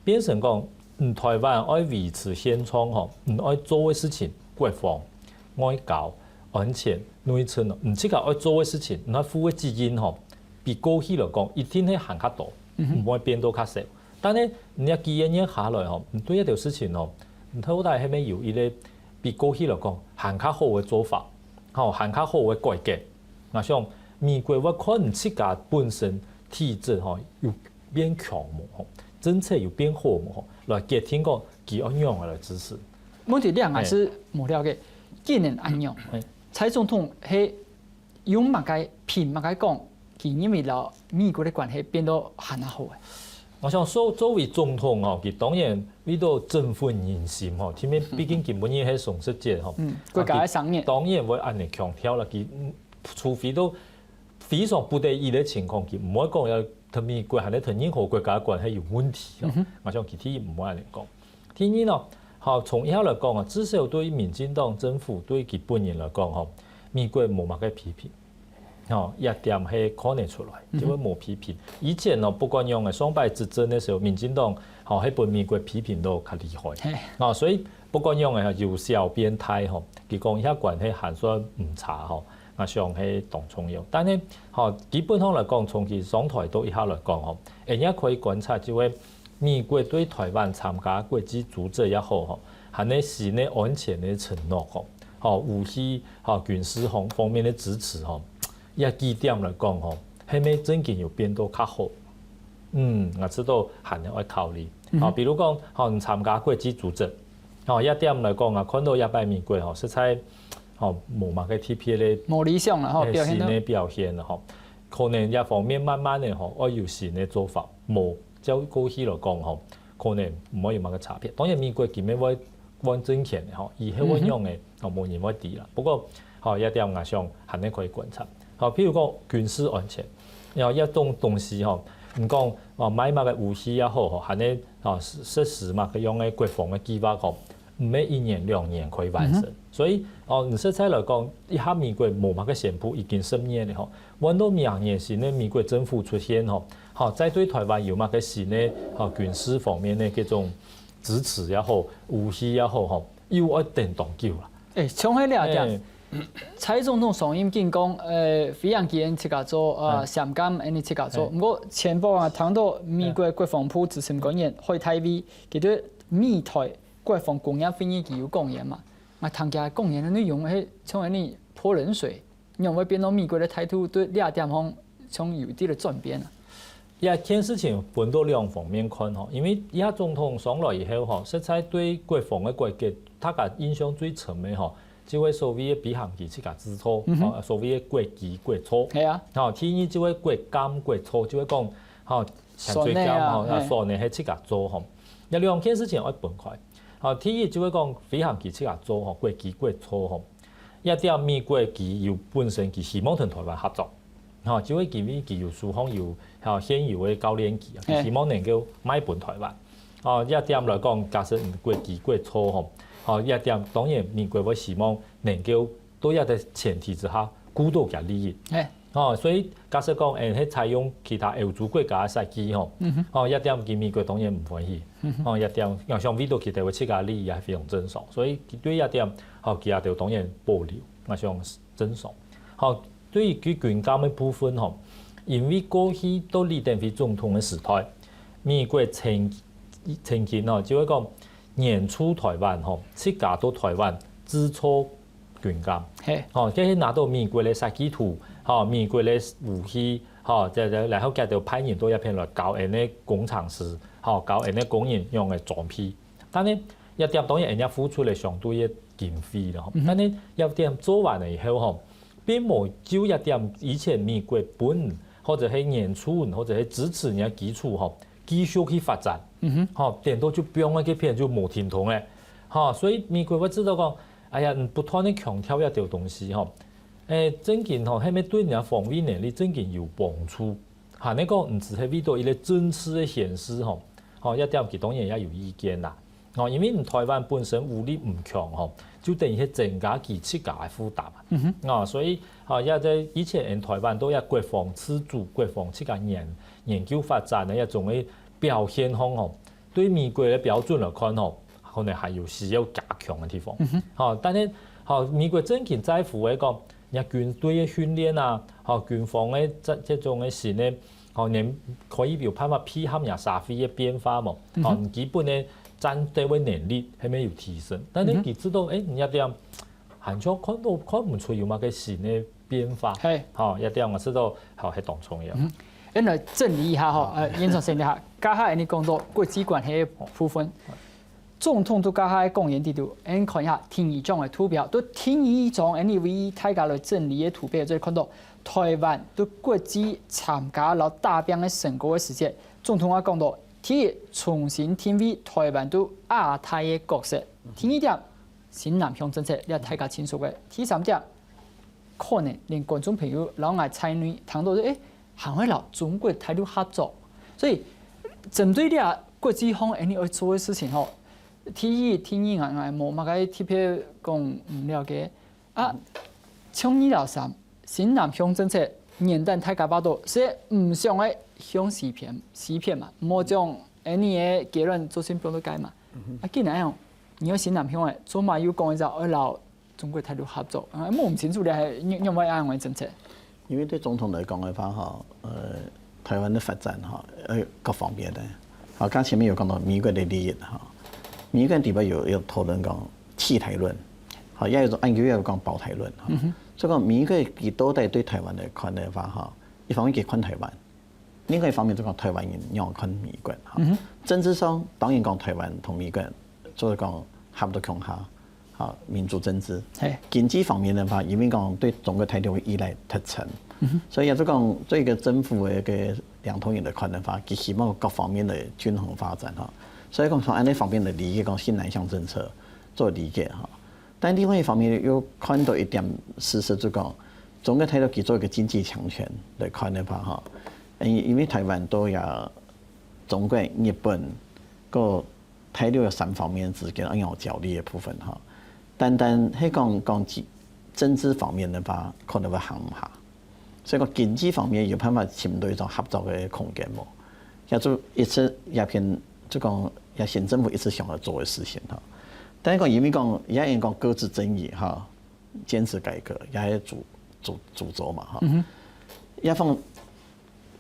變成講，嗯，台灣愛維持現狀吼，你愛做个事情，國防、外交、安全、內政哦，你自家愛做个事情，你愛負个責任吼，比過去來講，一定係還較多，毋會變到較少。但係你這幾十年下來吼，你對這條事情吼，你到底係毋係有一個比過去來講還較好个做法，吼，還較好个改革？𠊎想美國會看你自家本身體制吼有變強無吼，政策有變好無吼，來決定講佢愛仰仔來支持。問題這𠊎係無了解，既然恁樣，蔡總統係用麼个憑麼个講，佢認為摎美國个關係變到還較好个？𠊎想作作為總統吼，佢當然為著振奮人心吼，因為畢竟佢本人係雙十節吼，嗯，國家个生日，當然會恁樣強調啦。佢除非到非常不得已个情況，佢毋會講愛同美國還係同任何國家个關係有問題哦。𠊎想佢第一毋會恁樣講。第二呢，吼，從這下來講啊，至少對民進黨政府對佢本人來講吼，美國無麼个批評。吼，這點係看得出來，就會無批評。以前呢，不管仰仔，上擺執政个時候，民進黨吼係分美國批評到較厲害。吼，所以不管仰仔，由小變大吼，佢講這關係還算毋差吼，𠊎想係當重要。但係吼，基本上來講，從佢上台到這下來講吼，𠊎也可以觀察，就係美國對台灣參加國際組織也好吼，還係新个安全个承諾吼，吼，武器、吼，軍事方方面个支持吼，這幾點來講吼，係毋係正經有變到較好？嗯，𠊎知道還愛考慮。吼，比如講，吼，你參加國際組織，吼，這點來講啊，看到這擺美國吼，實在吼無麼个特別个，無理想啦吼，表現到新个表現啦吼，可能這方面慢慢个吼，愛有新个做法，無照過去來講吼，可能毋會有麼个差別。當然，美國今日會換政權个吼，以後會仰仔，吼，無人會知啦。不過，吼，這點𠊎想還係可以觀察。吼，譬如講軍事安全，然後這種東西吼，你講哦賣麼个武器也好吼，還係哦實實施麼个樣个國防个計劃吼，毋係一年兩年可以完成。所以哦，你實在來講，這下美國無麼个宣布已經十年了吼，換到明年新个美國政府出現吼，吼，再對台灣有麼个新个吼軍事方面个這種支持也好，武器也好吼，又愛等當久啦。欸，像係這點，蔡總統上任緊講，呃，飛行機𠊎自家做，呃，潛艦𠊎自家做。毋過前不久啊，聽到美國國防部資深官員海大衛，佢對美台國防工業會議佢有講話嘛。𠊎聽佢講話个內容係像恁樣潑冷水，仰會變到美國个態度對這點項像有一定个轉變啊？這件事情分到兩方面看吼，因為這總統上來以後吼，實在對國防个改革，大家印象最深个吼，就係所謂个飛行機自家製造，吼，所謂个國機國造。係啊。吼，第二就係國艦國造，就係講，吼，潛水艦，船个啊，吼，船个係自家做吼。這兩件事情愛分開。吼，第一就係講飛行機自家做吼，國機國造吼。這點美國佢有本身佢希望同台灣合作，吼，就係因為佢有手項有，吼，現有个教練機啊，佢希望能夠賣分台灣。吼，這點來講，假使毋國機國造吼，吼，這點當然美國會希望能夠在這個前提之下，顧到佢个利益。吼，所以假使講，欸，係採用其他歐洲國家个設計吼，吼，這點佢美國當然毋歡喜。吼，這點𠊎想為到佢兜个自家利益也非常正常，所以對這點，吼，佢兜當然保留，𠊎想正常。吼，對於佢軍艦个部分吼，因為過去到李登輝總統个時代，美國曾曾經吼，就係講援助台灣吼，自家到台灣製造軍艦。係。吼，這係拿到美國个設計圖，吼，美國个武器，吼，再再然後佢兜派人到這片來教𠊎个工程師，吼，教𠊎个工人用个裝備。但係這點當然𠊎个付出了相對个經費了吼。但係這點做完了以後吼，並無就這點以前美國分或者係援助或者係支持你个基礎吼，繼續去發展。吼，顛倒就放在該片就無停動了。吼，所以美國會知道講，哎呀，你不斷个強調這兜東西吼，誒，正經吼，係毋係對人家防衛能力正經有幫助？還係講毋只係為著一個政治个現實吼，吼，這點佢當然也有意見啦。吼，因為台灣本身武力毋強吼，就等於係增加佢自家个負擔嘛。啊，所以吼，這在以前𫣆台灣都有國防自主、國防自家研研究發展个一種个表現方吼，對美國个標準來看吼，可能還有需要加強个地方。吼，但係吼，美國正經在乎个講，人家軍隊个訓練啊，吼，軍方个這這種个新个，吼，能可以有辦法配合人家社會个變化無？吼，基本个戰鬥个能力還無有提升，但係佢知道，誒，人家這樣 還像看到看毋出有麼个新个變化。係。吼，這點𠊎試著吼，係當重要。嗯，來整理一下吼，呃，延伸一下，剛才你講到國際關係个部分，總統都剛才講完底肚，𫣆看一下第二張个圖表，都第二張，anyway，大家來整理个圖表，就係看到台灣都國際參加摎打拚个成果个時節，總統也講到，第一，重新定位台灣都亞太个角色。第二點， 新南向政策，這大家清楚个。第三點，可能連觀眾朋友摎𠊎在內聽到，誒，還會摎中國大陸合作。所以，針對這國際上恁樣愛做个事情吼，第一，第二，𠊎𠊎無麼个特別講毋了解。啊，像二摎三，新南向政策，原旦大家話到，係毋想愛向西偏，西偏嘛，莫將恁樣个結論做成放到該嘛。啊，既然恁樣， 你愛新南向个，做麼又講一隻愛摎中國大陸合作？啊，摸毋清楚咧，還仰仰會恁樣个政策？因為對總統來講个話，吼，呃，台灣个發展，吼，呃，各方面个，好，剛前面有講到美國个利益，吼，美國底背有有討論講棄台論，好，也有種，也有講保台論，吼。所以講美國佢到底對台灣來看个話，吼，一方面佢看台灣， 另外一方面就講台灣人仰看美國，哈。政治上當然講台灣同美國做講合作共下，哈，民主政治。經濟方面个話，因為講對中國大陸个依賴忒深，所以也就講對一個政府个一個領導人來看个話，佢希望各方面个均衡發展，哈。所以講從恁樣方面个理解，講新南向政策做理解，哈。 但另外一方面又看到一點事實，就講中國大陸佢做一個經濟強權來看个話，哈，因因為台灣都有中國、日本、个大陸个三方面之間恁樣角力个部分，哈。單單係講講政政治方面个話，可能會行毋下。 所以講經濟方面有辦法尋到一種合作个空間無？也就一直也偏就講也新政府一直想要做个事情，哈。但係講因為講也因講各自爭議，哈，堅持改革也係主主主軸嘛，哈。也放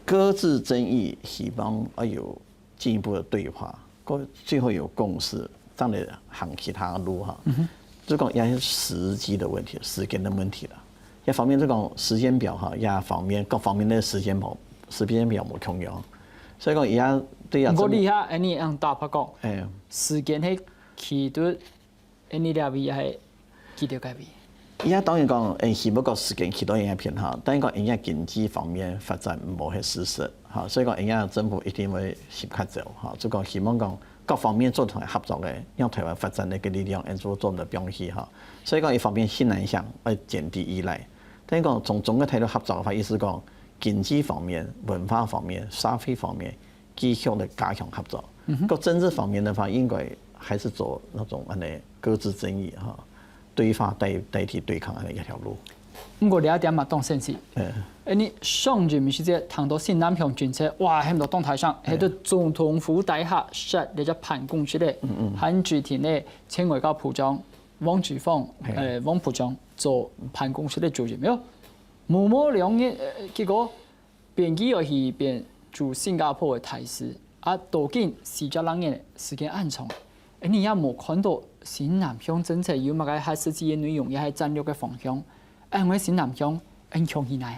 各自爭議，希望愛有進一步个對話，个最後有共識，正來行其他路，哈。就講也係時機个問題，時間个問題啦。 一方面就講時間表，哈，一方面各方面个時間無時間表無共樣，所以講這下對這，毋過這下恁樣打破講，欸，時間係企到恁樣這位，係企到該位。這下當然講，欸，希望講時間企到這片，哈，但係講這下經濟方面發展無係事實，哈，所以講這下政府一定會尋較早，哈，就講希望講各方面做同合作个，讓台灣發展个力量，恁樣做做毋得放棄，哈。 所以講一方面新南向愛減低依賴，但係講從中國大陸合作个話，意思講經濟方面、文化方面、社會方面繼續个加強合作。个政治方面个話，應該還係走那種恁樣各自爭議，哈，對話代代替對抗恁樣一條路。毋過這一點嘛當現實。欸，你上任時節談到新南向政策，哇，喊到當大聲，係到總統府底下設這隻辦公室个，韓志廷个前外交部長 黃志芳，欸，黃部長做辦公室个主任喲。無無兩日，呃，結果變佢愛去變駐新加坡个大使，啊，到今四隻零月，時間恁長，欸，你也無看到新南向政策有麼个較實際个內容，也係戰略个方向，恁樣个新南向，恁強去哪？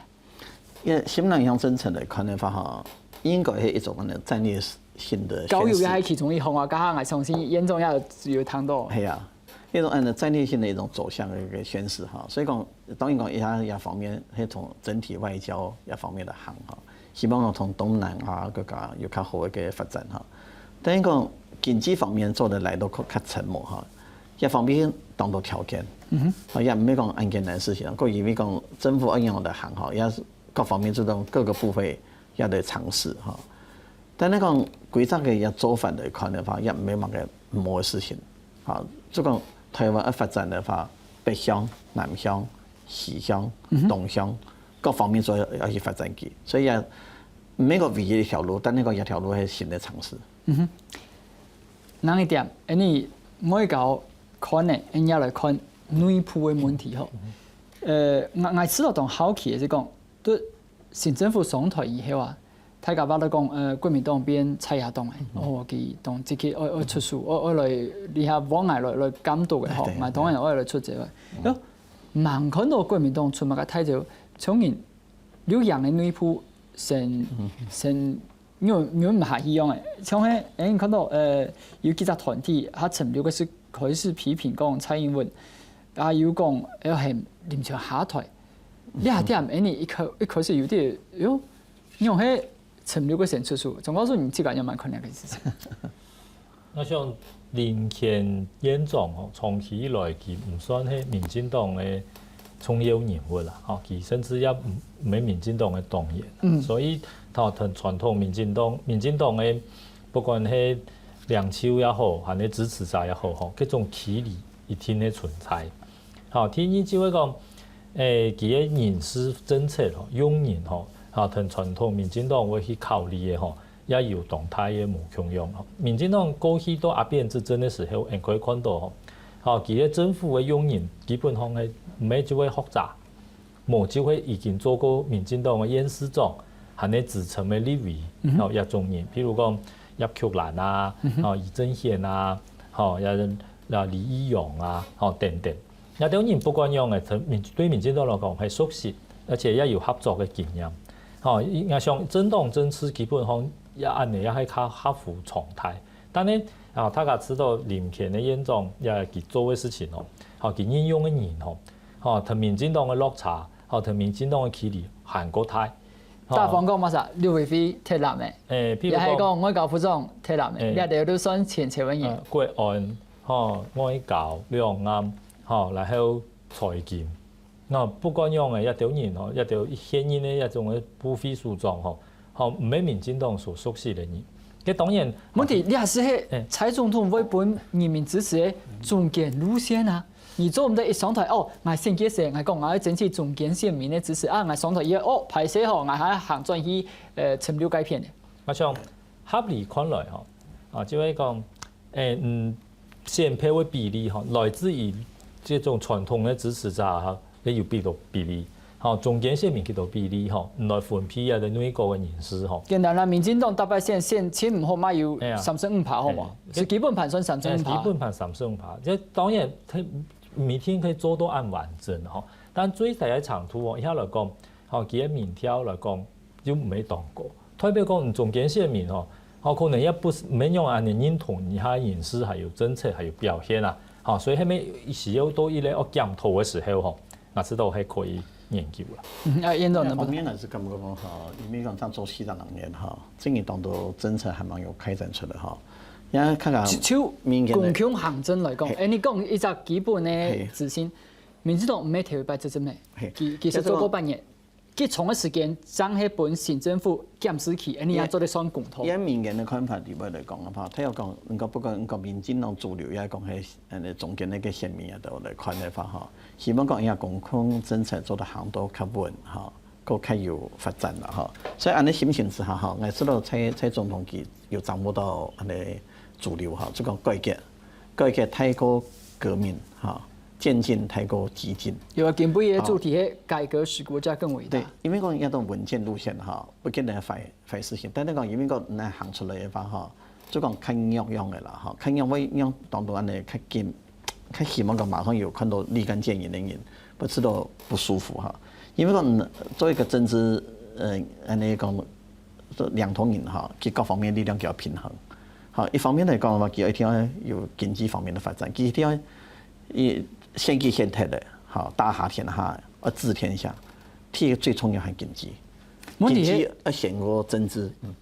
因為新南向政策來看个話，哈，應該係一種恁樣戰略性个宣示。交友也係其中一項啊，剛剛𠊎相信院長也有有談到。係啊，一種恁樣戰略性个一種走向个一個宣示哈。所以講，當然講，這這方面係從整體外交這方面來行哈。希望講從東南亞國家有較好个一個發展哈。但係講經濟方面做得來到較較沉默哈。一方面當多條件，嗯哼，也毋係講恁簡單事情，過因為講政府愛仰般行吼，也係各方面這種各個部分也得嘗試吼。但係講歸隻个也做法來看个話，也毋係麼个毋好个事情。吼，就講台灣愛發展个話，北向、南向、西向、東向，各方面都愛去發展佢，所以也毋係講唯一一條路，但係講一條路係新个嘗試。嗯哼。另一點，恁呢外交看呢，恁樣來看內部个問題吼。呃，𠊎𠊎試著當好奇个係講，對新政府上台以後啊，大家話都講，呃，國民黨變在野黨个，哦，佢當積極愛愛出手，愛愛來這下往外來來監督个吼，𠊎當然愛來出這个。喲，吂看著國民黨出麼个大招，像人綠營个內部先先 忍忍毋下去樣誒，像係，誒，你看著，呃，有幾隻團體，佢尋六个時開始批評講蔡英文，啊，有講，誒，係臨時下台，這點，誒，你一開一開始有點，喲，你用係尋六个先出手，總告訴你自家有蠻困難个事情。 𠊎想林乾院長吼，長期以來佢毋算係民進黨个重要人物啦，吼，佢甚至也毋毋係民進黨个黨員，嗯，所以佢同傳統民進黨，民進黨个不管係領袖也好，還係支持者也好，吼，這種距離一定會存在。吼，第二就係講，誒，佢个人事政策吼，用人吼，吼，同傳統民進黨會去考慮个吼， 也有當大个無共樣吼。民進黨過去到阿扁執政个時候，𠊎可以看著吼，吼，佢个政府个用人基本上係毋係就係學者，無就係已經做過民進黨个縣市長，還係資深个立委，吼，這種人，譬如講葉菊蘭啊，吼，余正顯啊，吼，也啊李義洋啊，吼，等等。 這兜人不管仰仔，對民對民進黨來講係熟悉，而且也有合作个經驗。吼，𠊎想政黨政治基本上也恁仔，也係較合乎常態。但係啊，大家知著林乾个院長也佢做个事情吼，吼，佢任用个人吼，吼，同民進黨个落差，吼，同民進黨个距離還過大。 打方講麼儕？陸委會鐵男个，誒，譬如講，也係講外交部長鐵男个，誒，這兜都算前朝个人。呃，國安，吼，外交、兩岸，吼，然後財經。那不管仰仔，這兜人吼，這兜現任个這種个部會首長吼，吼，毋係民進黨所熟悉个人。該當然，問題，這係蔡總統會分人民支持个中間路線啊。 你做毋得一上台，哦，𠊎選舉時，𠊎講𠊎愛爭取中間選民个支持，啊，𠊎上台以後，哦，歹勢吼，𠊎還行轉去，呃，尋六該片个。𠊎想合理看來吼，啊，就係講，誒，嗯，選票个比例吼，來自於這種傳統个支持者吼，也有幾多比例，吼，中間選民幾多比例吼，來分配啊，在內閣个人士吼。簡單啦，民進黨逐擺選選盡毋好嘛有，哎呀，三十五趴好無？哎，係基本盤算三十五趴。哎，基本盤三十五趴，這當然，佢 毋一定可以做到恁完整吼。但最大个程度哦，這下來講，吼，佢个民調來講，又毋係當高。代表講中間選民吼，吼，可能也毋係恁樣恁仔認同這下形勢還有政策還有表現啊。吼，所以係毋係需要到一個愛檢討个時候吼，𠊎知著係可以研究啦。嗯，啊，院長呢？一方面還係感覺講吼，因為講正做四十零年吼，真个當多政策還吂有開展出來吼。也看看就，就民間个公共行政來講，嘿。誒，你講一隻基本个嘿。資訊， 民進黨毋係頭一擺執政个，嘿。佢佢係做過八年，幾長个時間，正係分新政府檢視佢，恁樣也做得算公道。以民間个看法裡背來講个話，佢有講，應該不管講民進黨主流，也講係呃中間个選民啊，都來看个話吼，希望講這公共政策做得行到較穩吼，過較有發展啦吼。所以恁仔心情之下吼，𠊎知著蔡蔡總統佢有掌握到恁仔主流吼，就講改革 改革大過革命，吼，漸進大過激進。有啊，今晡日个主題係改革使國家更偉大。對，因為講這種穩健路線吼，毋見得壞壞事情，但係講因為講若行出來个話吼，就講較弱樣个啦吼，較弱會讓當多恁仔較緊，較希望講馬上有看到立竿見影个人，毋使到毋舒服吼。因為講做一個政治，呃，恁仔講，做領導人吼，佢各方面力量佢愛平衡。 吼，一方面來講个話，佢一定愛有經濟方面个發展，佢一定愛，佢選舉選忒了，吼，打下天下，愛治天下，第一個最重要還經濟。問題係經濟愛先過政治。嗯。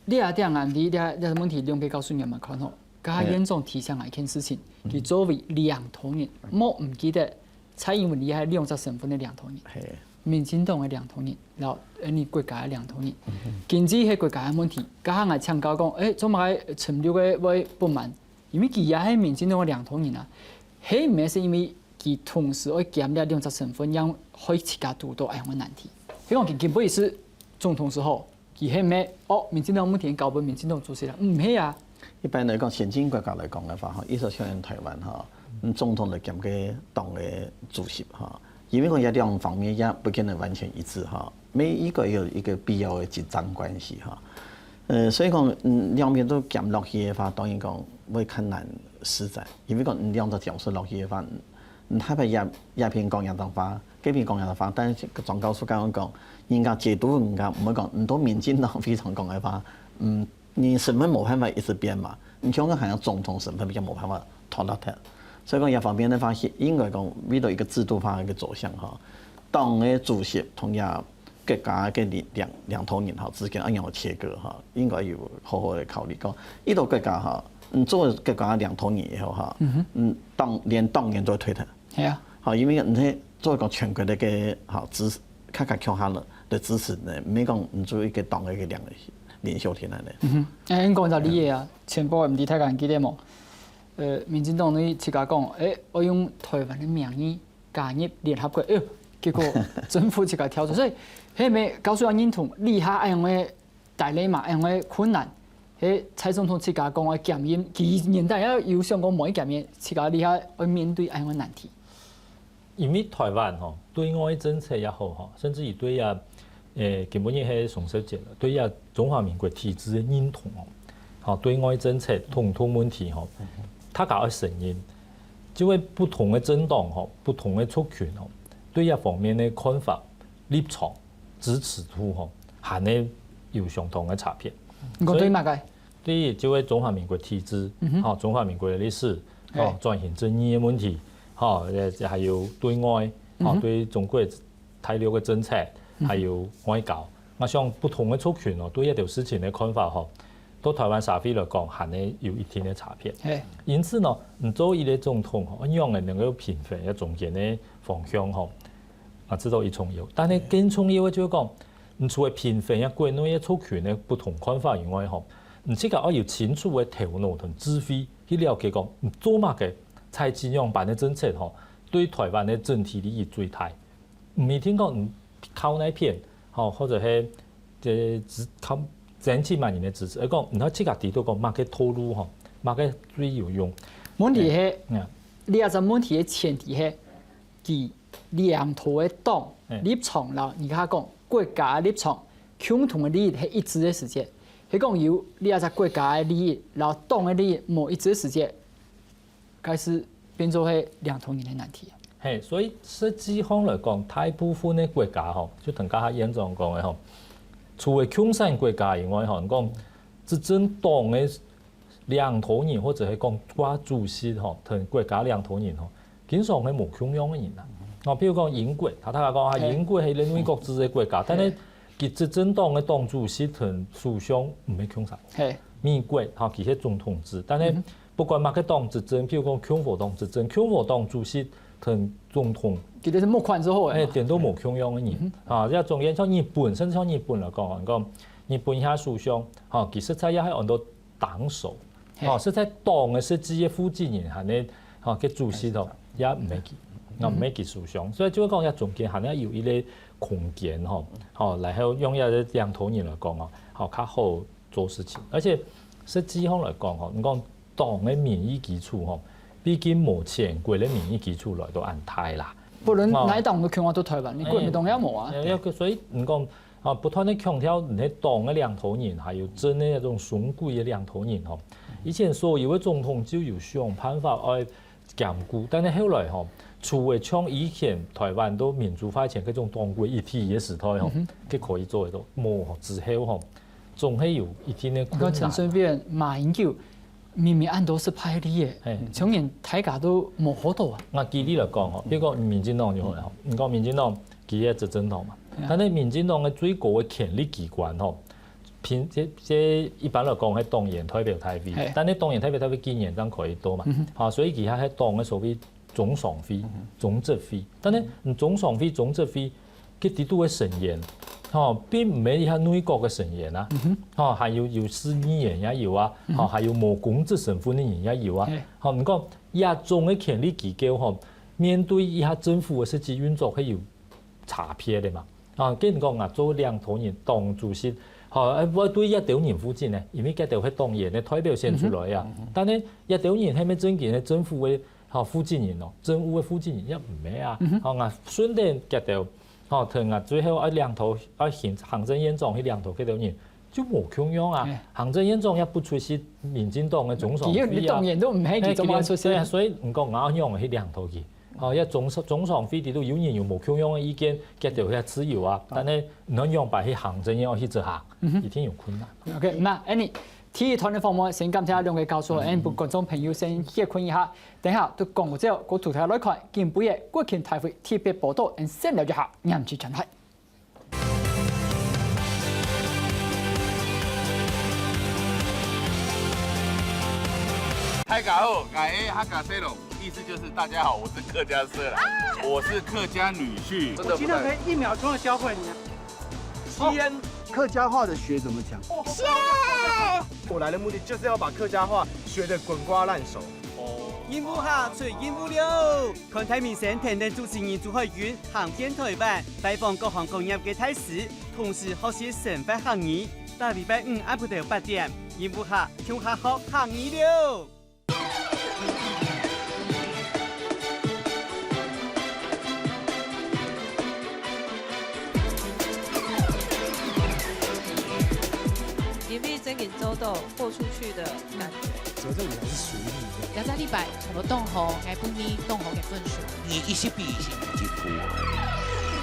你這點啊，你這這問題兩個角度你嘛看吼。該院長提醒𠊎一件事情，佢作為領導人，莫毋記得蔡英文佢係兩隻身份个領導人，民進黨个領導人，然後𠊎國家个領導人。經濟係國家个問題，該下𠊎請教講，誒，做麼个陳六个會不滿？因為佢也係民進黨个領導人啊，係毋係係因為佢同時愛兼這兩隻身份，讓害自家堵到恁樣个難題？係講佢根本係總統時候， 佢係毋係，哦，民進黨問題交分民進黨主席啦？毋係啊。一般來講，先進國家來講个話，吼，意思像台灣吼，嗯，總統來兼个黨个主席吼，因為講這兩方面也不見得完全一致吼，每一個有一個必要的競爭關係吼。呃，所以講，嗯，兩邊都兼落去个話，當然講會較難施展，因為講，嗯，兩隻角色落去个話，嗯，下擺也也偏講兩種話， 該片講个話，但是莊教授剛剛講，人家解讀人家毋會講，你都民進黨非常講个話，嗯，你身份無辦法一直變嘛，你香港還有總統身份比較無辦法脫落掉。所以講，這方面个話，應該講為了一個制度化个一個走向哈，黨个主席同這國家个領領領導人哈之間愛仰般切割哈，應該有好好个考慮講，一個國家哈，你做國家領導人以後哈，嗯，黨連黨員都退掉。 係啊。好，因為你係做一個全國个一個好支持，大家共下來來支持呢，毋係講你做一個黨个一個領領袖天來呢。嗯哼，誒，你講到這个啊，前不久毋知大家還記得無？呃，民進黨呢自家講，誒，愛用台灣个名義加入聯合國，哎喲，結果政府自家跳出，所以，係毋係教授也認同這下恁樣个 dilemma，恁樣个困難，係蔡總統自家講愛兼任，佢原底也有想講無愛兼任，自家這下愛面對恁樣个難題。因為台灣吼，對外政策也好吼，甚至於對啊，誒，根本也係上世紀了，對啊中華民國體制个認同吼，吼，對外政策、統獨問題吼，大家愛承認，就係不同个政黨吼，不同个族群吼，對這方面个看法、立場、支持度吼，還係有相當个差別。你講對麼个？ 第一，就係中華民國體制，嗯哼。吼，中華民國个歷史，吼，嘿。轉型正義个問題，吼，呃，還有對外，吼，嗯哼。對中國大陸个政策，嗯哼。還有外交。啊像不同个族群哦，對這條事情个看法吼，到台灣社會來講，還係有一定个差別。嘿。因此呢，你做一個總統吼，仰般能夠平衡這中間个方向吼， 啊，這都已重要。但係更重要个就係講，你除了平衡這國內个族群个不同看法以外吼，你自家愛有清楚个頭腦同智慧去了解講，你做麼个，採取仰般个政策吼，對台灣个整體利益最大。毋一定講你靠哪片，吼，或者係，呃，只靠爭取麼人个支持，而講你愛自家知道講麼个道路吼，麼个最有用。問題係，嗯。這隻問題个前提係， 佢領導个黨，嘿。立場啦，而家講國家个立場，共同个利益係一致个時節，係講有這隻國家个利益，摎黨个利益無一致个時節，該係變做係領導人个難題啊。嘿，所以實際上來講，大部分个國家吼，就同頭下院長講个吼，除了共產國家以外吼，你講執政黨个領導人或者係講掛主席吼，同國家領導人吼，經常係無共樣个人啊。哦，譬如講英國，頭頭下講啊，嘿。英國係聯合國制个國家，但係嘿。佢執政黨个黨主席同首相毋係共產。嘿。美國，吼，佢係總統制，但係嗯哼。不管麼个黨執政，譬如講共和黨執政，共和黨主席同總統，佢兜係募款之後个嘛。哎，顛倒無共樣个人。嗯哼。啊，這中間像日本，甚至像日本來講，你講日本遐首相，吼，佢實在也係安到 黨首。嘿。哦，實在黨个實際个負責人還係，哦，个主席哦，也毋係佢，哦，毋係佢首相。所以就係講，這中間還係有一個空間吼，吼，然後用這個領導人來講哦，吼，較好做事情。而且實際上來講吼，你講黨个民意基礎吼，畢竟無全國个民意基礎來到恁大啦。不論哪一黨都共下到台灣，你國民黨也無啊。哎，所以你講 啊，不斷个強調你係黨个領導人，還有真个那種上位个領導人吼。以前所有个總統就有想辦法愛兼顧，但係後來吼，除了像以前台灣都民主化前該種黨國一體个時代吼，嗯哼。該可以做得到，無之後吼，總係有一定个困難。你看陳水扁、馬英九，明明恁多失敗个例仔，嘿。像人大家都無好到啊。那舉例來講吼，比如講民進黨就好了吼，你講民進黨 佢係執政黨嘛。嗯。但係民進黨个最高个權力機關吼，平，這，這一般來講，係黨員代表大會，係。但係黨員代表大會今年正開到嘛，嗯哼。吼，所以佢還係黨个所謂中常會、嗯哼。中執會。但係，嗯，中常會、中執會，佢裡肚个成員，吼，並毋係一下內閣个成員啊，嗯哼。吼，還有，有市議員也有啊，嗯哼。吼，還有無公職身份个人也有啊。係。吼，毋過，這種个權力機構，吼，面對一下政府个實際運作，係有 差別个嘛。啊，跟你講啊，做領導人、黨主席，吼，愛對這兜人負責呢，因為這兜係黨員个代表選出來啊。嗯哼。但係這兜人係毋係正經个政府个，吼，負責人哦，政務个負責人也毋係啊。嗯哼。吼，啊，順便這兜，吼，同啊，最後愛領導，愛行，行政院長去領導這兜人，就無共樣啊。哎。行政院長也不出席民進黨个中常會啊。佢連黨員都毋係，佢做麼个出席？哎，對啊，所以你講啊，仰般去領導佢？ 哦，這中，中常會裡肚有人有無共樣个意見，佢兜係自由啊，哦。但係你仰般去行政院去執行，嗯哼。一定有困難。OK，那Annie，第一段个訪問先感謝兩位教授，嗯。𫣆分觀眾朋友先歇睏一下，等下對廣告之後，過頭來看，今晡日國慶大會特別報導，𫣆先了解下，黏時轉來。 大家好，𠊎係客家細路，意思就是大家好，我是客家色啦，我是客家女婿。我今天可以一秒鐘的教會你啊。吸烟。客家话的学怎么讲？谢。我来的目的就是要把客家话学得滚瓜烂熟。 任務下出任務了！看大明星等等主持人朱海軍行遍台灣，拜訪各行各業个大師，同時學習生活客語。逐禮拜五暗晡頭八點，任務下共下學客語了！ 因為正經做到豁出去的感覺。責任感是屬於你的。這隻禮拜全部當好，𠊎分你當好个分數。你一息比一息進步。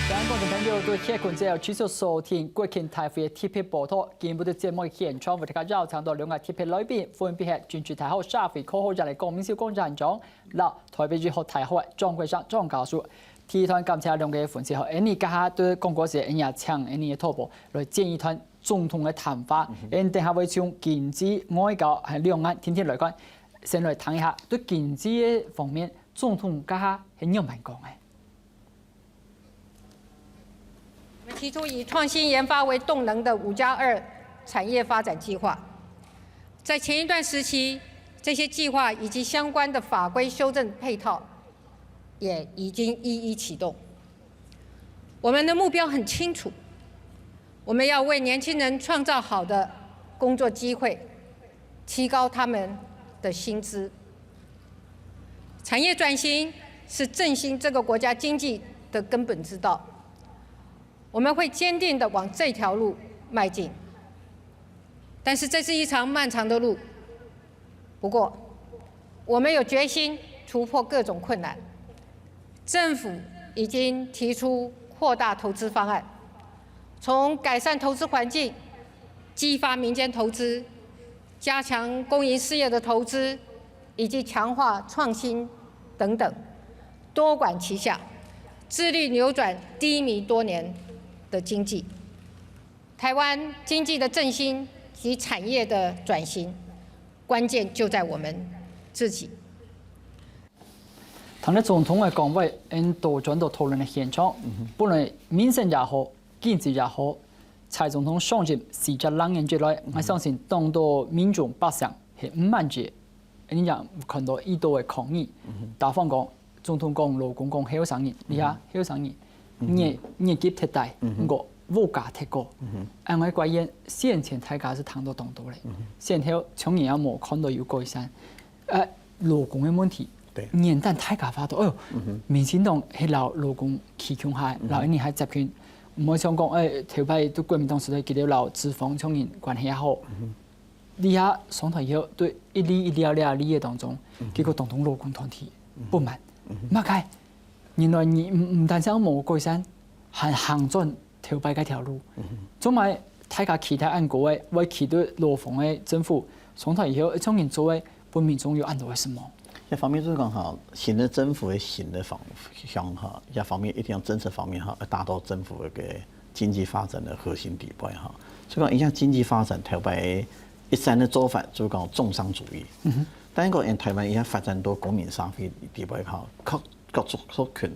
各位觀眾朋友，對歇睏之後繼續收聽國慶大會个特別報導。今晡日節目現場為大家邀請到兩位特別來賓，分別係政治大學社會科學院个江明修江院長，摎台北醫學大學个張國城張教授。第一段感謝兩位分析，好，𫣆俚這下對廣告時，𫣆俚也請𫣆俚个導播來剪一段 總統个談話，嗯哼。𫣆等下會從經濟、外交還有兩岸定定來看。先來談一下，對經濟个方面，總統這下係仰般講个？我們提出以創新研發為動能的五加二產業發展計劃，在前一段時期，這些計劃以及相關的法規修正配套也已經一一啟動。我們的目標很清楚， 我們要為年輕人創造好的工作機會，提高他們的薪資。產業轉型是振興這個國家經濟的根本之道，我們會堅定地往這條路邁進。但是這是一場漫長的路， 不過，我們有決心突破各種困難。政府已經提出擴大投資方案，從改善投資環境、激發民間投資、加強公營事業的投資，以及強化創新等等，多管齊下，致力扭轉低迷多年的經濟。台灣經濟的振興及產業的轉型， 關鍵就在我們自己。聽著總統个講話，𫣆倒轉到討論个現場，嗯哼。不論民生也好，經濟也好，蔡總統上任四隻零年以來，嗯哼。𠊎相信當多民眾百姓係毋滿意，𫣆也看到已多个抗議。嗯哼。打比方講， 總統講勞工講後生人，嗯哼。這下後生人，嗯哼。月，月給忒低，嗯哼。毋過物價忒高。嗯哼。恁樣个觀念，先前大家係談到當多咧。嗯哼。先後從來也無看到有改善。呃，勞工个問題，對。原旦大家發到，哎喲，嗯哼。民進黨係摎勞工企共下，嗯哼。摎𫣆俚還接近。毋會像講，哎，頭擺在國民黨時代，佢兜摎資方像人關係也好。嗯哼。 這下上台以後，對一例一例這例个當中，嗯哼。結果當多勞工團體不滿。嗯哼。麼个？原來你毋毋單淨無改善，還行轉頭擺該條路。做麼个大家期待恁高个，會期待勞方个政府上台以後，將人做个分民眾有恁多个希望？一方面就係講吼，新个政府个新个方向吼，一方面一定要政策方面吼，要達到政府个經濟發展个核心地位吼。所以講，一下經濟發展頭擺一三个做法，就係講重商主義。但係講，因台灣一下發展到公民社會地位吼，各各族族群、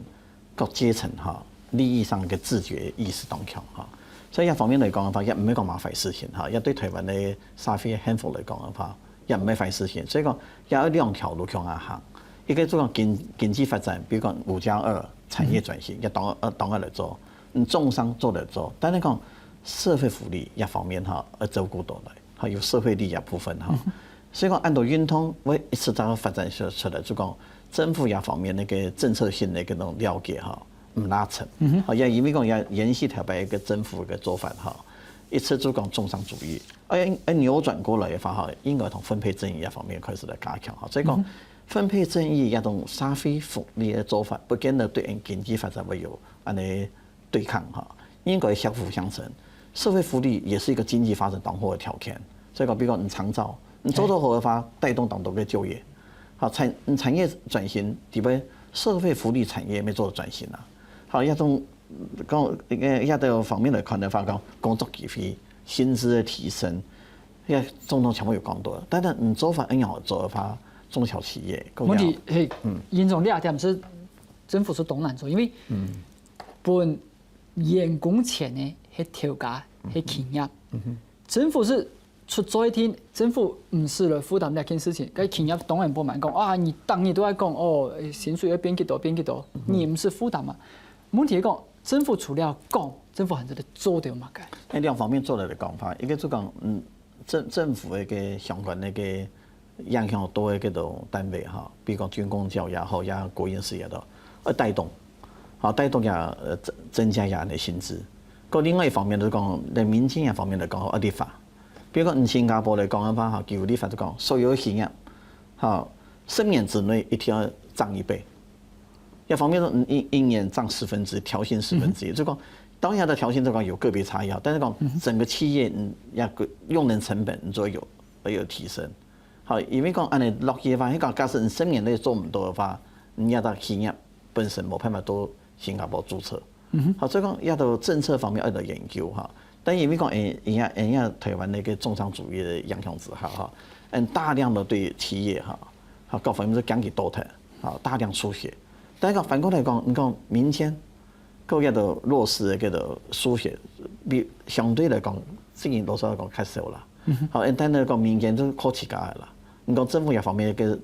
各階層吼，利益上个自覺意識當強吼。所以這方面來講个話，也毋係講麼壞事情吼，也對台灣个社會幸福來講个話，也毋係壞事情。所以講，也有兩條路向下行，一個就講經經濟發展，比如講五加二產業轉型，也當呃當然來做，嗯，重商做來做，但係講社會福利這方面吼，要照顧到來，還有社會利益部分吼。所以講，恁多運動會一直到發展出出來，就講政府這方面个政策性个該種了解吼，毋拉扯。吼，也因為講也延續頭擺个政府个做法吼，一直就講重商主義，而而扭轉過來个話吼，應該同分配正義這方面開始來加強吼。所以講，分配正義這種社會福利个做法，不見得對經濟發展會有恁呢對抗哈，應該相輔相成。社會福利也是一個經濟發展當好个條件。所以講，比如講你長照，你做得好个話，帶動當多个就業。好，產你產業轉型，特別社會福利產業也做得轉型啊。好，這種講呃這個方面來看个話，講工作機會、薪資个提升，這總統全部有講到。但係你做法恁樣做个話，中小企業，問題係，嗯，嚴重這點係政府係當難做，因為分 員工錢呢，係頭家，係企業。政府係出最定，政府毋使來負擔這件事情。該企業當然毋會講啊，你逐日都愛講哦，薪水愛變幾多，變幾多，你毋使負擔嘛。問題係講，政府除了講，政府還係做得麼个？該兩方面做得來講法，一個就講，嗯，政政府个相關个影響到个該種單位哈，比如講軍公教也好，也國營事業都，愛帶動，好帶動也呃增增加也个薪資。个另外一方面就係講，在民間這方面來講，愛立法。比如講，你新加坡來講个話哈，佢有立法就講，所有个企業，哈，十年之內一定要漲一倍。一方面呢，一一年漲十分之一，調薪十分之一，就講當然个調薪就講有個別差異啊，但係講整個企業嗯，那個用人成本你就有有提升。 好，因為講恁呢落去个話，該講假使你十年內做毋到个話，你這兜企業本身無辦法到新加坡註冊。好，所以講這兜政策方面愛來研究哈。但因為講，誒，因為因為台灣个重商主義个影響之下哈，嗯，大量个對企業哈，哈，各方面都降低多頭，哈，大量縮寫。但係講反過來講，你講民間 个這兜弱勢个這兜書寫，比相對來講，正經老實來講較少啦。好，但係講民間就靠自家个啦。你講政府這方面个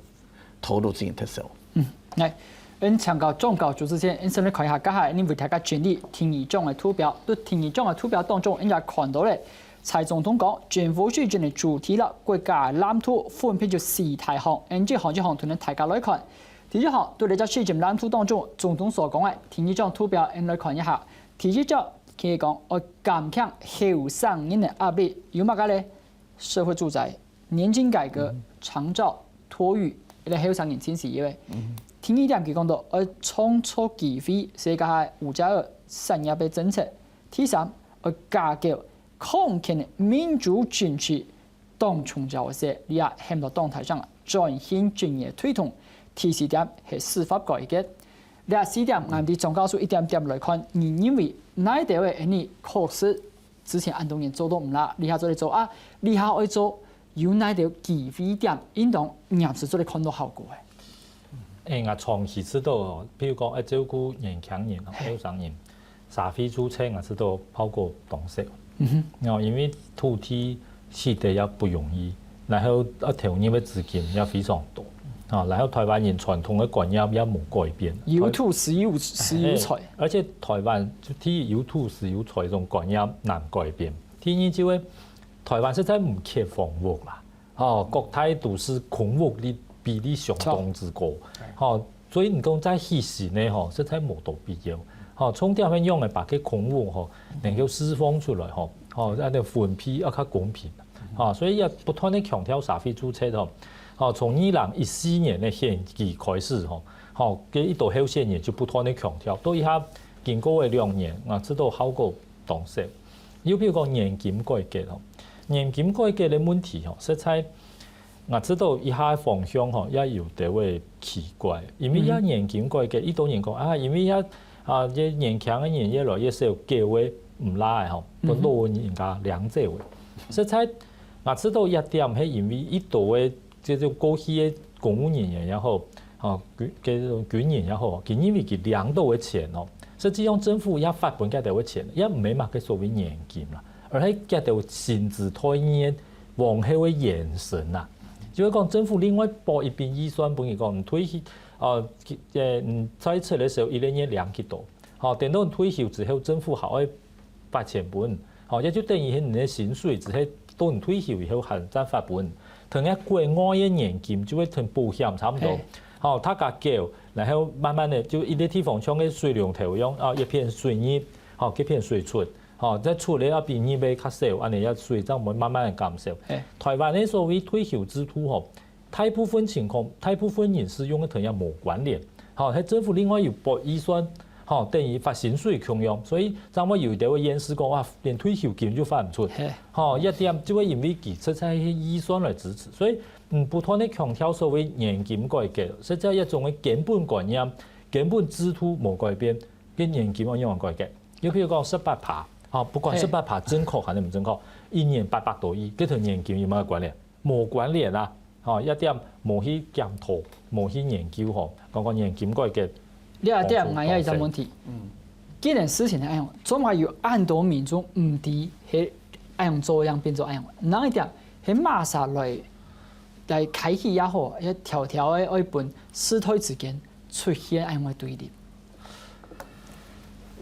投入正經忒少。嗯，來，恩請教總教授之前，恩先來看一下，這下恩為大家整理第二張个圖表。在第二張个圖表當中，恩也看到咧，蔡總統講，政府施政个主題啦，國家藍圖分別就四大項，恩這項這項同大家來看。 第一項，對這隻施政藍圖當中，總統所講个，第二張圖表，恩來看一下。第一張，佢講愛減輕後生人个壓力，有麼个咧？社會住宅、年金改革、長照、托育，這後生人真需要个。第二點，佢講到愛創造機會，所以講係五加二產業个政策。第三，愛加強康健个民主政治， 當重要个事，這下喊到當大聲，轉型正義推動。第四點係司法改革。這四點，𠊎對總教授一點點來看，你認為哪兜个恩俚確實之前恁多年做到毋罅，這下做得做啊，這下愛做，有哪兜機會點，應當臨時做得看到效果个？ 誒，𠊎長期知道哦，譬如講，愛照顧年輕人、後生人，社會住宅𠊎知道效果當少。哦，因為土地取得也不容易，然後愛投入个資金也非常多。啊，然後台灣人傳統个觀念也無改變。有土斯有斯有財。誒，而且台灣就第一有土斯有財這種觀念難改變。第二就係台灣實在毋缺房屋啦。 吼，各大都市空屋个比例相當之高。吼，所以你講再起新个吼，實在無多必要。吼，重點係仰仔把該空屋吼，能夠釋放出來吼，吼，恁樣分配也較公平。吼，所以也不斷个強調社會住宅吼，哦，從二零一四年个選舉開始吼，吼，該一堆候選人就不斷个強調，到這下經過个兩年，𠊎知道效果當少。又比如講年金改革吼，年金改革个問題吼，實在 𠊎知道這下方向吼，也有兜仔奇怪，因為這年金改革，一堆人講啊，因為這啊，這年輕个人越來越少，狗仔毋罅仔吼，分老人家領走仔。實在，𠊎知道這點係因為一堆个這種過去个公務人員也好，吼，軍，這種軍人也好，佢認為佢領到个錢吼，實際上政府也發分佢兜个錢，也毋係麼个所謂年金啦，而係佢兜薪資待遇 往後个延伸啊。就係講政府另外撥一筆預算分佢講，你退休，呃，呃，你在職个時候一個月領幾多，吼，等到你退休之後，政府還愛發錢分，吼，也就等於係你个薪水之後，到你退休以後還再發分。同樣國外个年金就會同保險差不多，吼，大家繳，然後慢慢个就一個地方像个水龍頭一樣，啊，一片水入，吼，一片水出。 吼，再出來啊，比入个較少，恁仔也水正會慢慢个減少。台灣个所謂退休制度吼，大部分情況，大部分人使用个同樣無關聯。吼，係政府另外有撥預算，吼，等於發薪水共樣，所以正會有兜个縣市講，哇，連退休金就發毋出。吼，這點就會因為佢實在係預算來支持，所以，嗯，不斷个強調所謂年金改革，實在這種个根本觀念、根本制度無改變，該年金愛仰般改革？ 又比如講十八趴，吼，不管十八趴正確還係毋正確，一年八百多億，該同年金有麼个關聯？無關聯啊！吼，這點無去檢討，無去研究吼，講講年金改革。這點𠊎有一個問題。既然事情係恁樣，總係有恁多民眾毋知係恁樣做，樣變做恁樣，哪一點係麼儕來，來開始也好，也條條个愛分世代之間 出現恁樣个對立。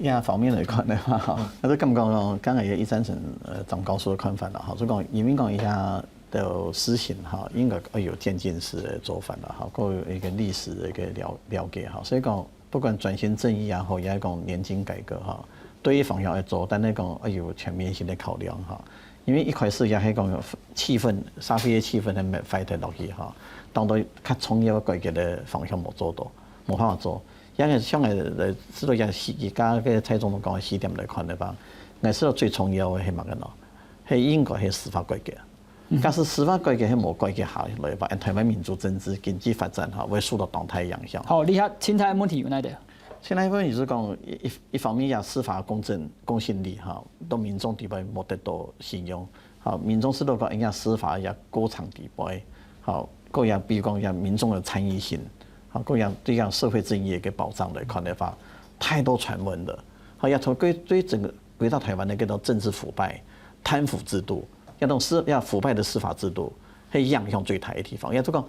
這方面來看个話，哈，𠊎就感覺講，剛才也一贊成，呃，張教授个看法啦，哈，就講，因為講這兜事情，哈，應該愛有漸進式个做法啦，哈，還有一個歷史个一個了，了解，哈，所以講，不管轉型正義也好，也係講年金改革，哈，對一方向愛做，但係講愛有全面性个考量，哈。 因為一開始也係講氣氛，社會个氣氛還忒壞忒落去吼，當多較重要个改革个方向無做到，無辦法做。也係像个，呃，知道也係，而家个蔡總統講个四點來看个話，𠊎知道最重要个係麼个呢？係應該係司法改革。假使司法改革係無改革下來个話，台灣民主政治、經濟發展吼，會受到當大影響。好，你看，清代問題有哪點？清代問題是講，一，一，一方面也司法公正、公信力吼，到民眾底背無得到信用， 吼，民眾知道講，哎呀，司法也過程底背，吼，還有比如講，也民眾个參與性，吼，還有對這社會正義个保障來看个話，太多傳聞了。吼，也從對，對整個回到台灣个這種政治腐敗、貪腐制度，這種司，這腐敗个司法制度，係影響最大个地方。也就講，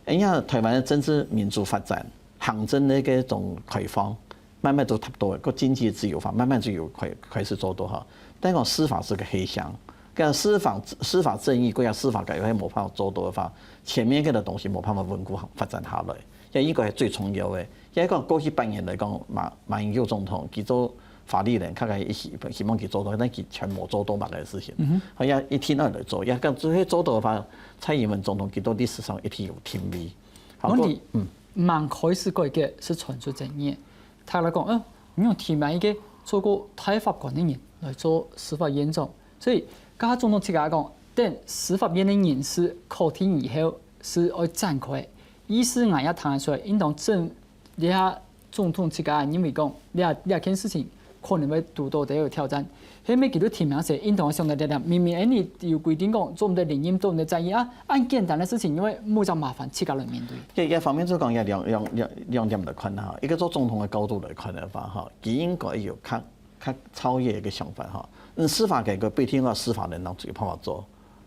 哎呀，台灣个政治民主發展、行政个這種開放， 慢慢都達到，个經濟自由化，慢慢就有開，開始做到哈。但講司法係個黑箱，該司法，司法正義，該司法改革無辦法做到个話，前面个東西無辦法穩固發展下來。這應該係最重要个。也講過去八年來講，馬，馬英九總統佢做法律人，大概一希，希望佢做到，但佢全無做到麼个事情。嗯哼。好，也一定愛來做，也講這些做到个話，蔡英文總統佢到歷史上一定有定位。好，問題，過，嗯。 吂開始改革係傳出爭議。大家講，嗯，你用提名一個做過大法官个人來做司法院長，所以，該下總統自家講，等司法院个人事確定以後，係愛展開。意思𠊎也聽得出來，應當正，這下總統自家認為講，這，這件事情 可能會堵到兜有挑戰。係毋係佢兜提名時，應當想到這點，明明𠊎俚有規定講，做毋得連任，做毋得在野啊，恁簡單个事情，因為無正麻煩自家來面對。這，這方面就講也兩，兩，兩，兩點來看哈。一個做總統个角度來看个話哈，佢應該有較，較超越一個想法哈。嗯，司法改革不一定愛司法人當中有辦法做，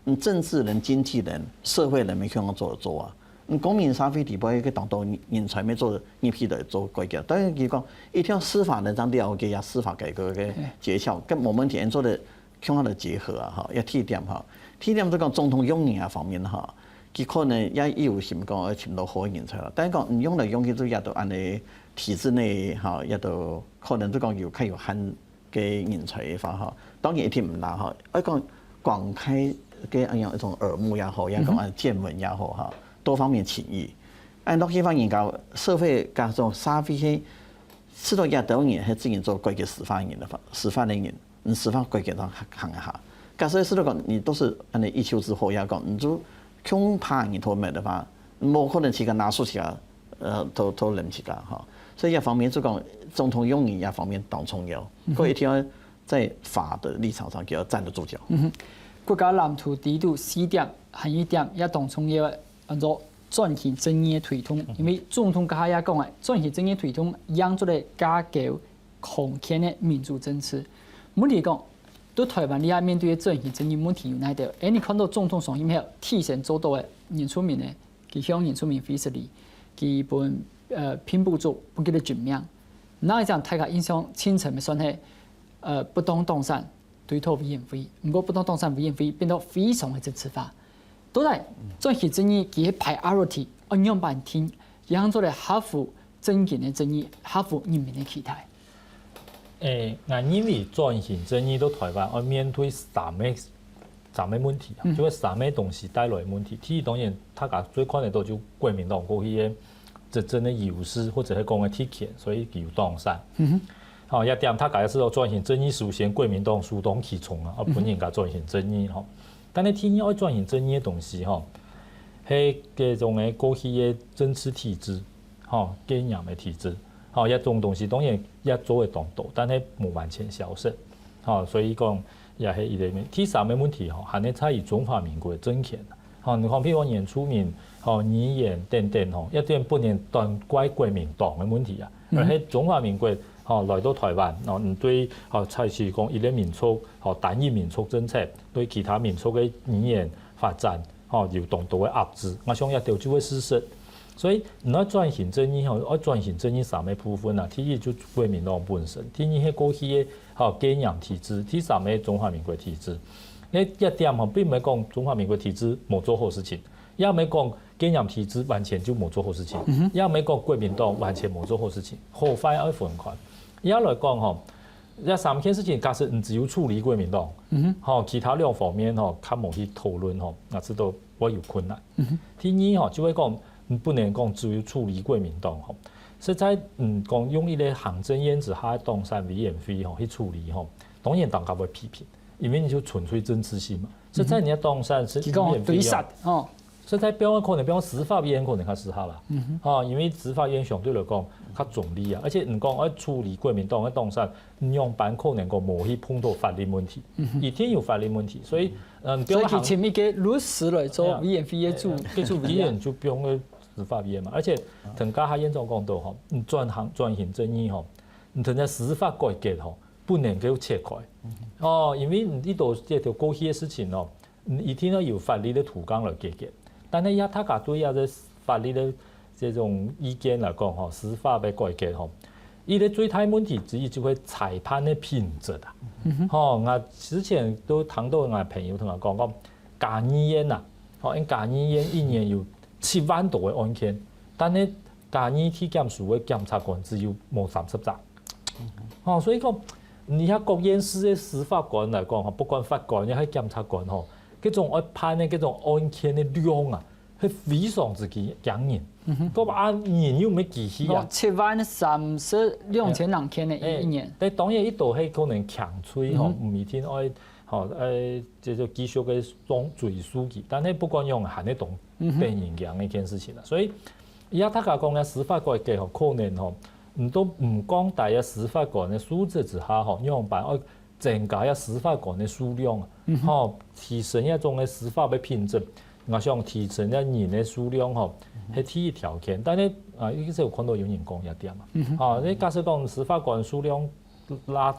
嗯，政治人、經濟人、社會人，每個人做得做啊。嗯，公民社會底背个當多人才愛做入去來做改革。當然，佢講一定愛司法人正了解啊，司法改革个訣竅，跟我們以前做个共下个結合啊，哈，要提點哈。提點就講總統用人啊方面哈，佢可能也有心講愛尋到好个人才啦。但係講，嗯，用來用去就也都恁仔體制內哈，也都可能就講有較有限 个人才个話吼，當然一定毋罅吼。愛講廣開个恁樣一種耳目也好，也講啊見聞也好哈，多方面情谊。恁落去話，人家社會加上社會係，知道這兜人係真正做改革司法人的話，司法的人，嗯，司法改革當行一下。假設係講你都是恁呢一丘之貉，也講你就恐怕你都沒得法，無可能自家拿手自家，呃，都都領自家哈。所以這方面就講總統用人這方面當重要，嗯哼。過一定要在法的立場上，佢要站得住腳。嗯哼，國家藍圖第一度四點，還有一點也當重要个，安到轉型正義个推動。因為總統剛才也講个，轉型正義推動贏出來架構康健个民主政治。問題講，對台灣這下面對个轉型正義問題有哪兜？誒，你看到總統上任後，提前做到个原住民个，佢向原住民會失禮，佢分呃平埔族不記得盡命。那一張大家印象深深个算係呃不當黨產，對頭委員會，毋過不當黨產委員會變到非常个政治化。到底轉型正義佢个 priority 愛仰般定，佢行做得合乎正經个正義，合乎人民个期待。誒，𠊎認為轉型正義到台灣愛面對三个三个問題啊，就係三个東西帶來个問題。第一，當然大家最看得到就國民黨過去个執政个優勢，或者係講个特權，所以佢有當選。好，這點大家也知道，轉型正義首先國民黨首當其衝啊，啊分人家轉型正義吼。但係第二愛轉型正義个東西吼，係該種个過去个政治體制，吼，戒嚴个體制，吼，這種東西當然也做得當多，但係無完全消失，吼，所以講也係一個面。第三个問題吼，還係在於中華民國个政權。 吼，你看，譬如講原住民、吼語言等等吼，一定不能單怪國民黨个問題啊，而係中華民國吼來到台灣，吼，你對吼採取講一個民族、吼單一民族政策，對其他民族个語言發展吼有當多个壓制，𠊎想這兜就係事實。所以你愛轉型正義吼，愛轉型正義三個部分啊，第一就國民黨本身，第二係過去个吼戒嚴體制，第三个中華民國體制。 該一點吼，並毋係講中華民國體制無做好事情，也毋係講戒嚴體制完全就無做好事情，也毋係講國民黨完全無做好事情，好壞愛分開。也來講吼，這三件事情，假使你只有處理國民黨，吼，其他兩方面吼，較無去討論吼，𠊎知道會有困難。第二吼，就係講，你不能講只有處理國民黨吼，實在，嗯，講用一個行政院之下个黨產委員會吼去處理吼，當然大家會批評。 因為你就純粹政治性嘛。實在你个黨產係佢講對殺，吼，實在放个可能放司法院可能較適合啦。吼，因為司法院相對來講較中立啊，而且你講愛處理國民黨个黨產，你仰般可能講無去碰到法律問題，一定有法律問題，所以，嗯，所以佢請一個律師來做委員會个主主委員，就放个司法院嘛。而且，同剛才院長講到吼，你轉行轉型正義吼，你同个司法改革吼， 不能夠切開。哦，因為你到這條過去个事情哦，你一定要有法律个途徑來解決。但係也大家對這個法律个這種意見來講吼，司法个改革吼，佢个最大問題之一就係裁判个品質啊。吼，𠊎之前都聽到𠊎朋友同𠊎講講，嘉義縣啊，吼，因為嘉義縣一年有七萬多个案件，但係嘉義地檢署个檢察官只有無三十隻。 吼，所以講，你看各縣市个司法官來講吼，不管法官也係檢察官吼，這種愛判个這種案件个量啊，係非常之驚人。該啊人又無機器啊，七萬三十兩千兩千个一一年。但當然，一度係可能強催吼，毋一定愛吼，呃，這就繼續个追追訴佢。但係不管用還係當得人驚个一件事情啦。所以， 也大家講个司法改革吼，可能吼，毋都毋講大个司法官个素質之下吼，仰般愛增加个司法官个數量啊，吼，提升一種个司法个品質。𠊎想提升个人个數量吼，係第一條件。但係啊，一直有看到有人講一點嘛，吼，你假使講司法官數量拉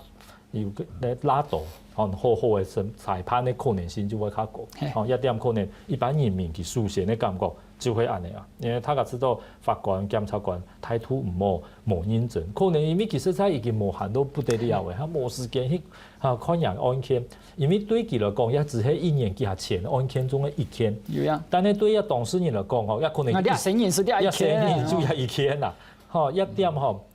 有个拉倒，吼，好好个審裁判个可能性就會較高。吼，一點可能一般人民佢首先个感覺就會恁樣啊，因為大家知道法官、檢察官態度毋好、無認真，可能因為佢實在已經無閒到不得了个，佢無時間去啊看人案件，因為對佢來講，也只係一年幾下千案件中个一件。有呀。但係對於當事人來講，吼，也可能啊，這生人係這一件，這生人就這一件啦。吼，一點吼，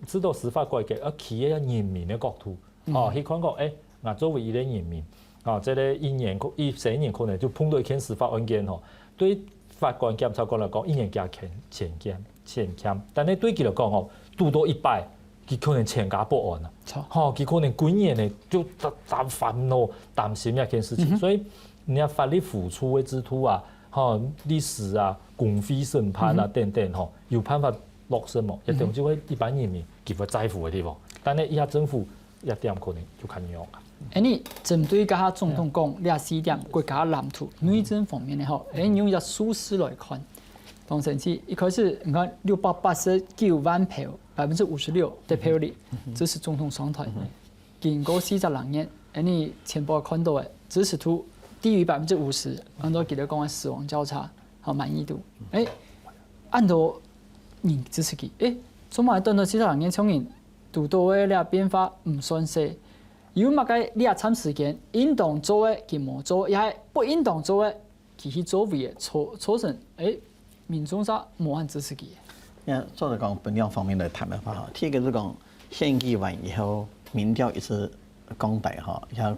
知道司法改革，愛企在人民个角度，哦，去看講，誒，𠊎作為一個人民，哦，這個一年可一生人可能就碰到一件司法案件吼，對法官檢察官來講，一年加錢錢減錢減，但係對佢來講吼，堵到一擺，佢可能全家不安啊。吼，佢可能幾年呢就雜雜煩惱、擔心這件事情。所以你看法律扶助个制度啊，吼，律師啊、公費審判啊等等吼，有辦法落實無？也等於就會一般人民佢會在乎个地方。但係一下政府一點可能就看樣啊。哎，你針對剛剛總統講這四點國家藍圖內政方面的吼，哎，你用一個數字來看，當然是一開始你看六百八十九萬票，百分之五十六的票率支持總統上台。經過四十零年，哎，你全部看到个支持度低於百分之五十，按照佢兜講个死亡交叉，好滿意度，哎，恁多人支持佢，哎，做麼个短短四十零年，像人堵到个這變化毋算細，有麼个這站時間應當做个佢無做，也係不應當做个佢去做位个，造造成，哎，民眾煞無恁支持佢。 呀，做得講分兩方面來談个話吼，第一個係講選舉完以後，民調一直降低吼，也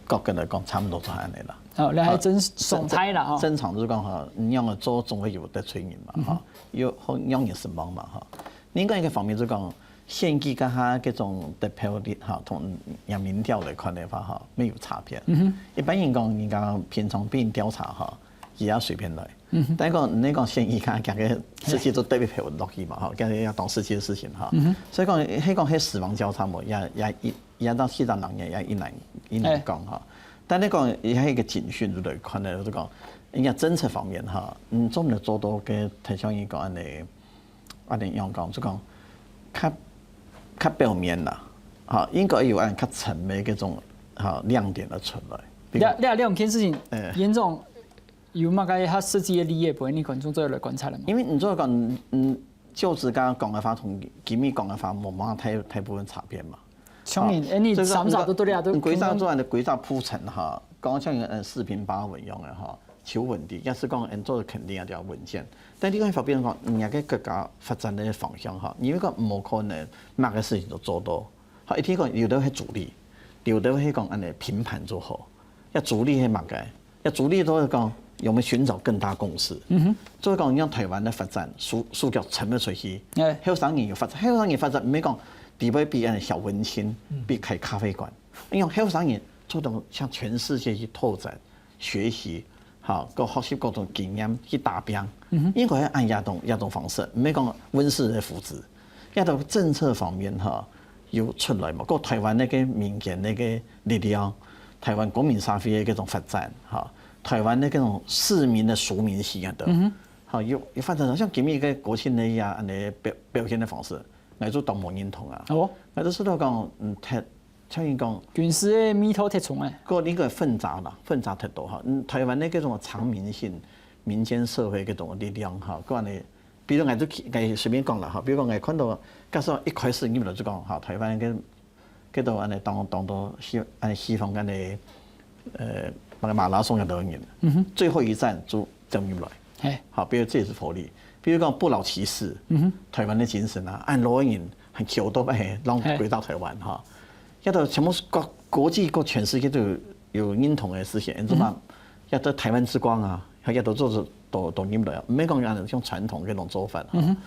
各個來講差不多就恁樣啦。好，這還真狀態啦吼。正常就係講吼，你樣个做總會有得罪人嘛吼，有好讓人失望嘛吼。另外一個方面就係講，選舉跟佢這種得票率吼，同人民調來看个話吼，沒有差別。一般人講，人家平常被人調查吼，佢也隨便來。 但係講，你講選舉佢佢个事情都特別配合落去嘛吼，佢也當實際个事情哈。所以講，係講係死亡交叉無，也也一也到四十零年也一難一難講哈。但係講，也係一個警訊，就係看到就講，人家政策方面哈，嗯，做毋得做到个，像佢講恁樣，恁樣樣講，就講較較表面啦，哈，應該有恁較層面个這種哈亮點个出來。比如這這兩件事情，哎。嚴重 有麼个較實際个利益，分你觀眾做來觀察了嘛？因為你做講，嗯，就職剛剛講个話，同今日講个話，無麼大大部分差別嘛。像你，哎，你三儕都對了，都歸隻做恁樣，歸隻鋪陳哈，講像呃四平八穩樣个哈，求穩定，也係講嗯做得肯定啊，比較穩健。但另外一方面講，人家个國家發展个方向哈，因為講無可能麼个事情都做到，好，一定講有的係主力，有的係講恁樣平盤做好。 要主力係麼个？要主力都係講有沒有尋找更大共識。嗯哼。所以講，讓台灣个發展，數數據沉了出去，哎。後生人有發展，後生人發展，毋係講底背比人小文青，嗯。比開咖啡館，因為後生人做到向全世界去拓展、學習，好，各學習各種經驗去打拼，嗯哼。應該要按這種這種方式，毋係講溫室个扶植。 這種政策方面哈，有出來嘛？過台灣該個民間該個力量，台灣公民社會个這種發展哈，台灣个這種市民个熟民心啊都，嗯哼。哈，有有發展到像今日个國慶个呀，恁樣表表現个方式，𠊎就當無認同啊。哦。𠊎就知道講，嗯，忒像人講，軍事个味道忒重欸。過那個混雜啦，混雜忒多哈。嗯，台灣个這種常民性、民間社會个這種力量哈，過恁樣 比如𠊎就去，𠊎隨便講啦哈，比如講𠊎看到，假設一開始入來就講哈，台灣个，个都恁樣當當多希恁樣希望恁樣，呃，那個馬拉松个多人，嗯哼。最後一站就走入來，嘿。好，比如這也是福利，比如講不老騎士，嗯哼。台灣个精神啊，恁老个人很求都哎，讓嘿。回到台灣哈，這都全部是國國際各全世界都有有認同个事情，你知道嗎？嗯哼。這都台灣之光啊， 佢也都做得都都入來啊，毋係講恁樣像傳統該種做法啊。嗯哼。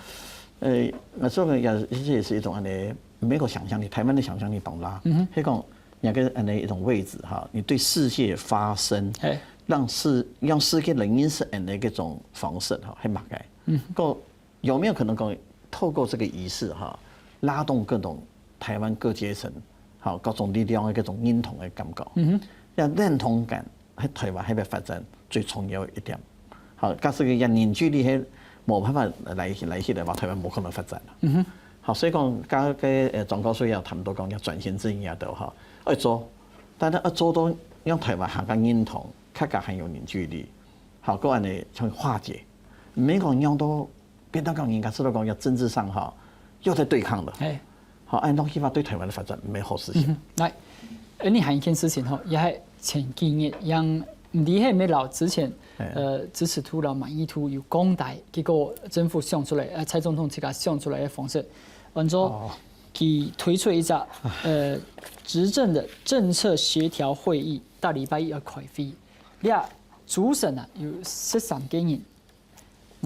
呃，那這個也這也是一種恁樣，美國想象力，台灣个想象力當大。嗯哼。係講，你个恁樣一種位置哈，你對世界發聲，嘿。讓世讓世界人認識你个這種方式哈，係麼个？嗯。過 有沒有可能講透過這個儀式哈，拉動各種台灣各階層，好，各種力量个這種認同个感覺？嗯哼。這認同感係台灣係要發展最重要个一點。好，假使个凝聚力係無辦法來來起來个話，台灣無可能發展啦。嗯哼。好，所以講，剛剛个呃莊教授也有談到講，這轉型正義啊，都好，愛做，但係愛做到讓台灣還較認同，較較還有凝聚力，好，過恁樣像化解，毋係講讓到 變到講人家知道講要政治上哈，又在對抗了。嘿。好，恁樣个話對台灣个發展毋係好事情。嗯哼，來，呃，你還有一件事情吼，也係前幾日，像毋知係毋係摎之前，嘿。呃，支持度摎滿意度有降低，結果政府想出來，呃，蔡總統自家想出來个方式，按照哦。佢推出一隻，呃，執政个政策協調會議，逐禮拜一愛開會。你啊，主審啊，有十三個人，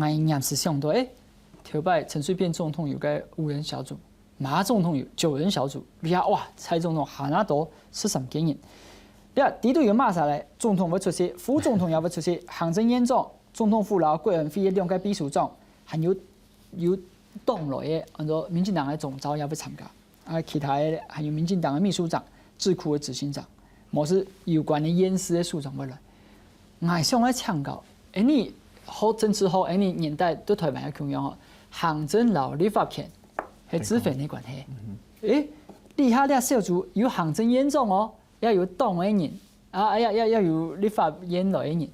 𠊎臨時想到，欸，頭擺陳水扁總統有個五人小組，馬總統有九人小組，這下哇，蔡總統還較多十三個人。這下底肚有麼儕咧？總統會出席，副總統也會出席，行政院長、總統府摎國安會个兩個秘書長，還有有黨內个安到民進黨个總召也會參加。 啊，其他个還有民進黨个秘書長、智庫个執行長，無就有關个院士个首長會來。𠊎想愛請教，恁呢學政治學，恁呢年代對台灣个共樣哦，行政摎立法權係之間个關係。欸，這下這小組有行政院長哦，也有黨个人，啊，也也也有立法院來个人。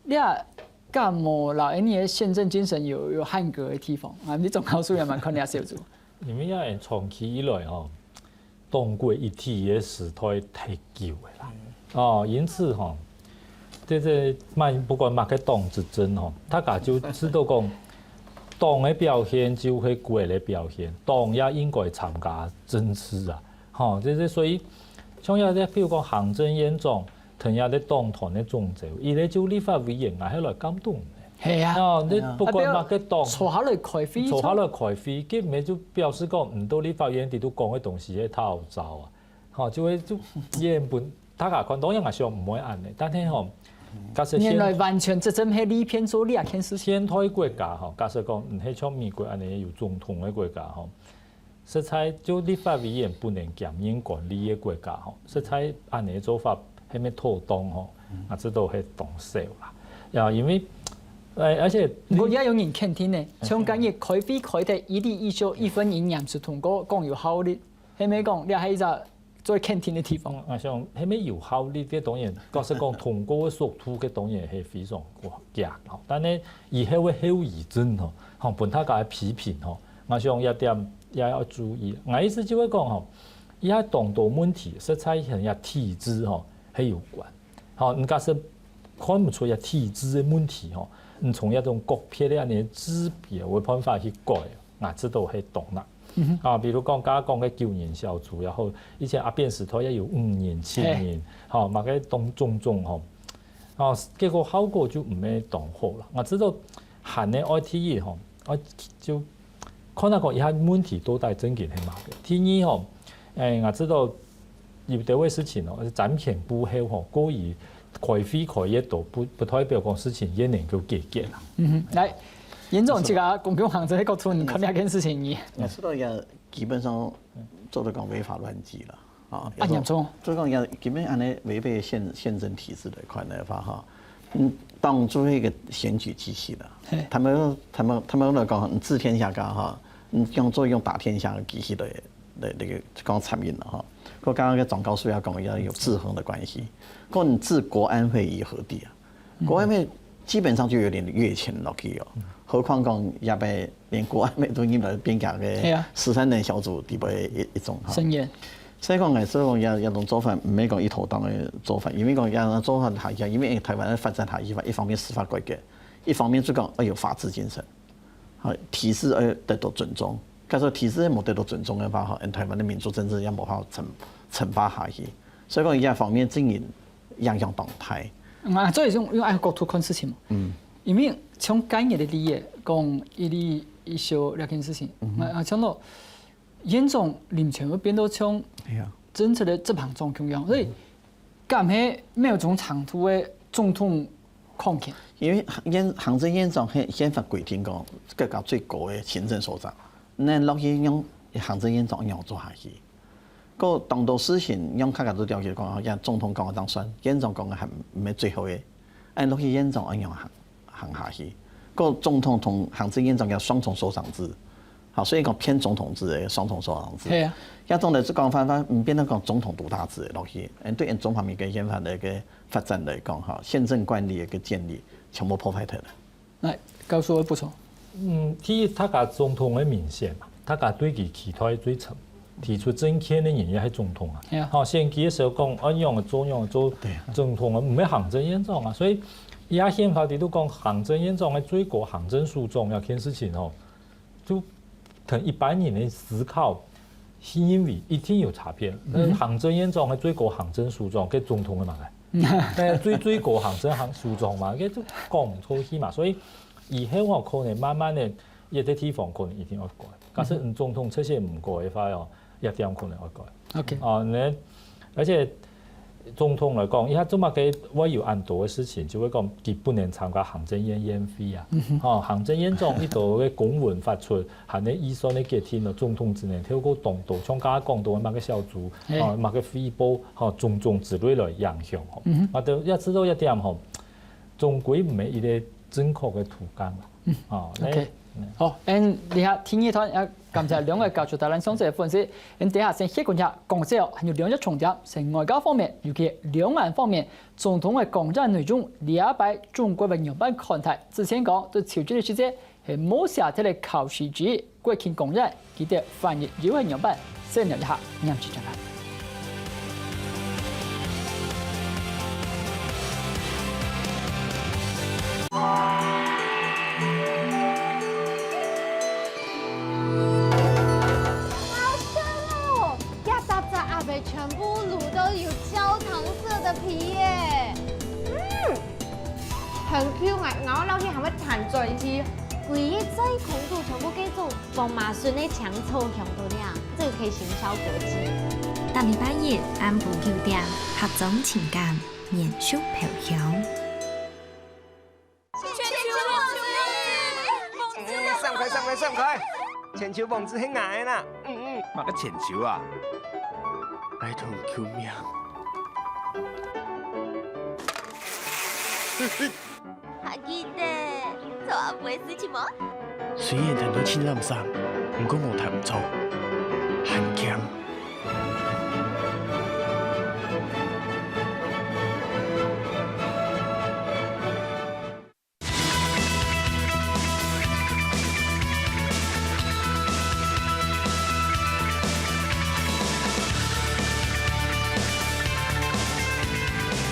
這敢無摎𠊎俚个憲政精神有有扞過个地方？啊，你總教授也蠻看這小組。因為這長期以來吼，黨國一體个時代忒久了啦。哦，因此吼，這這麼不管麼个黨執政吼，大家就知道講，黨个表現就係國个表現，黨也應該參加政治啊。吼，這這所以，像這這，比如講行政院長， 同樣个黨團个總召，佢咧就立法委員，𠊎係來監督呢。係啊。哦，你不管麼个黨，坐下來開會，坐下來開會，根本就表示講，毋到立法院裡肚講个東西係太好招啊。吼，就會就原本大家看，當然𠊎想毋會恁呢，但係吼，假設現原來完全執政係立憲做這件事情。現代國家吼，假設講，毋係像美國恁呢有總統个國家吼， 實在就立法委員不能兼任管理个國家吼，實在恁呢做法係毋係妥當吼，啊，這都係當少啦。呀，因為，誒，而且毋過也有人肯定呢，像今日開會開得一枝一葉，一分一念是通過，講有效率，係毋係講這係一隻最肯定个地方？嗯，𠊎想，係毋係有效率，這當然，假使講通過个速度，這當然係非常遽吼。但呢，以後个後遺症吼，吼，分大家批評吼， 𠊎想這點也愛注意。𠊎意思就係講吼，這當多問題實在同這體制吼係有關。吼，你假使看毋出這體制个問題吼，你從這種個別个恁呢指標个辦法去改，𠊎知道係當難。啊，比如講，剛剛講个九人小組，然後以前阿扁時代也有五人、七人，吼，麼个當種種吼，哦，結果效果就毋係當好啦。𠊎知道還个愛第一吼，愛就 看下講這下問題到底正經係麼个。第二吼，誒，𠊎知道有兜个事情哦，瞻前顧後吼，過於開會開越多，不不代表講事情越能夠解決啦。嗯哼，來，院長，這個公共行政个角度，你看這件事情呢？𠊎知道也基本上做得講違法亂紀了。 啊，恁嚴重？就講要根本恁呢違背憲憲政體制來看个話哈，嗯，當做一個選舉機器了。他們他們他們來講，你治天下家哈，你用做用打天下个機器來來那個講參與了哈。我剛剛跟總教授要講，要有制衡的關係，講你置國安會於何地啊？國安會基本上就有點越權落去哦，何況講也被 連國安會都入來變成个十三人小組底背一一種哈。聲援。所以講呢，這種也也種做法，毋係講一頭當个做法，因為講這種做法下去，因為台灣个發展下去，一方面司法改革，一方面就講愛有法治精神，好，體制愛得到尊重。假使體制無得到尊重个話，哈，台灣个民主政治也無法成成發下去。所以講，這方面正經影響當大。啊，這也是用用愛國度看事情嘛。嗯。 因為像今日个例仔，講一枝一葉這件事情，啊啊，像到院長臨時會變到像政策个執行長共樣，所以敢係某種程度个總統空間。因為院行政院長憲憲法規定講，國家最高个行政首長，你落去用行政院長仰做下去？ 過當多事情，用客家都了解講，像總統講个當算，院長講个還毋係最好个，恁落去院長仰行行下去。過總統同行政院長个雙重首長制，好，所以講偏總統制个雙重首長制。係啊。這種个講法，毋變得講總統獨大制个落去，嗯，對𠊎中華民國憲法个發展來講，哈，憲政慣例个建立全部破壞掉了。 來，教授个補充。嗯，第一，大家總統个民選嘛，大家對佢期待最深，提出政見个人也係總統啊。係啊。吼，選舉个時候講，恁樣做，恁樣做，總統啊，毋係行政院長啊。所以，這下憲法裡肚講行政院長个最高行政首長這件事情吼，就同一般人个思考，係認為一定有差別。但係行政院長个最高行政首長，跟總統个嘛个？ 但最最高行政行首長嘛，該就講毋出去嘛。所以，以後哦，可能慢慢个，一个地方可能一定愛改。假使你總統出現毋改个話哦，這點可能愛改。OK。哦，你，而且總統來講，佢做麼个會有恁多个事情，就會講佢不能參加行政院院會啊。哦，行政院長一到个公文發出，還有預算个決定呢，總統只能透過當多，像剛剛講到个麼个小組，哦，麼个會報，吼，種種之類來影響吼。啊，對，也知道一點吼， 總歸毋係一个正確个途徑嘛。哦，OK。好，恁這下第二段也感謝兩位教授帶來詳細个分析。恁這下先歇睏一下，廣告之後還有兩隻重點，在外交方面，尤其兩岸方面，總統个講演內容，這擺中國會仰般看待？之前講，在秋季个時節， 係無寫忒个考試之一，國慶講演，佢兜翻譯又係仰般？先聊一下，念起轉來。好香哦！這搭隻鴨仔全部滷到有焦糖色的皮耶。嗯， 很Q，咬，咬落去還會彈轉去。歸隻嘴空肚全部該種黃麻筍个青草香到了，這個可以行銷國際。逐禮拜一暗晡九點，客庄情感，年宵飄香。全球網之，哎，哎，哎，散開，散開，散開！全球網之係𠊎啦。嗯，嗯。麼个全球啊？拜託救命！ 還記得昨暗晡个事情無？雖然聽到盡慄聲，毋過無聽毋著，還驚。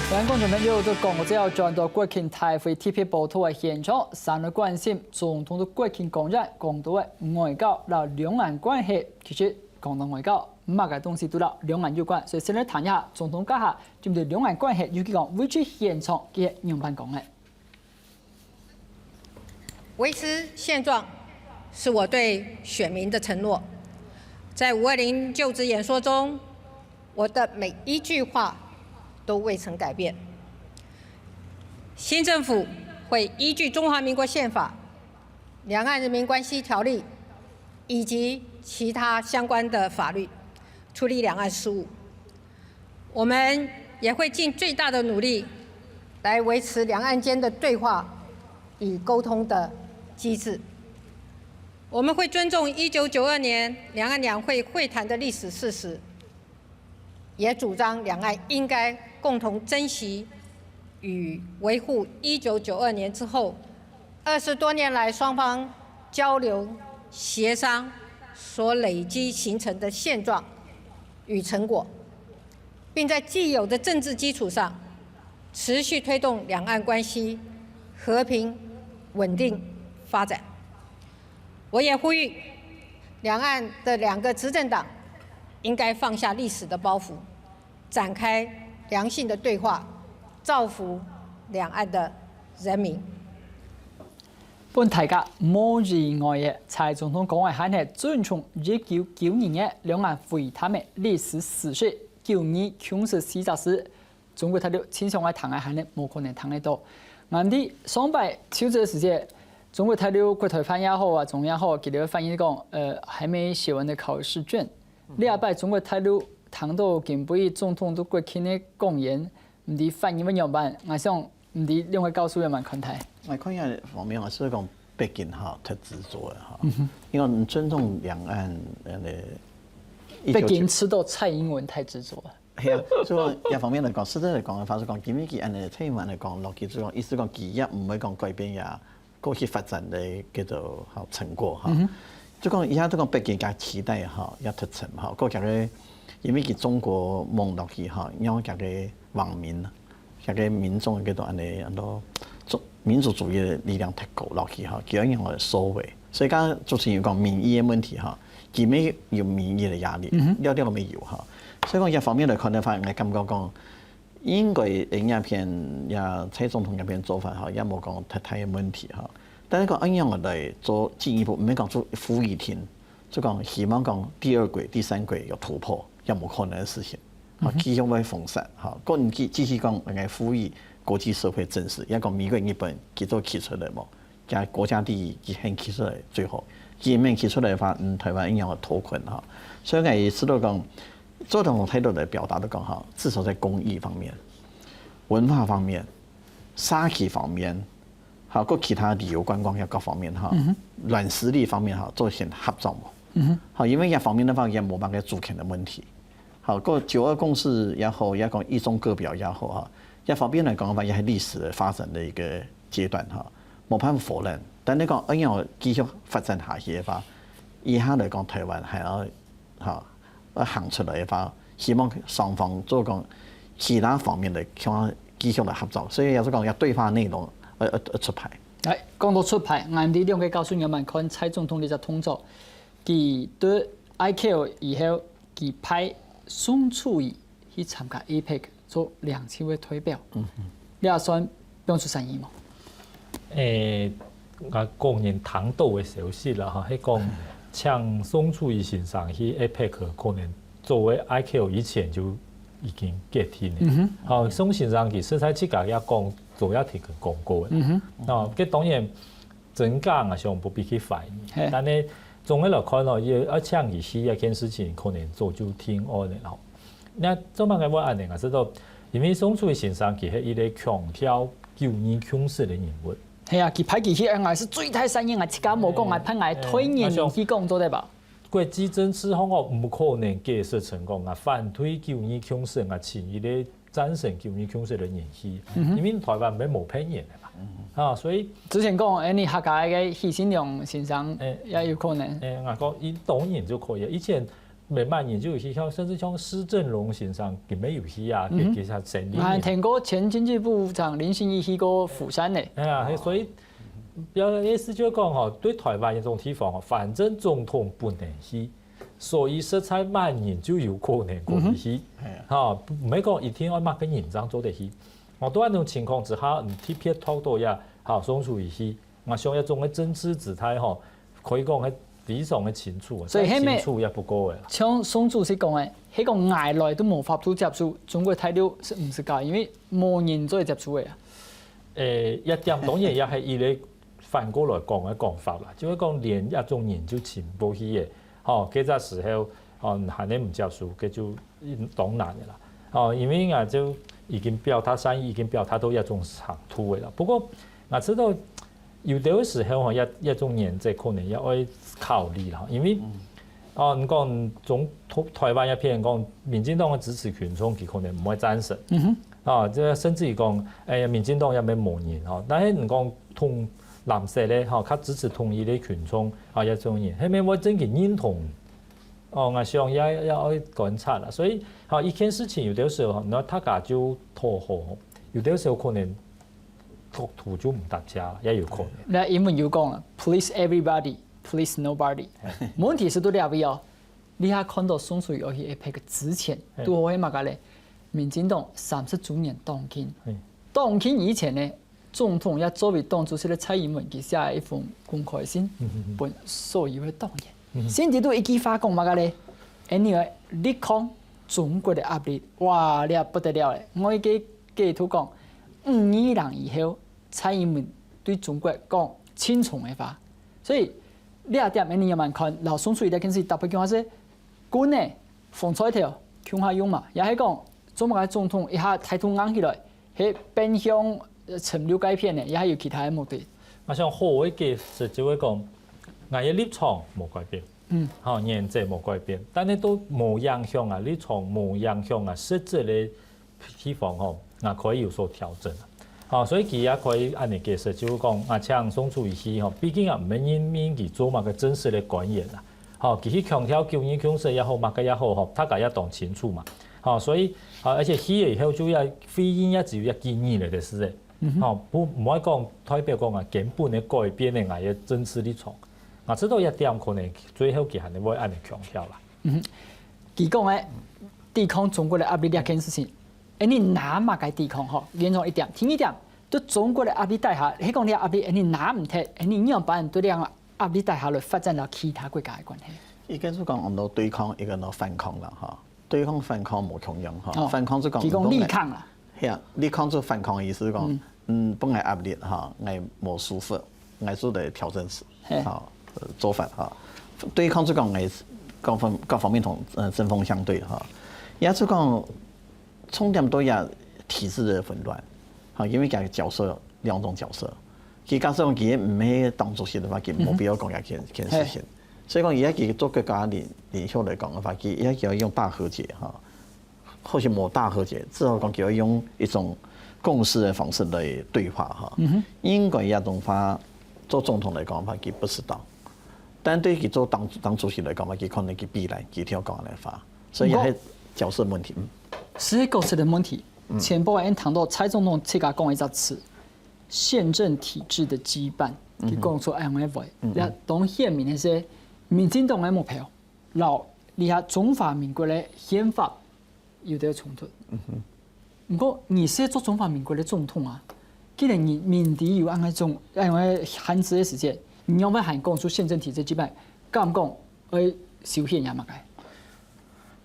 各位觀眾朋友，在廣告之後轉到國慶大會特別報導个現場，先來關心總統在國慶講演講到个外交摎兩岸關係。其實講到外交，麼个東西都摎兩岸有關，所以先來談一下總統這下針對兩岸關係，尤其講位處現場，佢係仰般講个。 維持現狀是我對選民的承諾。在五二零就職演說中，我的每一句話都未曾改變。新政府會依據中華民國憲法、兩岸人民關係條例以及其他相關的法律處理兩岸事務。 我們也會盡最大的努力來維持兩岸間的對話與溝通的機制。我們會尊重一九九二年兩岸兩會會談的歷史事實，也主張兩岸應該共同珍惜與維護一九九二年之後二十多年來雙方交流協商所累積形成的現狀與成果，並在既有的政治基礎上持續推動兩岸關係和平、穩定發展。我也呼籲兩岸的兩個執政黨應該放下歷史的包袱， 展開良性的對話，造福兩岸的人民。分大家無意外个，蔡總統講个還係尊重一九九二年兩岸會談个歷史事實。九二共識四隻字，中國大陸親像愛談个還係無可能談得到。𠊎知上擺就職个時節，中國大陸國台辦也好啊，中央也好，佢兜反應講，呃，還沒寫完的考試卷。 這擺中國大陸聽到今晡日總統在國慶个講演，毋知反應會仰般？𠊎想毋知兩位教授仰般看待？𠊎看這方面，𠊎係講北京哈，忒執著了哈。因為尊重兩岸，呃，一九九，北京知道蔡英文忒執著了。係啊，所以講這方面來講，實際來講个話，係講今晡日佢恁樣退一萬來講，落去就講，意思講佢也毋會講改變呀。 過去發展个叫做吼成果哈。就講以下就講北京个期待哈，也忒深哈，過佢个因為佢中國網落去哈，讓佢个網民，佢个民眾叫做恁樣，恁樣民族主義个力量忒高落去哈，佢愛用个收尾。所以剛剛主持人有講民意个問題哈，佢乜有民意个壓力，了了乜有哈。所以講這方面來看个話，𠊎感覺講 應該這片也蔡總統這片做法哈，也無講忒大个問題哈。但係講恁樣來做進一步，毋係講做呼籲停，就講希望講第二軌、第三軌有突破，也無可能个事情。啊，繼續會封殺，哈，講繼繼續講，應該呼籲國際社會正視，也講美國、日本佢做企出來無，佢國家第一，佢肯企出來最好，佢毋肯企出來个話，嗯，台灣一樣會脫困哈。所以𠊎也試著講，做同態度來表達的講哈，至少在公益方面、文化方面、社區方面， 還有其他旅遊觀光業各方面哈，軟實力方面哈，做一些合作嘛。好，因為這方面的話，也無辦法主權的問題。好，過九二共識也好，也講一中各表也好哈，這方面來講的話，也係歷史的發展的一個階段哈，無辦法否認。但你講，哎呀，繼續發展下去的話，以後來講，台灣還要哈，要行出來个話，希望雙方做講其他方面的，希望繼續來合作。所以也係講要對話內容，呃，呃，呃，出牌。哎，講到出牌，𠊎等兩個教授仰般看蔡總統這隻動作，佢對I C A O以後，佢派宋楚瑜去參加APEC， 做領袖个代表。這算放出善意無？誒，𠊎個人聽到个消息啦，哈，係講請宋楚瑜先生去APEC，可能作為I C A O以前就已經決定了。吼，宋先生其實在自家也講，早也提過講過个。哦，這當然 真假𠊎想毋必去懷疑。但係總个來看哦，也愛請佢去這件事情，可能早就定案了咯。那做麼个會恁樣啊？係講，因為宋楚瑜先生佢係一個強調九二共識个人物。係啊，佢派佢去，𠊎係最大善意，𠊎自家無講，𠊎派𠊎代言人去講，做得吧？國際政治項哦，毋可能解釋成講啊，反對九二共識，𠊎請一個 贊成九二共識个人去，因為台灣毋係無別人个嘛。啊，所以之前講，誒，你客家个許信良先生，誒，也有可能。誒，𠊎講，佢當然就可以啊。以前毋係麼人就有去，像甚至像施正榮先生，佢乜有去啊，佢其實成立。還聽過前經濟部長林信義去過釜山呢。哎呀，所以，表示意思就係講吼，對台灣這種地方吼，反正總統不能去， 所以實在麼人就有可能可以去。哈，毋係講一定愛麼个人正做得去。哦，在這種情況之下，你特別討到這，哈，宋楚瑜去，𠊎想這種个政治姿態吼，可以講係非常个清楚，所以係無，再清楚也毋過个啦。像宋主席講个，係講𠊎來都無法度接受中國大陸係毋係个，因為無人做得接受个啊。誒，這點當然也係佢个反過來講个講法啦，就係講連這種人就請毋去个， 吼，該隻時候，哦，還係毋接受，該就當難个啦。哦，因為𠊎就已經表達善意，已經表達到這種程度个啦。不過，𠊎知道有兜時候吼，這，這種原則可能也愛考慮啦，因為，哦，你講中，台灣這片講，民進黨个支持群眾，佢可能毋會贊成。哦，這甚至於講，誒，民進黨也無人，吼，但係你講同藍色个，吼，較支持統一个群眾，啊，這種人，係毋係會真正認同 哦，𠊎想也，也愛觀察啦。所以，吼，一件事情有兜時候，吼，那大家就討好，吼，有兜時候可能角度就毋搭界，也有可能。該英文有講啊，please everybody, please nobody。問題係在這位哦，你還看到宋楚瑜去APEC之前，嘿。堵好係麼个咧？民進黨三十週年黨慶。嘿。黨慶以前呢， 總統也作為黨主席个蔡英文，佢寫一封公開信，分所有个黨員。信裡肚一句話講麼个咧？Anyway，抵抗中國个壓力，哇，這不得了咧！外界解讀講，五二零以後，蔡英文對中國講盡重个話。所以，這點恁樣慢慢看，摎宋楚瑜這件事特別講下係， 棍仔、紅菜頭共下用嘛，也係講，做麼个總統一下態度硬起來，係變相，呃，陳流該片呢，也還有其他个目的。𠊎想好个解釋就係講，𠊎个立場無改變，嗯。吼，原則無改變，但係都無影響啊，立場無影響啊，實質个 地方吼，𠊎可以有所調整啊。吼，所以佢也可以恁樣解釋，就係講，𠊎請宋楚瑜去吼，畢竟啊，毋係人民佢做麼个正式个官員啊。吼，佢去強調九二共識也好，麼个也好吼，大家也當清楚嘛。吼，所以，啊，而且去了以後就要回應也只有一幾年了的事欸。吼，不，毋會講代表講啊，根本个改變个𠊎个政治立場。啊，這都一點可能最後佢還係會恁樣強調啦。嗯哼，佢講个抵抗中國个壓力這件事情， 誒，你拿麼个抵抗吼？嚴重一點，第二點，在中國个壓力底下，係講你壓力，你拿毋忒，你仰般對這樣壓力底下來發展到其他國家个關係？一個係講，我們對抗，一個呢反抗啦，哈。對抗反抗無共樣，哈。哦，反抗就講佢講抵抗啦。係啊，抵抗就反抗个意思，講，嗯，分𠊎壓力，哈，𠊎無舒服，𠊎就來調整，哈，呃，做法，哈。對抗就講𠊎各方，各方面同，呃，針鋒相對，哈。也就講 重點都也體制个混亂，哈，因為佢个角色兩種角色，佢假使講佢毋係黨主席个話，佢無必要講這件，件事情。所以講，佢這个做國家領，領袖來講个話，佢也要用大和解，哈，或許無大和解，至少講佢要用一種共識个方式來對話，哈。應該這種話，做總統來講个話，佢不適當。但對佢做黨，黨主席來講个話，佢可能佢必然，佢一定要講恁樣个話。 所以也係角色問題。嗯。係角色个問題。前擺𠊎聽到蔡總統自家講一隻詞，憲政體制个羈絆，佢講出恁樣个話，也當鮮明个係，民進黨个目標，摎這下中華民國个憲法有兜衝突。毋過你係做中華民國个總統啊，既然你明知有恁樣種，恁樣个限制个時節，你仰會還講出憲政體制羈絆，敢講愛修憲也麼个？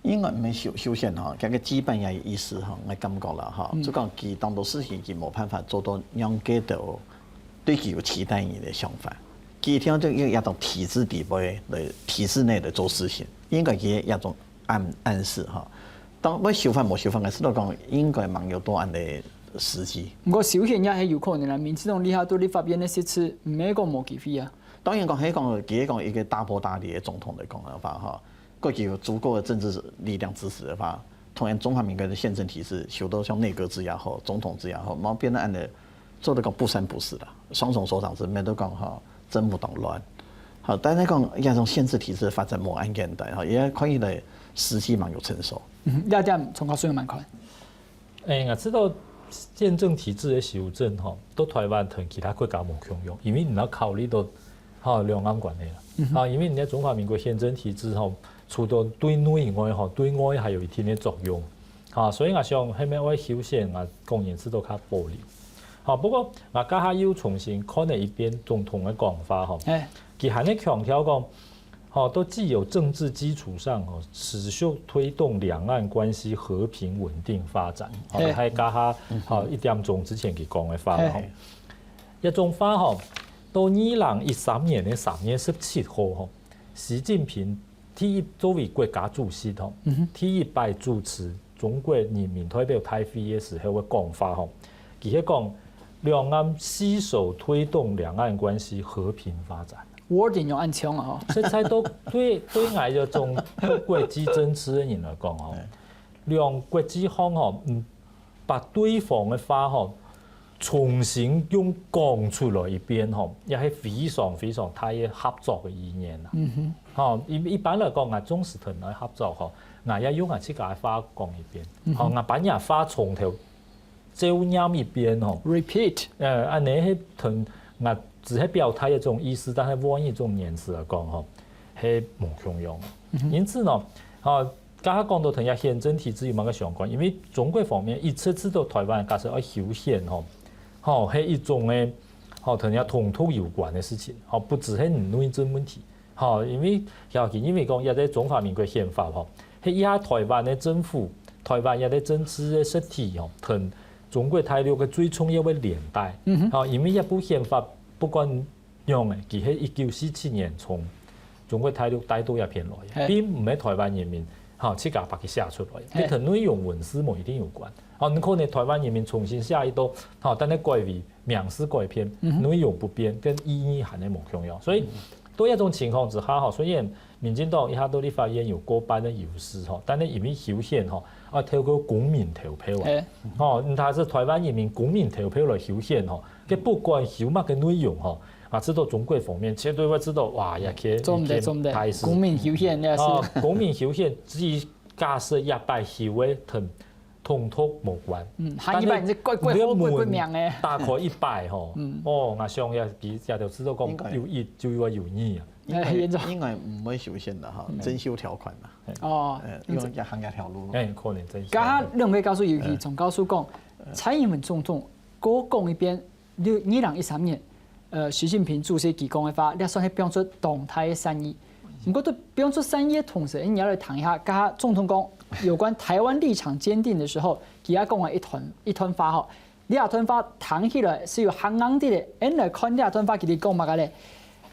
應該毋係修，修憲吼，這个羈絆也有意思吼，𠊎感覺啦吼，就講佢當多事情佢無辦法做到讓佢兜對佢有期待个想法，佢一定要用一種體制底背來，體制內來做事情，應該佢一種暗，暗示吼。當愛修法無修法，𠊎試著講應該吂有到恁个時機。毋過修憲也係有可能啦，民進黨這下對立法院个席次，毋係講無機會啊。當然講，係講，佢係講一個大破大立个總統來講个話吼， 過去有足夠个政治力量支持个話，同樣中華民國个憲政體制修到像內閣制也好，總統制也好，無變到恁樣，做得講不三不四啦，雙重首長制，免得講吼，政府當亂。好，但係講這種憲政體制个發展無恁簡單吼，也看起來時機吂有成熟。嗯，這點總教授有麼看？ 欸，𠊎知道憲政體制个修正吼，在台灣同其他國家無共樣，因為你愛考慮到吼兩岸關係啦。啊，因為你在中華民國憲政體制吼，除了對內以外吼，對外還有一定个作用。啊，所以𠊎想後面愛修憲，𠊎個人係都較保留。好，不過𠊎這下又重新看了一遍總統个講法吼，佢還係強調講， 吼，在既有政治基礎上，吼，持續推動兩岸關係和平穩定發展。吼，係。係這下，吼，一點鐘之前佢講个話，吼。這種話，吼，到二零一三年个三月十七號，吼，習近平第一，作為國家主席，吼，第一擺主持中國人民代表大會个時候个講法，吼，佢係講兩岸攜手推動兩岸關係和平發展。 Wording有恁強啊，吼。實在都對，對𠊎這種國際政治个人來講，吼，兩國之間，吼，嗯，把對方个話，吼，重新用講出來一遍，吼，也係非常非常大个合作个語言啊。吼，一，一般來講，𠊎總係同人合作，吼，𠊎也用𠊎自家个話講一遍，吼，𠊎把人家話從頭 照唸一遍吼。Repeat。呃，恁呢係同，啊，只係表達一種意思，但係換一種言辭來講吼，係無共樣。因此呢，吼，剛剛講到同樣憲政體制有麼个相關？因為中國方面一直知道台灣假使愛修憲吼，吼，係一種个，吼，同樣統獨有關个事情，吼，不只係內政問題。 吼，因為，尤其因為講，這个中華民國憲法吼，係這下台灣个政府，台灣這个政治个實體吼，同中國大陸个最重要个連帶。吼，因為這部憲法不管仰仔，佢係一九四七年從中國大陸帶到這片來，並毋係台灣人民，吼，自家把佢寫出來，佢同內容文字無一定有關。吼，你可能台灣人民重新寫一到，吼，但係改為 名詞改變，內容不變，跟意義還係無共樣。所以，在這種情況之下吼，雖然民進黨這下在立法院有過半个優勢吼，但係因為修憲吼，愛透過公民投票啊，吼，佢係台灣人民公民投票來修憲吼，佢不管修麼个內容吼，啊，知道中國方面絕對會知道，哇，這个做毋得，做毋得，公民修憲，這係，哦，公民修憲，至於假設一擺修个同 統獨無關。嗯，下一擺你就改改好改改名欸。打開一擺吼，哦，𠊎想也佢也就知道講有一就有二啊。應該應該毋會修憲个哈，增修條款啦。哦，因為也行這條路。欸，可能增修。剛剛兩位教授尤其總教授講，蔡英文總統過講一遍，二零一三年，呃，習近平主席佢講个話，這算係表出當大个善意。毋過，對表出善意个同時，你也來談一下，剛剛總統講有關台灣立場堅定的時候，佢也講了一段一段話吼。這段話談起來是有行行的，恁來看這段話，佢講麼个咧？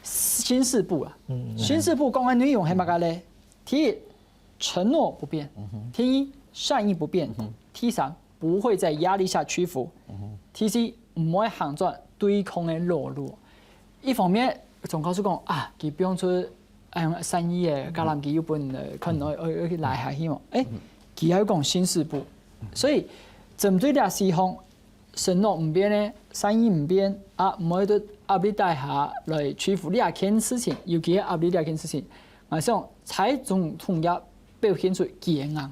新四不啊，新四不講个內容係麼个咧？第一，承諾不變；第一，善意不變；第三，不會在壓力下屈服；第四，毋會行轉對抗个老路。一方面，總告訴講啊，佢放出哎呀善意个橄欖枝又分，呃，可能愛愛愛拉下去嘛。誒，佢還有講新四不，所以針對這四項，承諾毋變个，善意毋變，啊，毋會對壓力底下來屈服這件事情，尤其係壓力這件事情，𠊎想蔡總統也表現出佢个硬。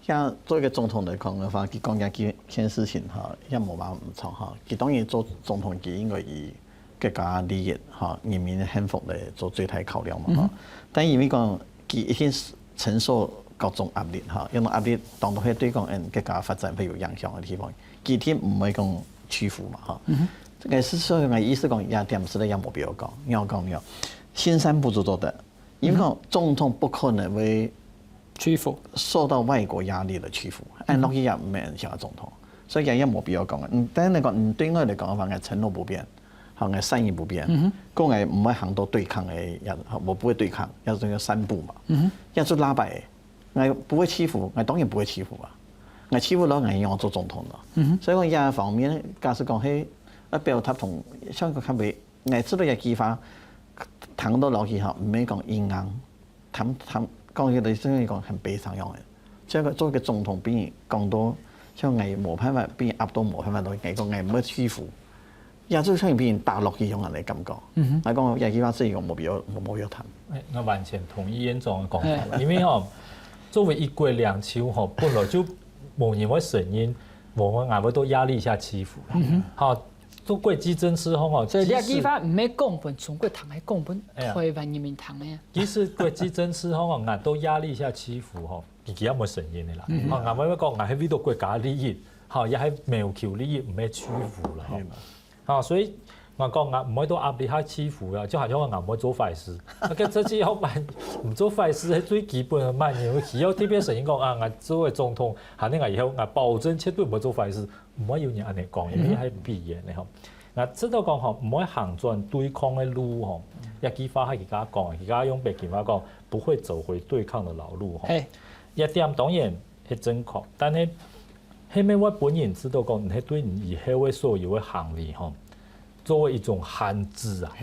像做一个總統來講个話，佢講這幾件事情哈，也無麼毋錯哈。佢當然做總統，佢應該以國家利益哈、人民个幸福來做最大考量嘛哈。但因為講佢一定承受各種壓力哈，因為壓力當中係對講嗯國家發展會有影響个地方，佢一定毋會講屈服嘛哈。這个係所以个意思講，這點係也無必要講，你要講你要，新三不就做得，因為講總統不可能會屈服。受到外國壓力的屈服，按落去也毋係恁想个總統，所以也也無必要講个。嗯，但是講，嗯，對我來講个話，𠊎承諾不變，好，𠊎善意不變，嗯，講𠊎毋會行到對抗个，也我不會對抗，也是這个三不嘛，嗯，也就拉擺，𠊎不會屈服，𠊎當然不會屈服啊，𠊎屈服了，𠊎仰做總統了，嗯，所以講這方面，假使講係，要表達同像个較袂，𠊎知道个計劃，談到落去哈，毋係講硬硬。 談談講起來，真係講很悲傷樣个。這个做一个總統，被人講到像𠊎無辦法，被人壓到無辦法，都𠊎講𠊎毋會屈服，也就像被人打落去樣个感覺。嗯，𠊎講這句話係一个無必要、無必要談。哎，𠊎完全同意院長个講法，因為吼，作為一國兩制吼，本來就無人會承認，𠊎𠊎會到壓力下屈服。嗯，好，做國際政治吼，所以這句話毋係講分中國聽，係講分台灣人民聽个。 其實國際政治吼，𠊎到壓力下屈服吼，佢佢也無承認个啦。吼，𠊎會講，𠊎係為到國家利益，吼，也係謀求利益，毋係屈服啦。吼，所以𠊎講，𠊎毋會到壓力下屈服啦，就好像𠊎毋會做壞事。啊，該這就要辦，毋做壞事係最基本个嘛，你需要特別承認講啊，𠊎做个總統，下年𠊎以後𠊎保證絕對毋會做壞事。 毋會有人恁樣講，因為係必然个吼。𠊎知道講吼，毋會行轉對抗个路吼，這句話係佢家講，佢家用北京話講，不會走回對抗的老路吼。這點當然係正確，但係係毋係𠊎本人知道講，你係對你以後个所有个行為吼，做為一種限制啊。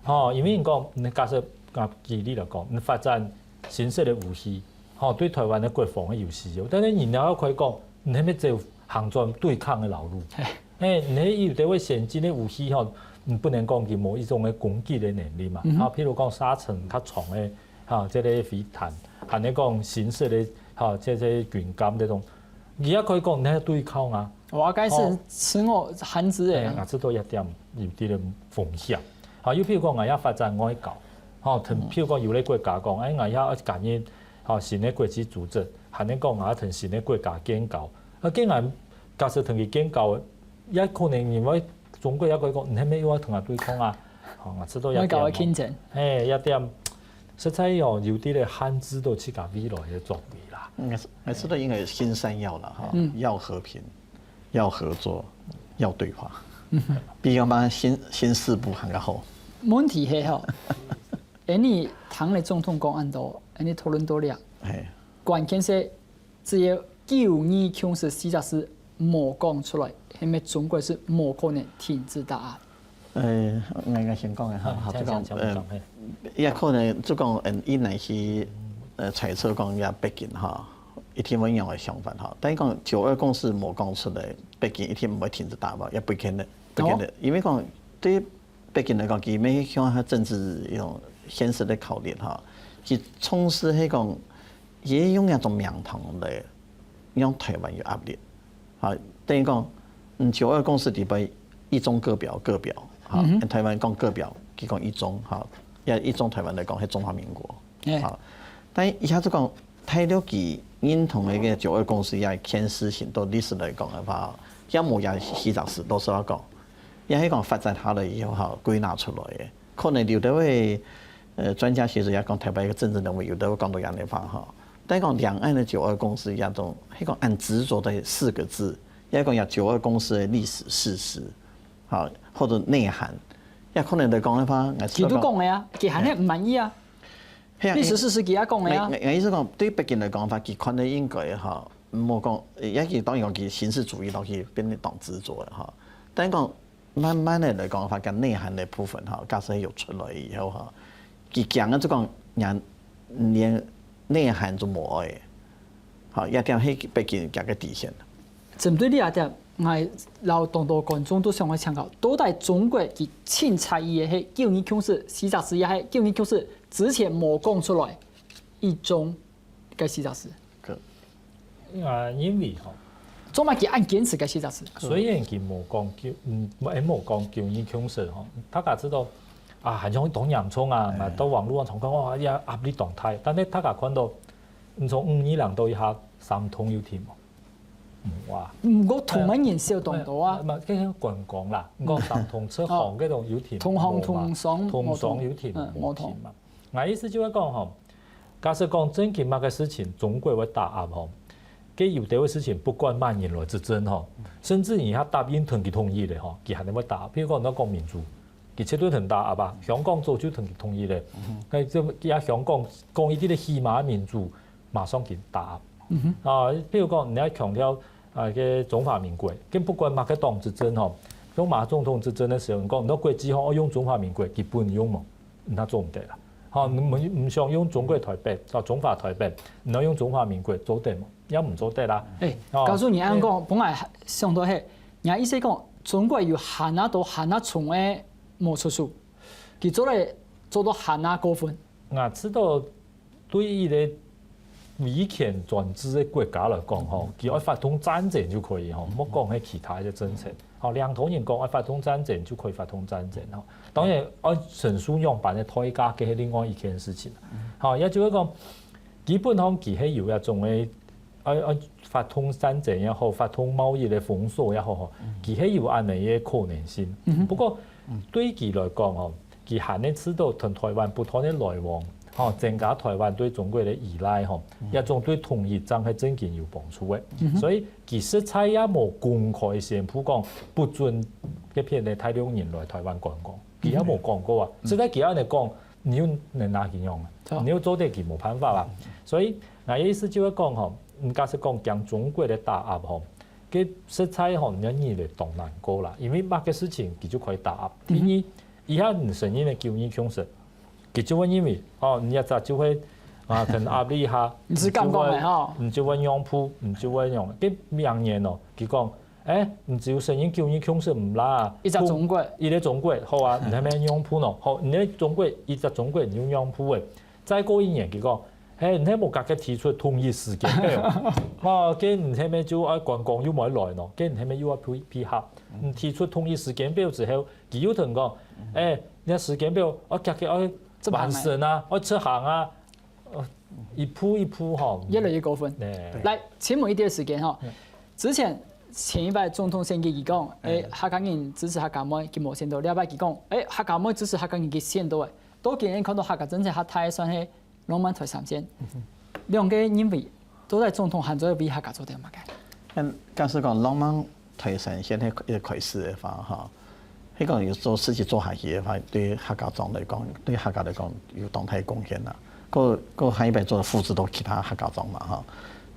吼，因為你講，你假設啊舉例來講，你發展新式个武器，吼，對台灣个國防係有需要，但係你也可以講， 你係毋係走行轉對抗个老路？嘿，你係有兜个先進个武器吼，你不能講佢無一種个攻擊个能力嘛。啊，譬如講射程較長个，哈，這个飛彈，還係講新式个，哈，這个軍艦這種，你也可以講你係對抗啊。哇，該係自我限制个。啊，這都一點有啲个風險。好，又譬如講，𠊎也發展外交，吼，譬如講有个國家講，哎，𠊎也要加入，吼，新个國際組織， 還係講啊，同新个國家建交，啊，既然假設同佢建交，也可能因為中國也可以講，你係毋係又要同佢對抗啊？吼，啊，這都也愛搞个競爭，嘿，也點，實在哦，有啲个限制到自家未來个作為啦。嗯，係，係，這都應該新三要了哈，要和平，要合作，要對話，比較嘛新新四不還較好。問題係吼，恁呢聽了總統講恁多，恁呢討論到了，嘿。 關鍵係只有九二共識四隻字無講出來，係毋係中國係無可能停止打壓？呃，𠊎𠊎先講个哈，好，就講，呃，也可能就講，嗯，以內去，呃，猜測講也北京哈，一定會有樣个想法哈。但係講九二共識無講出來，北京一定毋會停止打壓，也不可能，不可能，因為講對 北京來講，佢乜向下政治一種現實个考慮哈，佢重視係講，佢用一種名堂來讓台灣有壓力，哈，等於講，嗯，九二共識裡背一中各表各表，哈，台灣講各表，佢講一中，哈，也一中台灣來講係中華民國，哈，但一下子講，大陸佢認同个九二共識也牽涉性到歷史來講个話，也無這四隻字，老實話講，也係講發展下來以後吼，歸納出來个。可能有兜个，呃，專家學者也講，台北一個政治人物，有兜會講到恁樣話吼。但講兩岸的九二共識，也種，係講恁執著的四個字，也講這九二共識的歷史事實，吼，或者內涵，也可能來講个話，𠊎佢都講个啊，佢還係毋滿意啊。係啊，歷史事實佢也講个啊。𠊎，𠊎，𠊎意思講，對北京來講个話，佢看得應該吼，毋好講，也佢當然講佢形式主義落去變得當執著个吼。但講慢慢个來講个話，該內涵个部分吼，假使有出來以後吼，佢講个就講連，連內涵都無愛个，吼，這點係北京佢个底線。針對這點，𠊎摎當多觀眾都想愛請教，到底中國佢清楚个係九二共識四隻字，也係九二共識之前無講出來，一中 該四隻字。啊，因為吼，做麼个恁堅持該四隻字？雖然佢無講九，嗯，無，無講九二共識吼，大家知道啊，還像當嚴重啊，嘛，到網路上傳講，哇，這壓力當大。但係大家看到，你從五二零到這下，三通有停無？嗯，哇。毋過同个人少當多啊。嘛，嘛，該觀光啦，你講三通出行該種有停無嘛？同行同商，同商有停無？嗯，無同。無停嘛。𠊎意思就係講吼， 假使講真經麼个事情，中國會打壓吼，該有兜个事情不管麼人來執政吼，甚至你還答應同佢統一个吼，佢還會打壓。譬如講，你講民主，佢絕對同打壓吧。香港早就同佢統一了，該這也香港講一啲个起碼民主，馬上佢打壓。啊，譬如講，你愛強調啊，个中華民國，跟不管麼个黨執政吼，用馬總統執政个時候，你講你到國際吼，愛用中華民國，佢分你用無？ 那做毋得啦。吼，你毋，毋想用中國台北，啊，中華台北，你愛用中華民國做得無？也毋做得啦。欸，哦，告訴你，恁樣講，本來想到係，人家意思講，中國有還較多還較重个無出手，佢做得做到還較過分。𠊎知道對於一個威權專制个國家來講吼，佢愛發動戰爭就可以吼，莫講係其他个政策。 吼，領導人講愛發動戰爭就可以發動戰爭吼。當然，愛承受仰般个代價，該係另外一件事情。吼，也就係講，基本上佢係有一種个，愛，愛發動戰爭也好，發動貿易个封鎖也好吼，佢係有恁樣个可能性。不過，對佢來講吼，佢還係試著同台灣不斷个來往，吼，增加台灣對中國个依賴吼，這種對統一正係真經有幫助个。所以 佢實在也無公開宣布講不准該片个大陸人來台灣觀光，佢也無講過啊。實在佢恁樣講，你又能拿佢仰啊？你又做得佢無辦法啊。所以𠊎个意思就係講吼，你假使講驚中國个打壓吼，該實在吼，你認為當難過啦，因為麼个事情佢就可以打壓。第二，以後你承認个九二共識， 佢就會認為，哦，你這隻就會，啊，同壓力下，你係敢講个吼？你就會讓步，你就會讓。該明年哦，佢講，欸，你只有承認九二共識毋啦，一隻中國。一個中國，好啊，你還無讓步喏，好，你个中國，一隻中國你就讓步欸。再過一年，佢講，欸，你還無合格提出統一時間表，哦，該你還無就愛觀光又無愛來喏，該你還無又愛配，配合。你提出統一時間表之後，佢又同你講，欸，你个時間表，哦，合格愛 完成啊，愛執行啊，呃，一步一步吼。越來越過分。欸。來，請問一點時間吼，之前前一擺總統選舉佢講，欸，客家人支持客家妹，佢無選到。這擺佢講，欸，客家妹支持客家人，佢選到欸。到今日看到客家政策較大算係浪漫台三線。兩個認為，到底總統還做得為客家做點麼个？嗯，假使講浪漫台三線係一個開始个話，吼， 係講有做實際做下去个話，對客家庄來講，對客家來講有當大貢獻啦。過，過下一擺做複製到其他客家庄嘛，吼。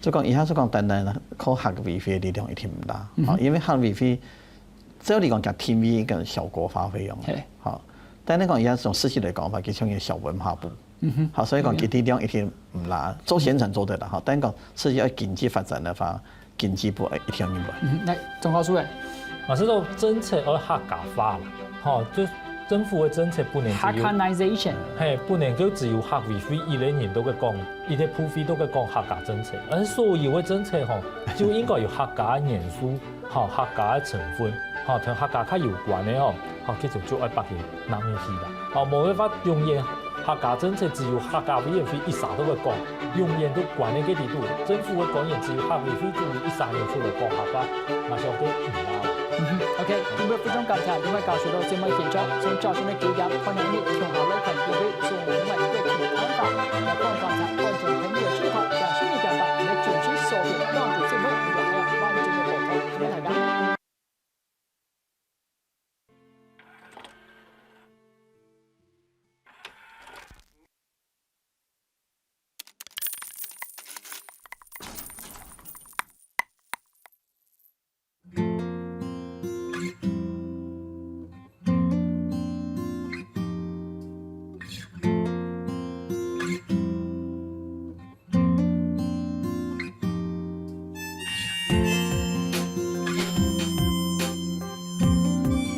就講，這下就講單單靠客委會个力量一定毋大，吼，因為客委會照理講，佢定位一個小國發揮用，吼。但係講，這下從實際來講个話，佢像一個小文化部， 好，所以講佢力量一定毋罅，做宣傳做得啦，吼，但講實際愛經濟發展个話，經濟部一定要入來。嗯，來，鍾教授欸。𠊎係講政策愛客家化啦，吼，就政府个政策不能只有，Hakanization。係，不能就只有客委會一個人都會講，一個部會都會講客家政策，而所有个政策吼，就應該有客家个元素，吼，客家个成分，吼，同客家較有關个吼，吼，其實就愛放入去啦，吼，無辦法永遠客家政策只有客家委員會一儕都會講，永遠都關在該裡肚，政府个官員只有客委會主委一儕人出來講客話，𠊎想都毋罅啦。嗯哼，OK，今日非常感謝兩位教授到節目現場，從早上个九點，歡迎你